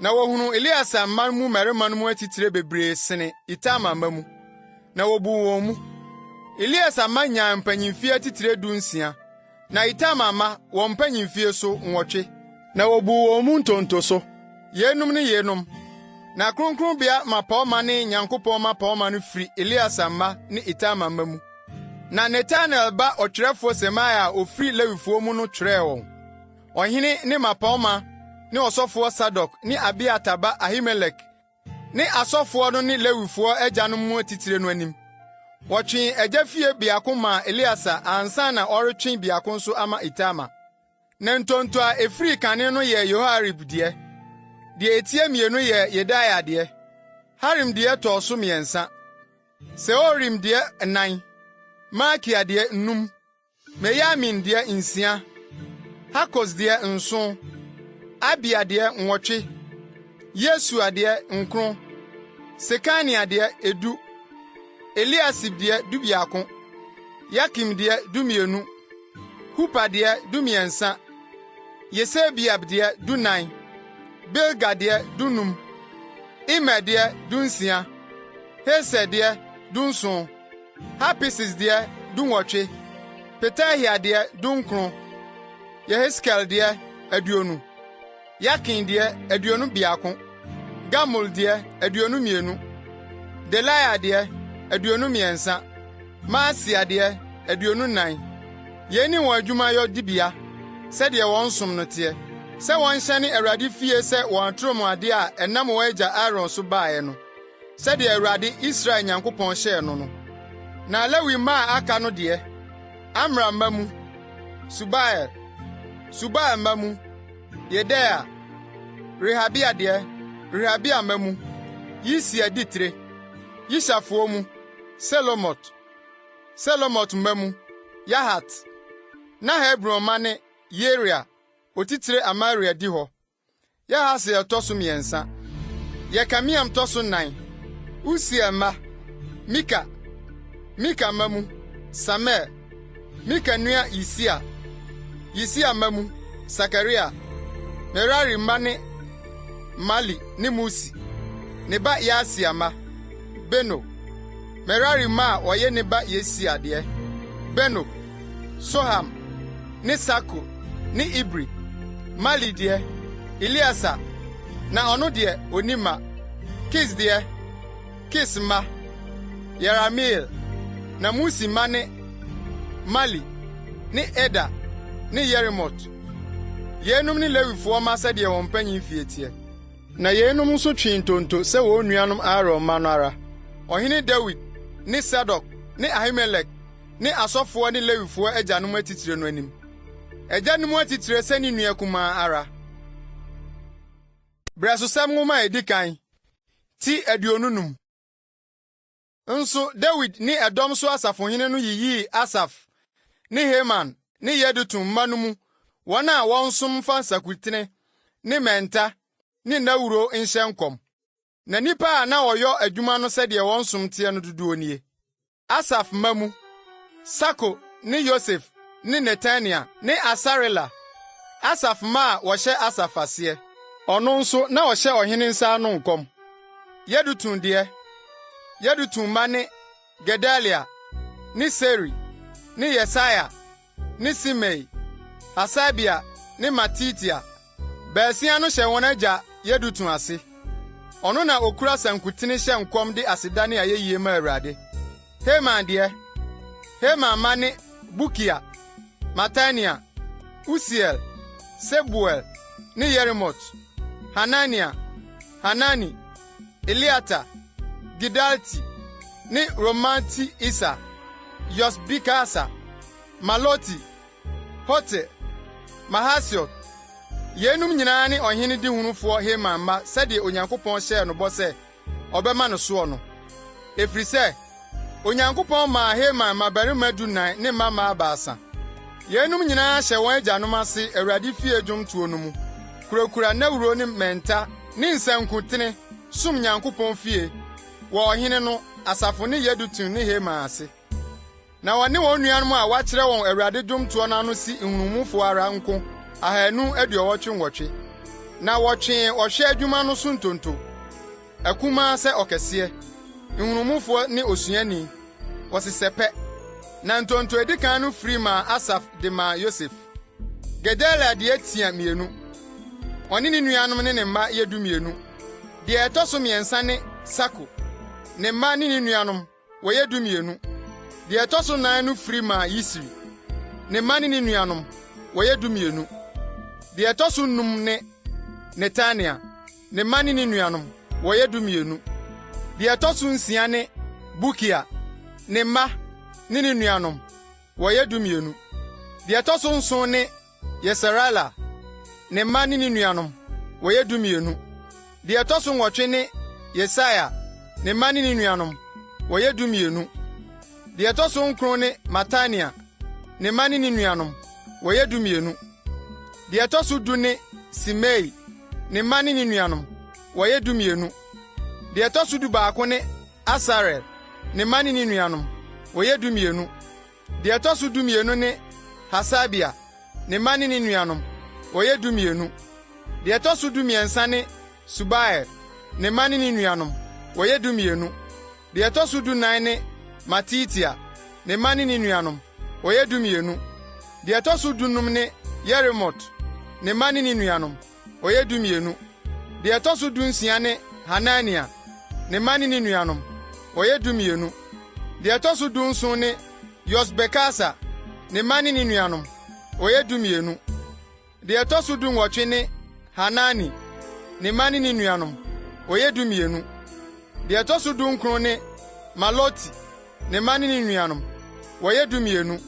Speaker 1: Na wɔhunuu Eleasa mma mu mmarima no mu atitire bebree sene Itamar mma mu, na wobuu wɔn mu. Eleasa mma nyaa mpanyimfie atitire 16, na Itamar mma, wɔn mpanyimfie so, nwɔtwe. Na wobuu wɔn mu ntonto so, yeinom ne yeinom. Na kronkronbea mmapɔmma ne Nyankopɔn mmapɔmma no firi Eleasa mma ne Itamar mma mu. Na Netanel ba ɔtwerɛfoɔ Semaia a ɔfiri Lewifoɔ mu no twerɛɛ wɔn, ɔhene ne mmapɔmma ne ɔsɔfoɔ Sadok ne Abiatar ba Ahimelek ne asɔfoɔ no ne Lewifoɔ agyanom mu atitire no anim. Wɔtwee agya fie biako maa Eleasar ansa na ɔretwe biako nso ama Itamar. Na ntonto a efirii kane no yɛɛ Yoiarib deɛ, deɛ etia mmienu yɛɛ Yedaia deɛ, Harim deɛ tɔɔ so mmiɛnsa, Seorim deɛ nnan, Malkia deɛ nnum, Miyamin deɛ nsia, Hakos deɛ nson, Abia deɛ nwɔtwe, Yesua deɛ nkron, Sekania deɛ edu, Eliasib deɛ dubiako, Yakim deɛ dumienu, Hupa deɛ dumiɛnsa, Yesebeab deɛ dunan, Bilga deɛ dunum, Imer deɛ dunsia, Heser deɛ dunson. Hapises deɛ, dunwɔtwe; Petahia deɛ, dunkron; Yeheskel deɛ, 20; Yakin deɛ, 21; Gamul deɛ, 22; Delaia deɛ, 23; Maasia deɛ, 24. Yei ne wɔn adwumayɛ dibea, sɛdeɛ wɔn som no teɛ, sɛ wɔnhyɛne Awurade fie sɛ wɔn atorɔmuadeɛ a ɛnam wɔn agya Aaron so baeɛ no. Sɛdeɛ Awurade, Israel Nyankopɔn hyɛɛ no no. Na Lewi mma a aka no deɛ, Amram mma mu, Subael; Subael mma mu, Yedeia; Rehabia deɛ, Rehabia mma mu, Yisia di tire. Yisharfoɔ mu, Selomot; Selomot mma mu, Yahat. Na Hebron mma ne Yeria, otitire Amaria di hɔ. Yahasiel tɔ so mmiɛnsa, Yekameam tɔ so nnan, Usiel mma: Mika, Mika mma mu: Samir, Mika nua Yisia, Yisia mma mu: Sakaria. Merari mma ne Mali ne Musi, ne ba Yaasia mma: Beno. Merari mma a wɔyɛ ne ba Yesia deɛ: Beno, Soham ne Sakur ne Ibri. Mali deɛ, Eleasa, na ɔno deɛ, onni mma. Kis deɛ, Kis mma: Yerahmeel. Na Musi mma ne: Mali ne Eder ne Yerimot. Yeinom ne Lewifoɔ mma sɛdeɛ wɔn mpanyin fie teɛ. Na yeinom nso twee ntonto sɛ wɔn nuanom Aaron mma no ara, ɔhene Dawid ne Sadok ne Ahimelek ne asɔfoɔ ne Lewifoɔ agyanom atitire no anim. Agya no mu atitire sɛ ne nua kumaa ara. Berɛsosɛm Nwoma a edi kan, ti 25. Nso Dawid ne ɛdɔm so asafohene no yiyii Asaf ne Heman ne Yedutun mma no mu wɔn a wɔnsom mfa nsankutene ne mmɛnta ne nnawuro nhyɛ nkɔm. Na nnipa a na wɔyɔ adwuma no sɛdeɛ wɔn som teɛ no dodoɔ nie: Asaf mma mu, Sakur ne Yosef ne Netania ne Asarela, Asaf mma a wɔhyɛ Asaf aseɛ. Ɔno nso, na ɔhyɛ ɔhene nsa ano nkɔm. Yedutun deɛ, Yedutun mma ne Gedalia ne Seri ne Yesaia ne Simei, Hasabia ne Matitia. Baasia no hyɛ wɔn agya Yedutun ase. Ɔno na okura sankutene hyɛ nkɔm de aseda ne ayɛyie ma Awurade. Heman deɛ, Heman mma ne Bukia, Matania, Usiel, Sebuel ne Yerimot, Hanania, Hanani, Eliata, Gidalti ne Romamti-Eser, Yosbekasa, Maloti, Hotir, Mahasiot. Yeinom nyinaa ne ɔhene dehunufoɔ Heman mma sɛdeɛ Onyankopɔn hyɛɛ no bɔ sɛ ɔbɛma no soɔ no. Ɛfiri sɛ, Onyankopɔn maa Heman mmabarima dunan ne mmammaa baasa. Yeinom nyinaa hyɛ wɔn agyanom ase Awurade fie dwomtoɔ no mu, kurakura nnawuro ne mmɛnta ne nsankutene, som Nyankopɔn fie, wɔ ɔhene no, asafo ne Yedutun ne Heman ase. Na wɔne wɔn nuanom a wɔakyerɛ wɔn Awurade dwomtoɔ no ano si nhunumufoɔ ara nko 288. Na wɔtwee ɔhwɛ adwuma no so ntonto, akumaa sɛ ɔkɛseɛ, nhunumufoɔ ne osuani, wɔsesɛ pɛ. Na ntonto a edi kan no firi maa Asaf de maa Yosef. Gedalia deɛ tia mmienu, ɔne ne nuanom ne ne mma yɛ 12. Deɛ ɛtɔ so mmiɛnsa ne Sakur, ne mma ne ne nuanom, wɔyɛ 12. Deɛ ɛtɔ so nnan no firi maa Yisri, ne mma ne ne nuanom, wɔyɛ 12. Deɛ ɛtɔ so nnum ne Netania, ne mma ne ne nuanom, wɔyɛ 12. Deɛ ɛtɔ so nsia ne Bukia, ne mma ne ne nuanom, wɔyɛ 12. Deɛ ɛtɔ so nson ne Yesarela, ne mma ne ne nuanom, wɔyɛ 12. Deɛ ɛtɔ so nwɔtwe ne Yesaia, ne mma ne ne nuanom, wɔyɛ 12. Deɛ ɛtɔ so nkron ne Matania, ne mma ne ne nuanom, wɔyɛ 12. Deɛ ɛtɔ so du ne Simei, ne mma ne ne nuanom, wɔyɛ 12. Deɛ ɛtɔ so dubaako ne Asarel, ne mma ne ne nuanom, wɔyɛ 12. Deɛ ɛtɔ so 12 ne Hasabia, ne mma ne ne nuanom, wɔyɛ 12. Deɛ ɛtɔ so 13 ne Subael, ne mma ne ne nuanom, wɔyɛ 12. Deɛ ɛtɔ so 14 ne Matitia, ne mma ne ne nuanom, wɔyɛ 12. Deɛ ɛtɔ so 15 ne Yeremot, ne mma ne ne nuanom, wɔyɛ 12. Deɛ ɛtɔ so 16 ne Hanania, ne mma ne ne nuanom, wɔyɛ 12. Deɛ ɛtɔ so 17 ne Yosbekasa, ne mma ne ne nuanom, wɔyɛ 12. Deɛ ɛtɔ so 18 ne Hanani, ne mma ne ne nuanom, wɔyɛ 12. Deɛ ɛtɔ so 19 ne Maloti, ne mma ne ne nuanom, wɔyɛ 12.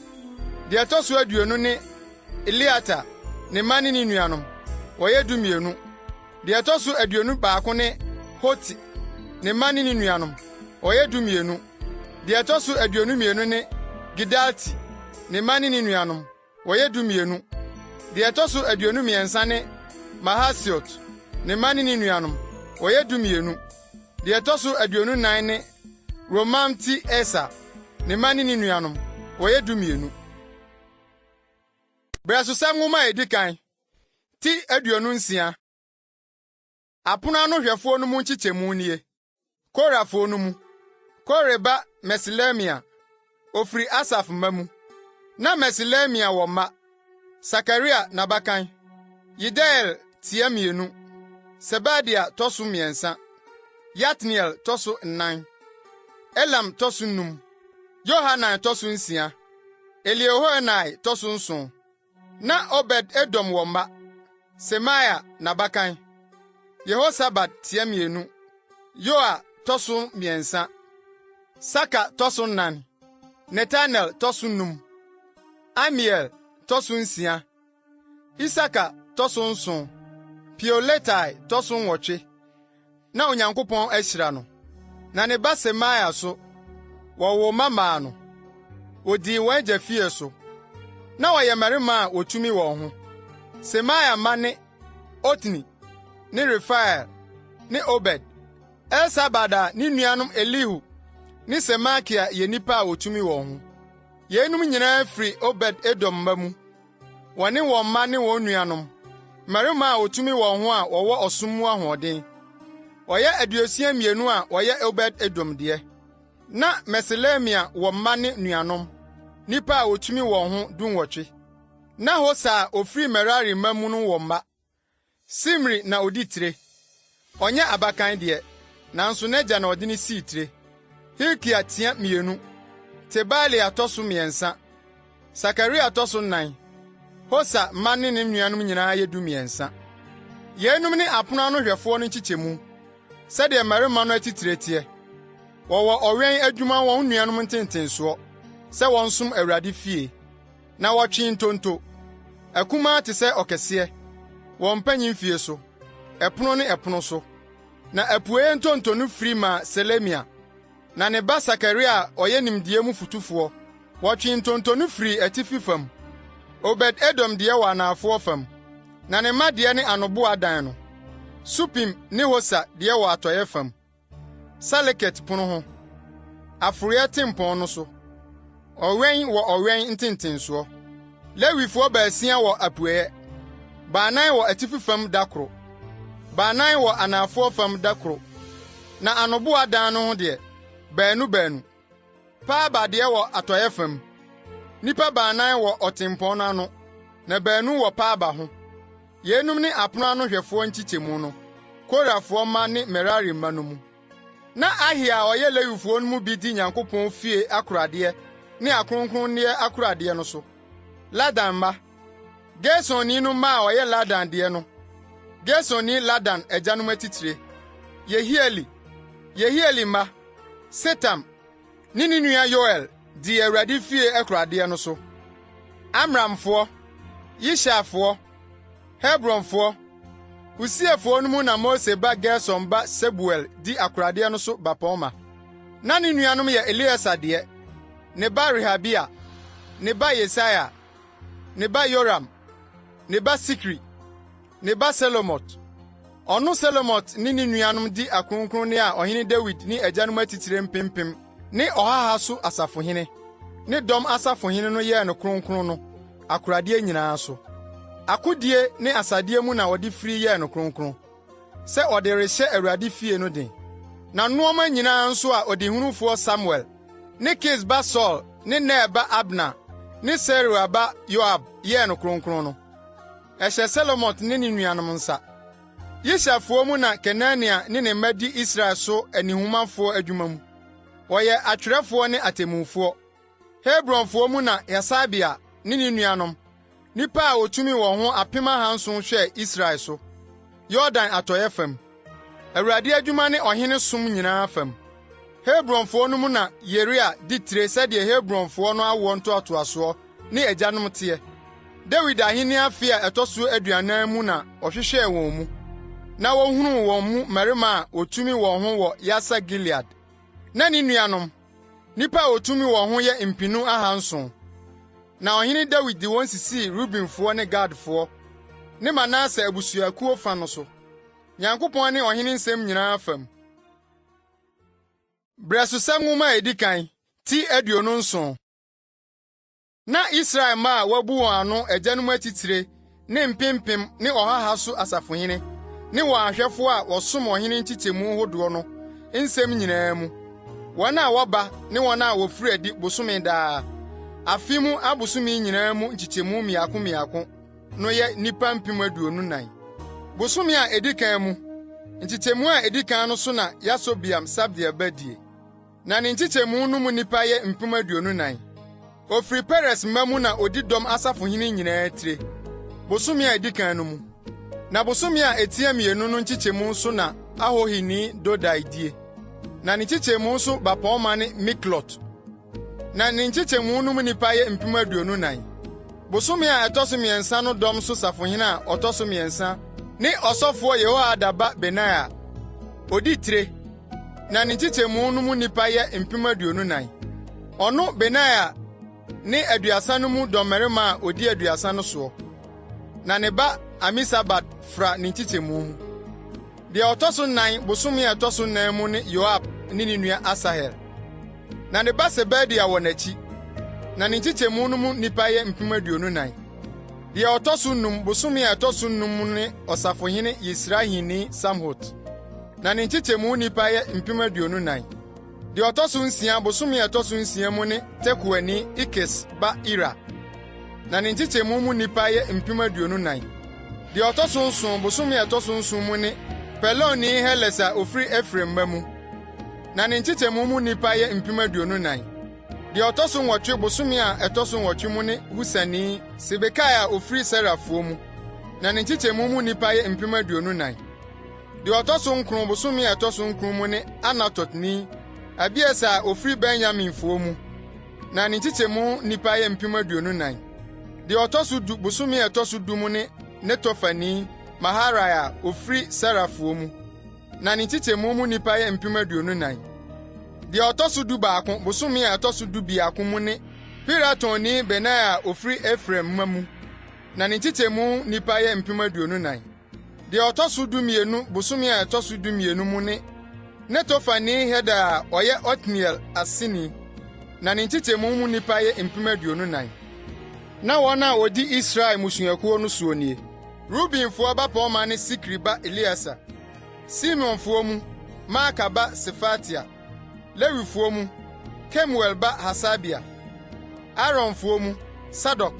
Speaker 1: Deɛ ɛtɔ so 20 ne Eliata, ne mma ne ne nuanom, wɔyɛ 12. Deɛ ɛtɔ so 21 ne Hoti, ne mma ne ne nuanom, wɔyɛ 12. Deɛ ɛtɔ so 22 ne Gidalti, ne mma ne ne nuanom, wɔyɛ 12. Deɛ ɛtɔ so 23 ne Mahasiot, ne mma ne ne nuanom, wɔyɛ 12. Deɛ ɛtɔ so 24 ne Romamti-Eser, ne mma ne ne nuanom, wɔyɛ 12. Berɛsosɛm nwoma a edi kan, ti 26. Apono ano hwɛfoɔ no mu nkyekyɛmu nie: Korafoɔ no mu, Kore ba Meselemia, ofiri Asaf mma mu. Na Meselemia wɔ mma: Sakaria n'abakan, Yediael tia 2, Sebadia tɔ so 3, Yatniel tɔ so 4, Elam tɔ so 5, Yohanan tɔ so 6, Eliehoenai tɔ so 7. Na Obed-Edom wɔ mma: Semaia n'abakan, Yehosabad tia 2, Yoa tɔ so 3, Sakar tɔ so 4, Netanel tɔ so 5, Amiel tɔ so 6, Isakar tɔ so 7, Peuletai tɔ so 8. Na Onyankopɔn ahyira no. Na ne ba Semaia so, wɔwoo mma maa no. Odii wɔn agya fie so. Na wɔyɛ mmarima a wotumi wɔn ho. Semaia mma ne Otni ne Refael ne Obed, Elsabad a ne nuanom Elihu ne Semakia yɛ nnipa a wotumi wɔn ho. Yeinom nyinaa firi Obed-Edom mma mu. Wɔne wɔn mma ne wɔn nuanom, mmarima a wotumi wɔn ho a wɔwɔ ɔsom mu ahoɔden. Wɔyɛ 62 a wɔyɛ Obed-Edom deɛ. Na Meselemia wɔ mma ne nuanom, nnipa a wotumi wɔn ho 18. Na Hosa a ofiri Merari mma mu no wɔ mma. Simri na odi tire. Ɔnyɛ abakan deɛ, nanso n'agya na ɔde no sii tire. Hilkia tia 2, Tebalia tɔ so 3, Sakaria tɔ so 4. Hosa mma ne ne nuanom nyinaa yɛ 13. Yeinom ne apono ano hwɛfoɔ no nkyekyɛmu, sɛdeɛ mmarima no atitire teɛ. Wɔwɔ ɔwɛn adwuma wɔn nuanom ntentensoɔ, sɛ wɔnsom Awurade fie. Na wɔtwee ntonto, akumaa te sɛ ɔkɛseɛ, wɔn mpanyin fie so, ɛpono ne ɛpono so. Na apueeɛ ntonto no firi maa Selemia. Na ne ba Sakaria a ɔyɛ nimdeɛ mu fotufoɔ, wɔtwee ntonto no firii atifi fam. Obed-Edom deɛ wɔ anafoɔ fam, na ne mma deɛ ne anoboa dan no. Supim ne Hosa deɛ wɔ atɔeɛ fam. Saleket pono ho, aforoeɛ tempɔn no so. Ɔwɛn wɔ ɔwɛn ntentensoɔ. Lewifoɔ baasia wɔ apueeɛ, baanan wɔ atifi fam da koro, baanan wɔ anafoɔ fam da koro, na anoboa dan no ho deɛ, baanu baanu. Paaba deɛ wɔ atɔeɛ fam. Nnipa baanan wɔ ɔtempɔn no ano, na baanu wɔ Paaba ho. Yeinom ne apono ano hwɛfoɔ nkyekyɛmu no, Korafoɔ mma ne Merari mma no mu. Na Ahia a ɔyɛ Lewifoɔ no mu bi di Nyankopɔn fie akoradeɛ ne akronkronneɛ akoradeɛ no so. Ladan mma, Gersonni no mma a wɔyɛ Ladan deɛ no, Gersonni Ladan agyanom atitire: Yehieli, Yehieli mma, Setam ne ne nua Yoel dii Awurade fie akoradeɛ no so. Amramfoɔ, Yisharfoɔ, Hebronfoɔ, Usielfoɔ no mu na Mose ba Gersom ba Sebuel di akoradeɛ no so bapɔmma. Na ne nuanom yɛ Elieser deɛ, ne ba Rehabia, ne ba Yesaia, ne ba Yoram, ne ba Sikri, ne ba Selomot. Ɔno Selomot ne ne nuanom di akronkronne a ɔhene Dawid ne agyanom atitire mpempem ne ɔha ha so asafohene ne dɔm asafohene no yɛɛ no kronkron no akoradeɛ nyinaa so. Akodie ne asadeɛ mu na ɔde firi yɛɛ no kronkron, sɛ ɔde rehyɛ Awurade fie no den. Na nnoɔma nyinaa nso a ɔdehunufoɔ Samuel ne Kis ba Saulo ne Ner ba Abner ne Seruia ba Yoab yɛɛ no kronkron no, ɛhyɛ Selomot ne ne nuanom nsa. Yisharfoɔ mu na Kenania ne ne mma di Israel so anihumafoɔ adwuma mu. Wɔyɛ atwerɛfoɔ ne atemmufoɔ. Hebronfoɔ mu na Hasabia ne ne nuanom, nnipa a wotumi wɔn ho 7,000 hwɛɛ Israel so, Yordan atɔe fam, Awurade adwuma ne ɔhene som nyinaa fam. Hebronfoɔ no mu na Yeria di tire sɛdeɛ Hebronfoɔ no awoɔ ntoatoasoɔ ne agyanom teɛ. Dawid ahenni afe a ɛtɔ so 40 mu na ɔhwehwɛɛ wɔn mu, na wohunuu wɔn mu mmarima a wotumi wɔn ho wɔ Yaser Gilead. Na ne nuanom, nnipa a wotumi wɔn ho yɛ 2,700. Na ɔhene Dawid de wɔn sisii Rubenfoɔ ne Gadfoɔ ne Manase abusuakuo fa no so, Nyankopɔn ne ɔhene nsɛm nyinaa fam. Brɛsosɛm Nwoma a edi kan, ti 27. Na Israel mma a wɔabu wɔn ano agyanom atitire ne mpempem ne ɔha ha so asafohene ne wɔn ahwɛfo a wɔsom ɔhene nkyekyɛmu hodoɔ no nsɛm nyinaa mu, wɔn a wɔba ne wɔn a wofiri adi bosome daa, afe mu abosome nyinaa mu nkyekyɛmu mmiako mmiako no yɛ nnipa 24,000. Bosome a edi kan mu, nkyekyɛmu a edi kan no so na Yasobeam Sabdiel ba die. Na ne nkyekyɛmu no mu nnipa yɛ 24,000. Ofiri Peres mma mu na odi dɔm asafohene nyinaa tire, bosome a edi kan no mu. Na bosome a etia mmienu no nkyekyɛmu so na Ahohini Dodai die. Na ne nkyekyɛmu so bapɔmma ne Miklot. Na ne nkyekyɛmu no mu nnipa yɛ 24,000. Bosome a ɛtɔ so mmiɛnsa no dɔm so safohene a ɔtɔ so mmiɛnsa ne ɔsɔfoɔ Yehoiada ba Benaia. Odi tire, na ne nkyekyɛmu no mu nnipa yɛ 24,000. Ɔno Benaia ne 30 no mu dɔmmarima a odi 30 no soɔ, na ne ba Amisabad fra ne nkyekyɛmu mu. Deɛ ɔtɔ so nnan bosome a ɛtɔ so nnan mu ne Yoab ne ne nua Asahel. Na ne ba Sebadia wɔ n'akyi, na ne nkyekyɛmu no mu nnipa yɛ 24,000. Deɛ ɔtɔ so nnum bosome a ɛtɔ so nnum mu ne ɔsafohene Yisrahini Samhut. Na ne nkyekyɛmu nnipa yɛ 24,000. Deɛ ɔtɔ so nsia bosome a ɛtɔ so nsia mu ne Tekoani Ikes ba Ira. Na ne nkyekyɛmu mu nnipa yɛ 24,000. Deɛ ɔtɔ so nson bosome a ɛtɔ so nson mu ne Pelonni Heles a ofiri Efraim mma mu. Na ne nkyekyɛmu mu nnipa yɛ 24,000. Deɛ ɔtɔ so nwɔtwe bosome a ɛtɔ so nwɔtwe mu ne Husani Sibekai a ofiri Serafoɔ mu. Na ne nkyekyɛmu mu nnipa yɛ 24,000. Deɛ ɔtɔ so nkron bosome a ɛtɔ so nkron mu ne Anatotni Abieser a ofiri Benyaminfoɔ mu. Na ne nkyekyɛmu nnipa yɛ 24,000. Deɛ ɔtɔ so du bosome a ɛtɔ so du mu ne Netofani Maharai a ofiri Serafoɔ mu. Na ne nkyekyɛmu mu nnipa yɛ 24,000. Deɛ ɔtɔ so dubaako bosome a ɛtɔ so dubiako mu ne Piratonni Benaia a ofiri Efraim mma mu. Na ne nkyekyɛmu nnipa yɛ 24,000. Deɛ ɔtɔ so dumienu bosome a ɛtɔ so dumienu mu ne Netofani Helkai a ɔyɛ Otniel aseni. Na ne nkyekyɛmu mu nnipa yɛ 24,000. Na wɔn a wodi Israel mmusuakuo no soɔ nie: Rubenfoɔ bapɔmma ne Sikri ba Elieser. Simeonfoɔ mu, Maaka ba Sefatia. Lewifoɔ mu, Kemuel ba Hasabia. Aaronfoɔ mu, Sadok.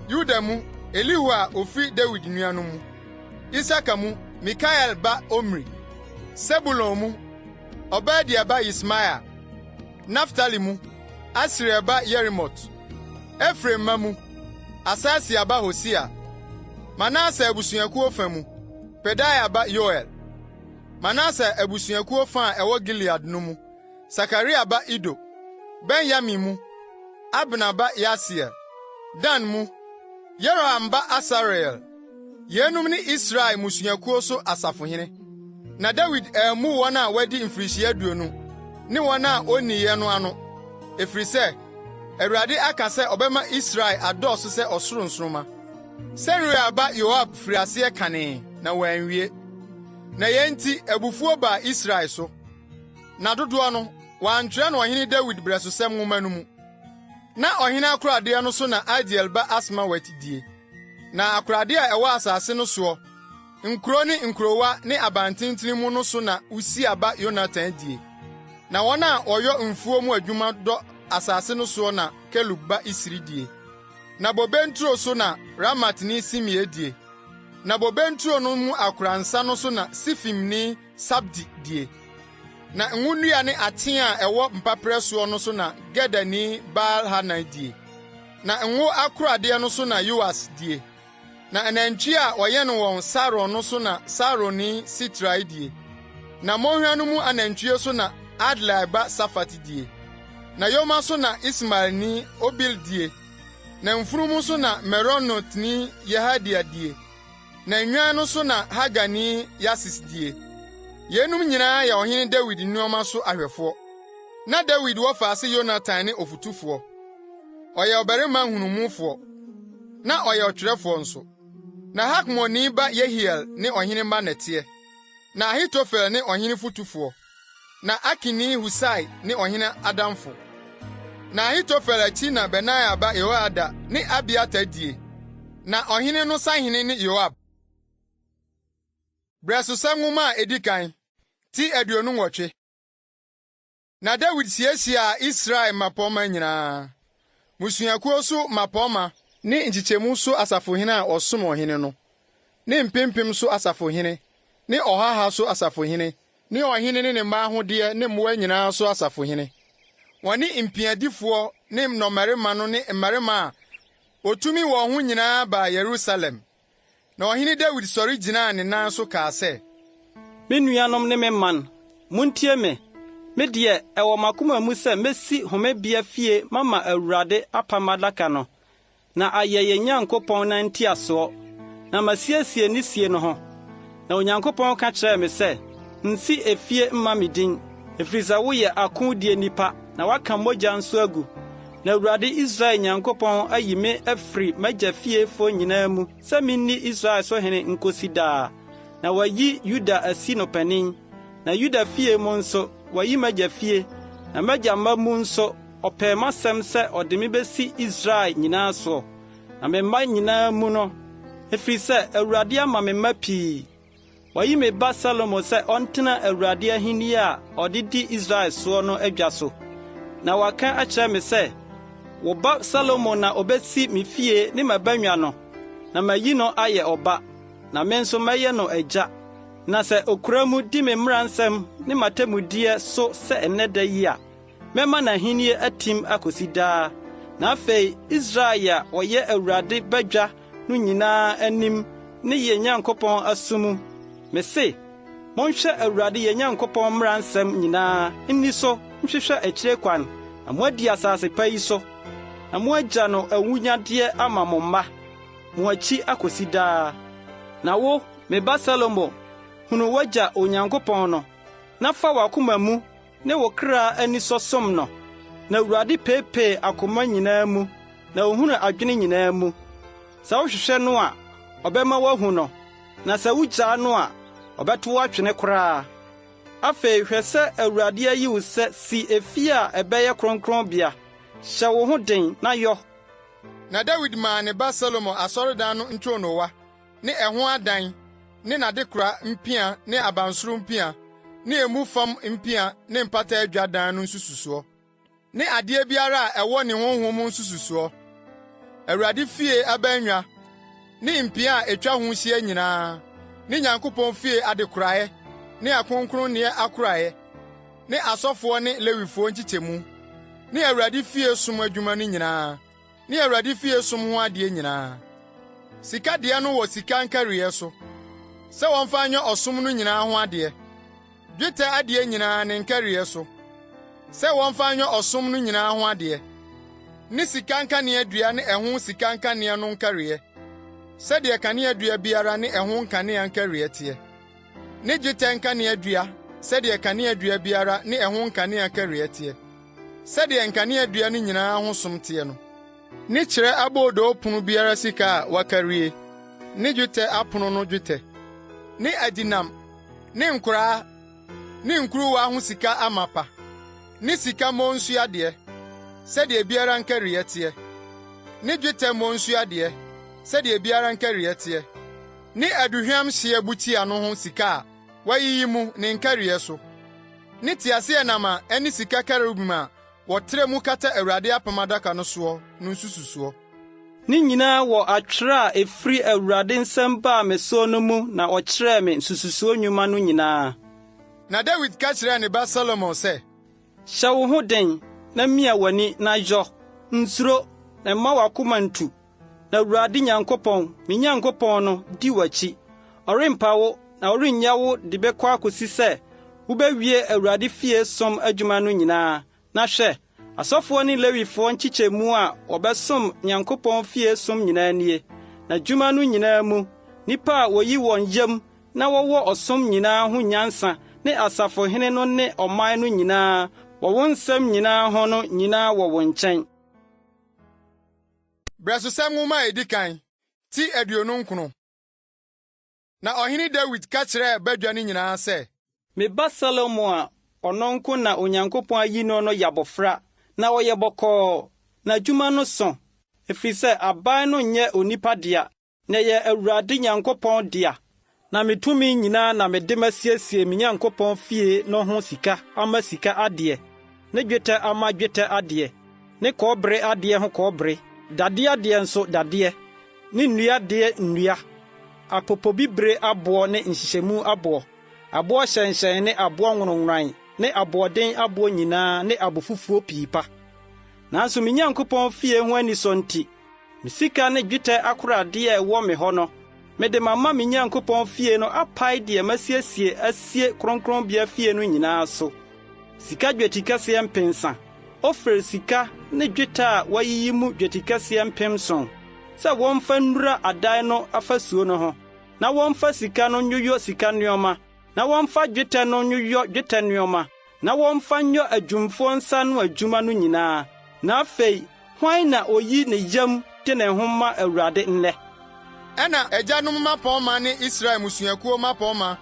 Speaker 1: Yuda mu, Elihu a ofiri Dawid nuanom mu. Isakar mu, Mikael ba Omri. Sebulon mu, Obadia ba Yismaia. Naftali mu, Asriel ba Yerimot. Efraim mma mu: Asasia ba Hosea. Manase abusuakuo fa mu: Pedaia ba Yoel. Manase abusuakuo fa a ɛwɔ Gilead no mu: Sakaria ba Ido. Benyamin mu: Abner ba Yaasiel. Dan mu: Yeroham ba Asarel. Yeinom ne Israel mmusuakuo so asafohene. Na Dawid ammu wɔn a wɔadi mfirihyia 20 ne wɔn a wonniiɛ no ano, ɛfiri sɛ, Awurade aka sɛ ɔbɛma Israel adɔɔso sɛ ɔsoro nsoromma. Seruia ba Yoab firii aseɛ kanee, na wanwie. Na yei nti abufuo baa Israel so. Na dodoɔ no, wɔantwerɛ no Ɔhene Dawid Berɛsosɛm Nwoma no mu. Na ɔhene akoradeɛ no so na Adiel ba Asmawet die. Na akoradeɛ a ɛwɔ asase no soɔ, nkuro ne nkurowa ne abantenten mu no so na Usia ba Yonatan die. Na wɔn a wɔyɔ mfuo mu adwuma dɔ asase no soɔ na Kelub ba Isri die. Na bobe nturo so na Ramatni Simei die. Na bobe nturo no mu akoransa no so na Sifimni Sabdi die. Na ngonnua ne ateaa a ɛwɔ mpaperɛ soɔ no so na Gederni Baal-Hanan die. Na ngo akoradeɛ no so na Yoas die. Na anantwie a wɔyɛn wɔn Saron no so na Saronni Sitrai die. Na mmonhwa no mu anantwie so na Adlai ba Safat die. Na yoma so na Ismaelni Obil die. Na mfunumu so na Meronotni Yehedia die. Na nnwan no so na Hagarni Yasis die. Yeinom nyinaa yɛ ɔhene Dawid nneɛma so ahwɛfoɔ. Na Dawid wɔfaase Yonatan ne ɔfotufoɔ. Ɔyɛ ɔbarima nhunumufoɔ. Na ɔyɛ ɔtwerɛfoɔ nso. Na Hakmoni ba Yehiel ne ɔhene mma nɛteɛ. Na Ahitofel ne ɔhene fotufoɔ. Na Arkini Husai ne ɔhene adamfo. Na Ahitofel akyi na Benaia ba Yehoiada ne Abiatar die. Na ɔhene no sahene ne Yoab. Brɛsosɛm Nwoma a edi kan, ti 28. Na Dawid hyiahyiaa Israel mmapɔmma nyinaa, mmusuakuo so mmapɔmma ne nkyekyɛmu so asafohene a wɔsom ɔhene no, ne mpempem so asafohene ne ɔha ha so asafohene ne ɔhene ne ne mma ahodeɛ ne mmoa nyinaa so asafohene. Wɔne mpiadifoɔ ne nnɔmmarima no ne mmarima a wɔtumi wɔn ho nyinaa baa Yerusalem. Na ɔhene Dawid sɔre gyinaa ne nan so kaa sɛ.
Speaker 6: Me nuanom ne me man, muntie me! Me deɛ, ɛwɔ m'akoma mu sɛ mesi homebea fie mama Awurade apam adaka no, na ayɛ yɛn Nyankopɔn nan ntiasoɔ, na masiesie ne sie no ho. Na Onyankopɔn ka kyerɛɛ me sɛ, 'Nsi efie mma me din, ɛfiri sɛ woyɛ akodie nipa na woaka mogya nso agu. Na Awurade Israel Nyankopɔn ayi me afiri m'agya fiefoɔ nyinaa mu sɛ minni Israel so hene nkosi daa. Na wayi Yuda asi no panin, na Yuda fie mu nso, wayi m'agya fie, na m'agya mma mu nso, ɔpɛɛ m'asɛm sɛ ɔde me besi Israel nyinaa soɔ, na me mma nyinaa mu no, ɛfiri sɛ Awurade ama me mma pii. Wayi me ba Salomo sɛ ɔntena Awurade ahenni a ɔde di Israel soɔ no adwa so. Na waka akyerɛ me sɛ, 'Wo ba Salomo na obesi me fie ne m'abannwa no, na mayi no ayɛ ɔba, na me nso mɛyɛ no agya. Na sɛ okura mu di me mmara nsɛm ne m'atemmudeɛ so sɛ ɛnnɛ da yi a, mɛma n'ahenni atim akosi daa. Na afei Israel a wɔyɛ Awurade badwa no nyinaa anim ne yɛn Nyankopɔn aso mu, mise, Monhwɛ Awurade yɛn Nyankopɔn mmara nsɛm nyinaa nni so nhwehwɛ akyire kwan, na moadi asase pa yi so, na moagya no awunnyadeɛ ama mo mma, mo akyi akosi daa. Na wo, me ba Salomo, hunu w'agya Onyankopɔn no, na fa w'akoma mu ne wo kra anisɔ som no. Na Awurade peepee akoma nyinaa mu, na ohunu adwene nyinaa mu. Sɛ wohwehwɛ no a, ɔbɛma woahu no, na sɛ wugyaa no a, ɔbɛto wo atwene koraa. Afei hwɛ sɛ Awurade ayi wo sɛ si efie a ɛbɛyɛ kronkronbea. Hyɛ wo ho den na yɔ.
Speaker 1: Na Dawid maa ne ba Salomo asɔredan no ntwironowa ne ɛho adan ne n'adekora mpia ne abansoro mpia ne emu fam mpia ne mpata adwa dan no nsususoɔ ne adeɛ biara a ɛwɔ ne honhom mu nsususoɔ, Awurade fie abannwa ne mpia a etwa ho hyia nyinaa, ne Nyankopɔn fie adekoraeɛ ne akronkronneɛ akoraeɛ, ne asɔfoɔ ne Lewifoɔ nkyekyɛmu. ne Awurade fie som adwuma no nyinaa ne Awurade fie som ho adeɛ nyinaa. Sika deɛ no wɔ sika nkariiɛ so, sɛ wɔmfa nyɛ ɔsom no nyinaa ho adeɛ. Dwetɛ adeɛ nyinaa ne nkariiɛ so, sɛ wɔmfa nyɛ ɔsom no nyinaa ho adeɛ, ne sika nkaneadua ne ɛho sika nkanea no nkariiɛ, sɛdeɛ kaneadua biara ne ɛho nkanea nkariiɛ teɛ, ne dwetɛ nkaneadua sɛdeɛ kaneadua biara ne ɛho nkanea nkariiɛ teɛ, sɛdeɛ nkaneadua no nyinaa ho som teɛ no, ne kyerɛ aboodoo pono biara sika a wɔakarie, ne dwetɛ apono no dwetɛ, ne adinam ne nkoraa ne nkuruwa ho sika amapa, ne sika mmonsua deɛ, sɛdeɛ biara nkariiɛ teɛ, ne dwetɛ mmonsua deɛ, sɛdeɛ biara nkariiɛ teɛ, ne aduhwam hyeɛ bukyia no ho sika a wɔayiyi mu ne nkariiɛ so, ne teaseɛnam a ɛne sika kerubim a wɔtrɛ mu kata Awurade apam adaka no soɔ no nsususoɔ.
Speaker 6: Ne nyinaa wɔ atwerɛ a efiri Awurade nsam baa me soɔ no mu na ɔkyerɛɛ me nsususoɔ nnwuma no nyinaa.
Speaker 1: Na Dawid ka kyerɛɛ ne ba Salomo sɛ,
Speaker 6: Hyɛ wo ho den na mia w'ani na yɔ. Nsuro, na mma w'akoma ntu. Na Awurade Nyankopɔn, me Nyankopɔn no, di w'akyi. Ɔrempa wo na ɔrennya wo de bɛkɔ akosi sɛ wubewie Awurade fie som adwuma no nyinaa. Na hwɛ, asɔfoɔ ne Lewifoɔ nkyekyɛmu a wɔbɛsom Nyankopɔn fie som nyinaa nie. Na dwuma no nyinaa mu, nnipa a woyi wɔn yam na wɔwɔ ɔsom nyinaa ho nyansa ne asafohene no ne ɔman no nyinaa wɔ wo nsɛm nyinaa ho no nyinaa wɔ wo nkyɛn.
Speaker 1: Brɛsosɛm nwoma a edi kan, ti 29. Na ɔhene Dawid ka kyerɛɛ badwa no nyinaa sɛ,
Speaker 6: Me ba Salomo a ɔno nko na Onyankopɔn ayi no no yɛ abofra, na ɔyɛ bɔkɔɔ, na adwuma no so, efiri sɛ aban no nyɛ onipa dea, na ɛyɛ Awurade Nyankopɔn dea. Na me tumi nyinaa na mede masiesie me Nyankopɔn fie no ho sika ama sika adeɛ, ne dwetɛ ama dwetɛ adeɛ, ne kɔbere adeɛ ho kɔbere, dadeɛ adeɛ nso dadeɛ, ne nnua adeɛ nnua, apopobibire aboɔ ne nhyehyɛmu aboɔ, aboɔ hyɛnhyɛn ne aboɔ nwononwonan ne aboɔden aboɔ nyinaa ne abofufuo pii pa. Nanso me Nyankopɔn fie ho anisɔ nti, me sika ne dwetɛ akoradeɛ a ɛwɔ me hɔ no, mede mama me Nyankopɔn fie no apae deɛ masiesie asie kronkronbea fie no nyinaa so. Sika dwetikɛseɛ 700, Ofir sika ne dwetɛ a wɔayiyi mu dwetikɛseɛ 7,000, sɛ wɔmfa nnura adan no afasuo no ho, na wɔmfa sika no nyoyɔ sika nneɛma, na wɔmfa dwetɛ no nyoyɔ dwetɛ nneɛma, na wɔmfa nyɔ adwumfoɔ nsa ano adwuma no nyinaa. Na afei, hwan na oyi ne yam de ne ho ma Awurade nnɛ?
Speaker 1: Ɛnna agyanom mmapɔmma ne Israel mmusuakuo mmapɔmma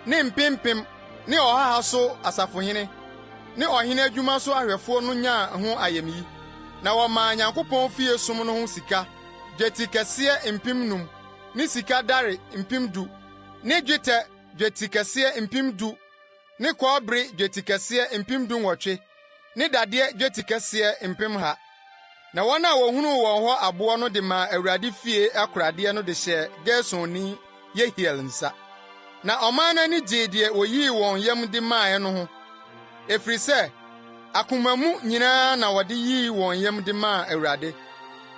Speaker 1: ne mpempem ne ɔhaha so asafohene ne ɔhene adwuma so ahwɛfoɔ no nyaa ho ayamyi, na wɔmaa Nyankopɔn fie som no ho sika dwetikɛseɛ 5,000 ne sika dare 10,000 ne dwetɛ dwetikɛseɛ 10,000 ne kɔbere dwetikɛseɛ 18,000 ne dadeɛ dwetikɛseɛ 100,000. Na wɔn a wohunuu wɔn hɔ aboɔ no de maa Awurade fie akoradeɛ no de hyɛɛ Gersonni Yehiel nsa. Na ɔman no ani gyee deɛ woyii wɔn yam de maeɛ no ho, ɛfiri sɛ akoma mu nyinaa na wɔde yii wɔn yam de maa Awurade.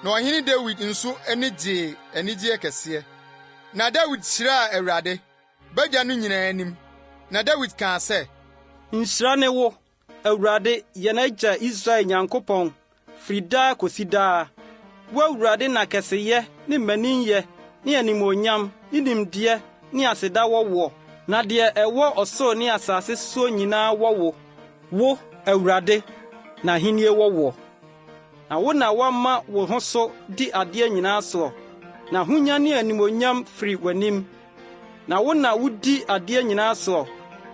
Speaker 1: Na ɔhene Dawid nso ani gyee anigyeɛ kɛseɛ. Na Dawid hyiraa Awurade, badwa no nyinaa anim. Na Dawid kaa sɛ,
Speaker 6: Nhyira ne wo, Awurade, yɛn agya Israel Nyankopɔn, firi daa kosi daa. Wo Awurade na kɛseyɛ ne mmaninyɛ ne animuonyam ne nimdeɛ ne aseda wɔ woɔ. Na deɛ ɛwɔ ɔsoro ne asase soɔ nyinaa wɔ wo. Wo, Awurade, na ahennie wɔ woɔ. Na wo na woama wo ho so di adeɛ nyinaa soɔ, na ahonya ne animuonyam firi w'anim. Na wo na wudi adeɛ nyinaa soɔ,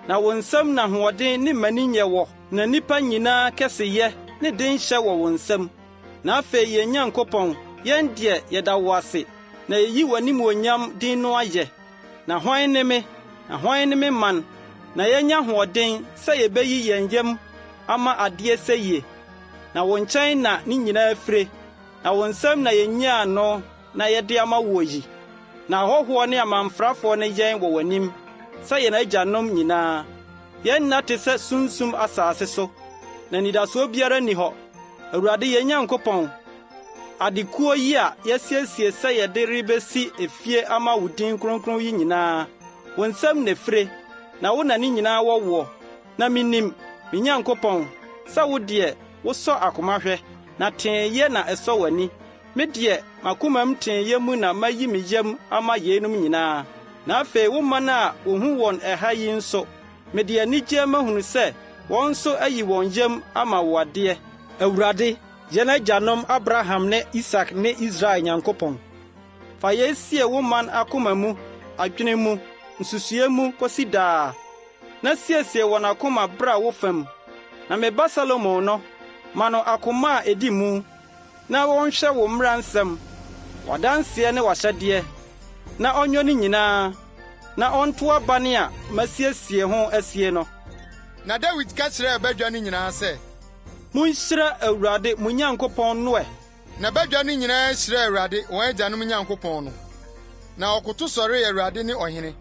Speaker 6: na wo nsam na ahoɔden ne mmaninyɛ wɔ, na nnipa nyinaa kɛseyɛ ne denhyɛ wɔ wo nsam. Na afei yɛn Nyankopɔn, yɛn deɛ, yɛda wo ase, na yeyi w'animuonyam din no ayɛ. Na hwan ne me, na hwan ne me man, na yɛanya ahoɔden sɛ yebeyi yɛn yam ama adeɛ sɛyie? Na wo nkyɛn na ne nyinaa fire, na wo nsam na yenyaa no na yɛde ama woɔ yi. Na ahɔhoɔ ne amamfrafoɔ ne yɛn wɔ w'anim sɛ yɛn agyanom nyinaa. Yɛn nna te sɛ sunsum asase so, na anidasoɔ biara nni hɔ. Awurade yɛn Nyankopɔn, adekuo yi a yɛasiesie sɛ yɛde rebesi efie ama wo din kronkron yi nyinaa, wo nsam na efire, na wo na ne nyinaa wɔ woɔ. Na minim, me Nyankopɔn, sɛ wo deɛ, wosɔ akoma hwɛ, na teeyɛ na ɛsɔ w'ani. Me deɛ, m'akomam teeyɛ mu na mayi me yam ama yeinom nyinaa. Na afei wo man a wohu wɔn ɛha yi nso, mede anigyeɛ mahunu sɛ wɔn nso ayi wɔn yam ama wo adeɛ. Awurade, yɛn agyanom Abraham ne Isak ne Israel Nyankopɔn, fa yei sie wo man akoma mu, adwene mu, nsusuiɛ mu kosi daa, na siesie wɔn akoma bra wo fam. Na me ba Salomo no, ma no akoma a edi mu, na ɔnhwɛ wo mmara nsɛm, w'adanseɛ ne w'ahyɛdeɛ, na ɔnyɔ ne nyinaa, na ɔnto abane a masiesie ho asie no.
Speaker 1: Na Dawid ka kyerɛɛ badwa no nyinaa sɛ.
Speaker 6: Monhyira Awurade, mo Nyankopɔn no ɛ!
Speaker 1: Na badwa no nyinaa hyiraa Awurade, wɔn agyanom Nyankopɔn no, na wɔkoto sɔree Awurade ne ɔhene.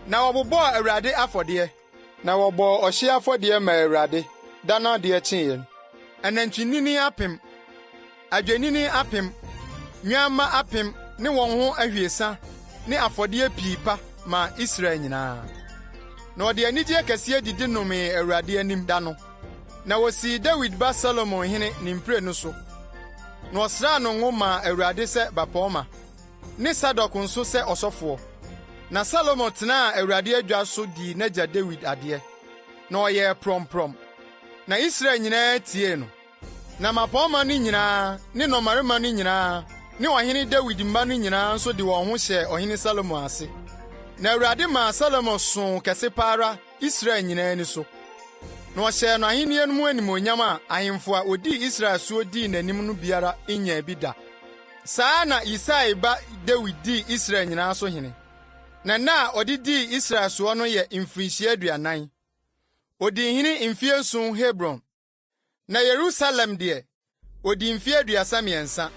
Speaker 1: Na wɔbobɔɔ Awurade afɔdeɛ. Na wɔbɔɔ ɔhyeɛ afɔdeɛ maa Awurade da no adeɛ kyeeɛ no, anantwinini apem, adwennini apem, nnwamma apem ne wɔn ho ahwiesa ne afɔdeɛ pii pa maa Israel nyinaa. Na wɔde anigyeɛ kɛseɛ didi nomee Awurade anim da no. Na wosii Dawid ba Salomo hene ne mprenu so, na ɔsraa no ngo maa Awurade sɛ bapɔmma, ne Sadok nso sɛ ɔsɔfoɔ. Na Salomo tenaa Awurade adwa so dii n'agya Dawid adeɛ, na ɔyɛɛ prɔmprɔm. Na Israel nyinaa tiee no. Na mmapɔmma no nyinaa ne nnɔmmarima no nyinaa ne ɔhene Dawid mma no nyinaa nso de wɔn ho hyɛɛ ɔhene Salomo ase. Na Awurade maa Salomo soo kɛse pa ara Israel nyinaa ani so. Na ɔhyɛɛ no ahenni no mu animuonyam a ahemfo a wodii Israel soɔ dii n'anim no biara nnyaa bi da. Saa na Yisai ba Dawid dii Israel nyinaa so hene. Na nna a ɔde dii Israel soɔ no yɛ mfirihyia 40. Odii hene mfie nson Hebron. Na Yerusalem deɛ, odii mfeɛ 33,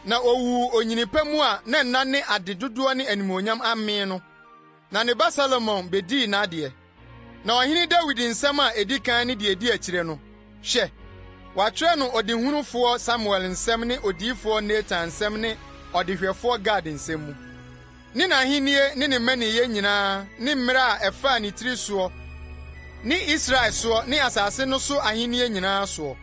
Speaker 1: na owuu onyini pa mu a na nna ne ade dodoɔ ne animuonyam amee no. Na ne ba Salomo bedii n'adeɛ. Na ɔhene Dawid nsɛm a edi kan ne deɛ edi akyire no, hwɛ, wɔatwerɛ no ɔdehunufoɔ Samuel nsɛm ne odiyifoɔ Natan nsɛm ne ɔdehwɛfoɔ Gad nsɛm mu. Ne n'ahennie ne ne mmaninyɛ nyinaa ne mmerɛ a ɛfaa ne tiri soɔ ne Israel soɔ ne asase no so ahennie nyinaa soɔ.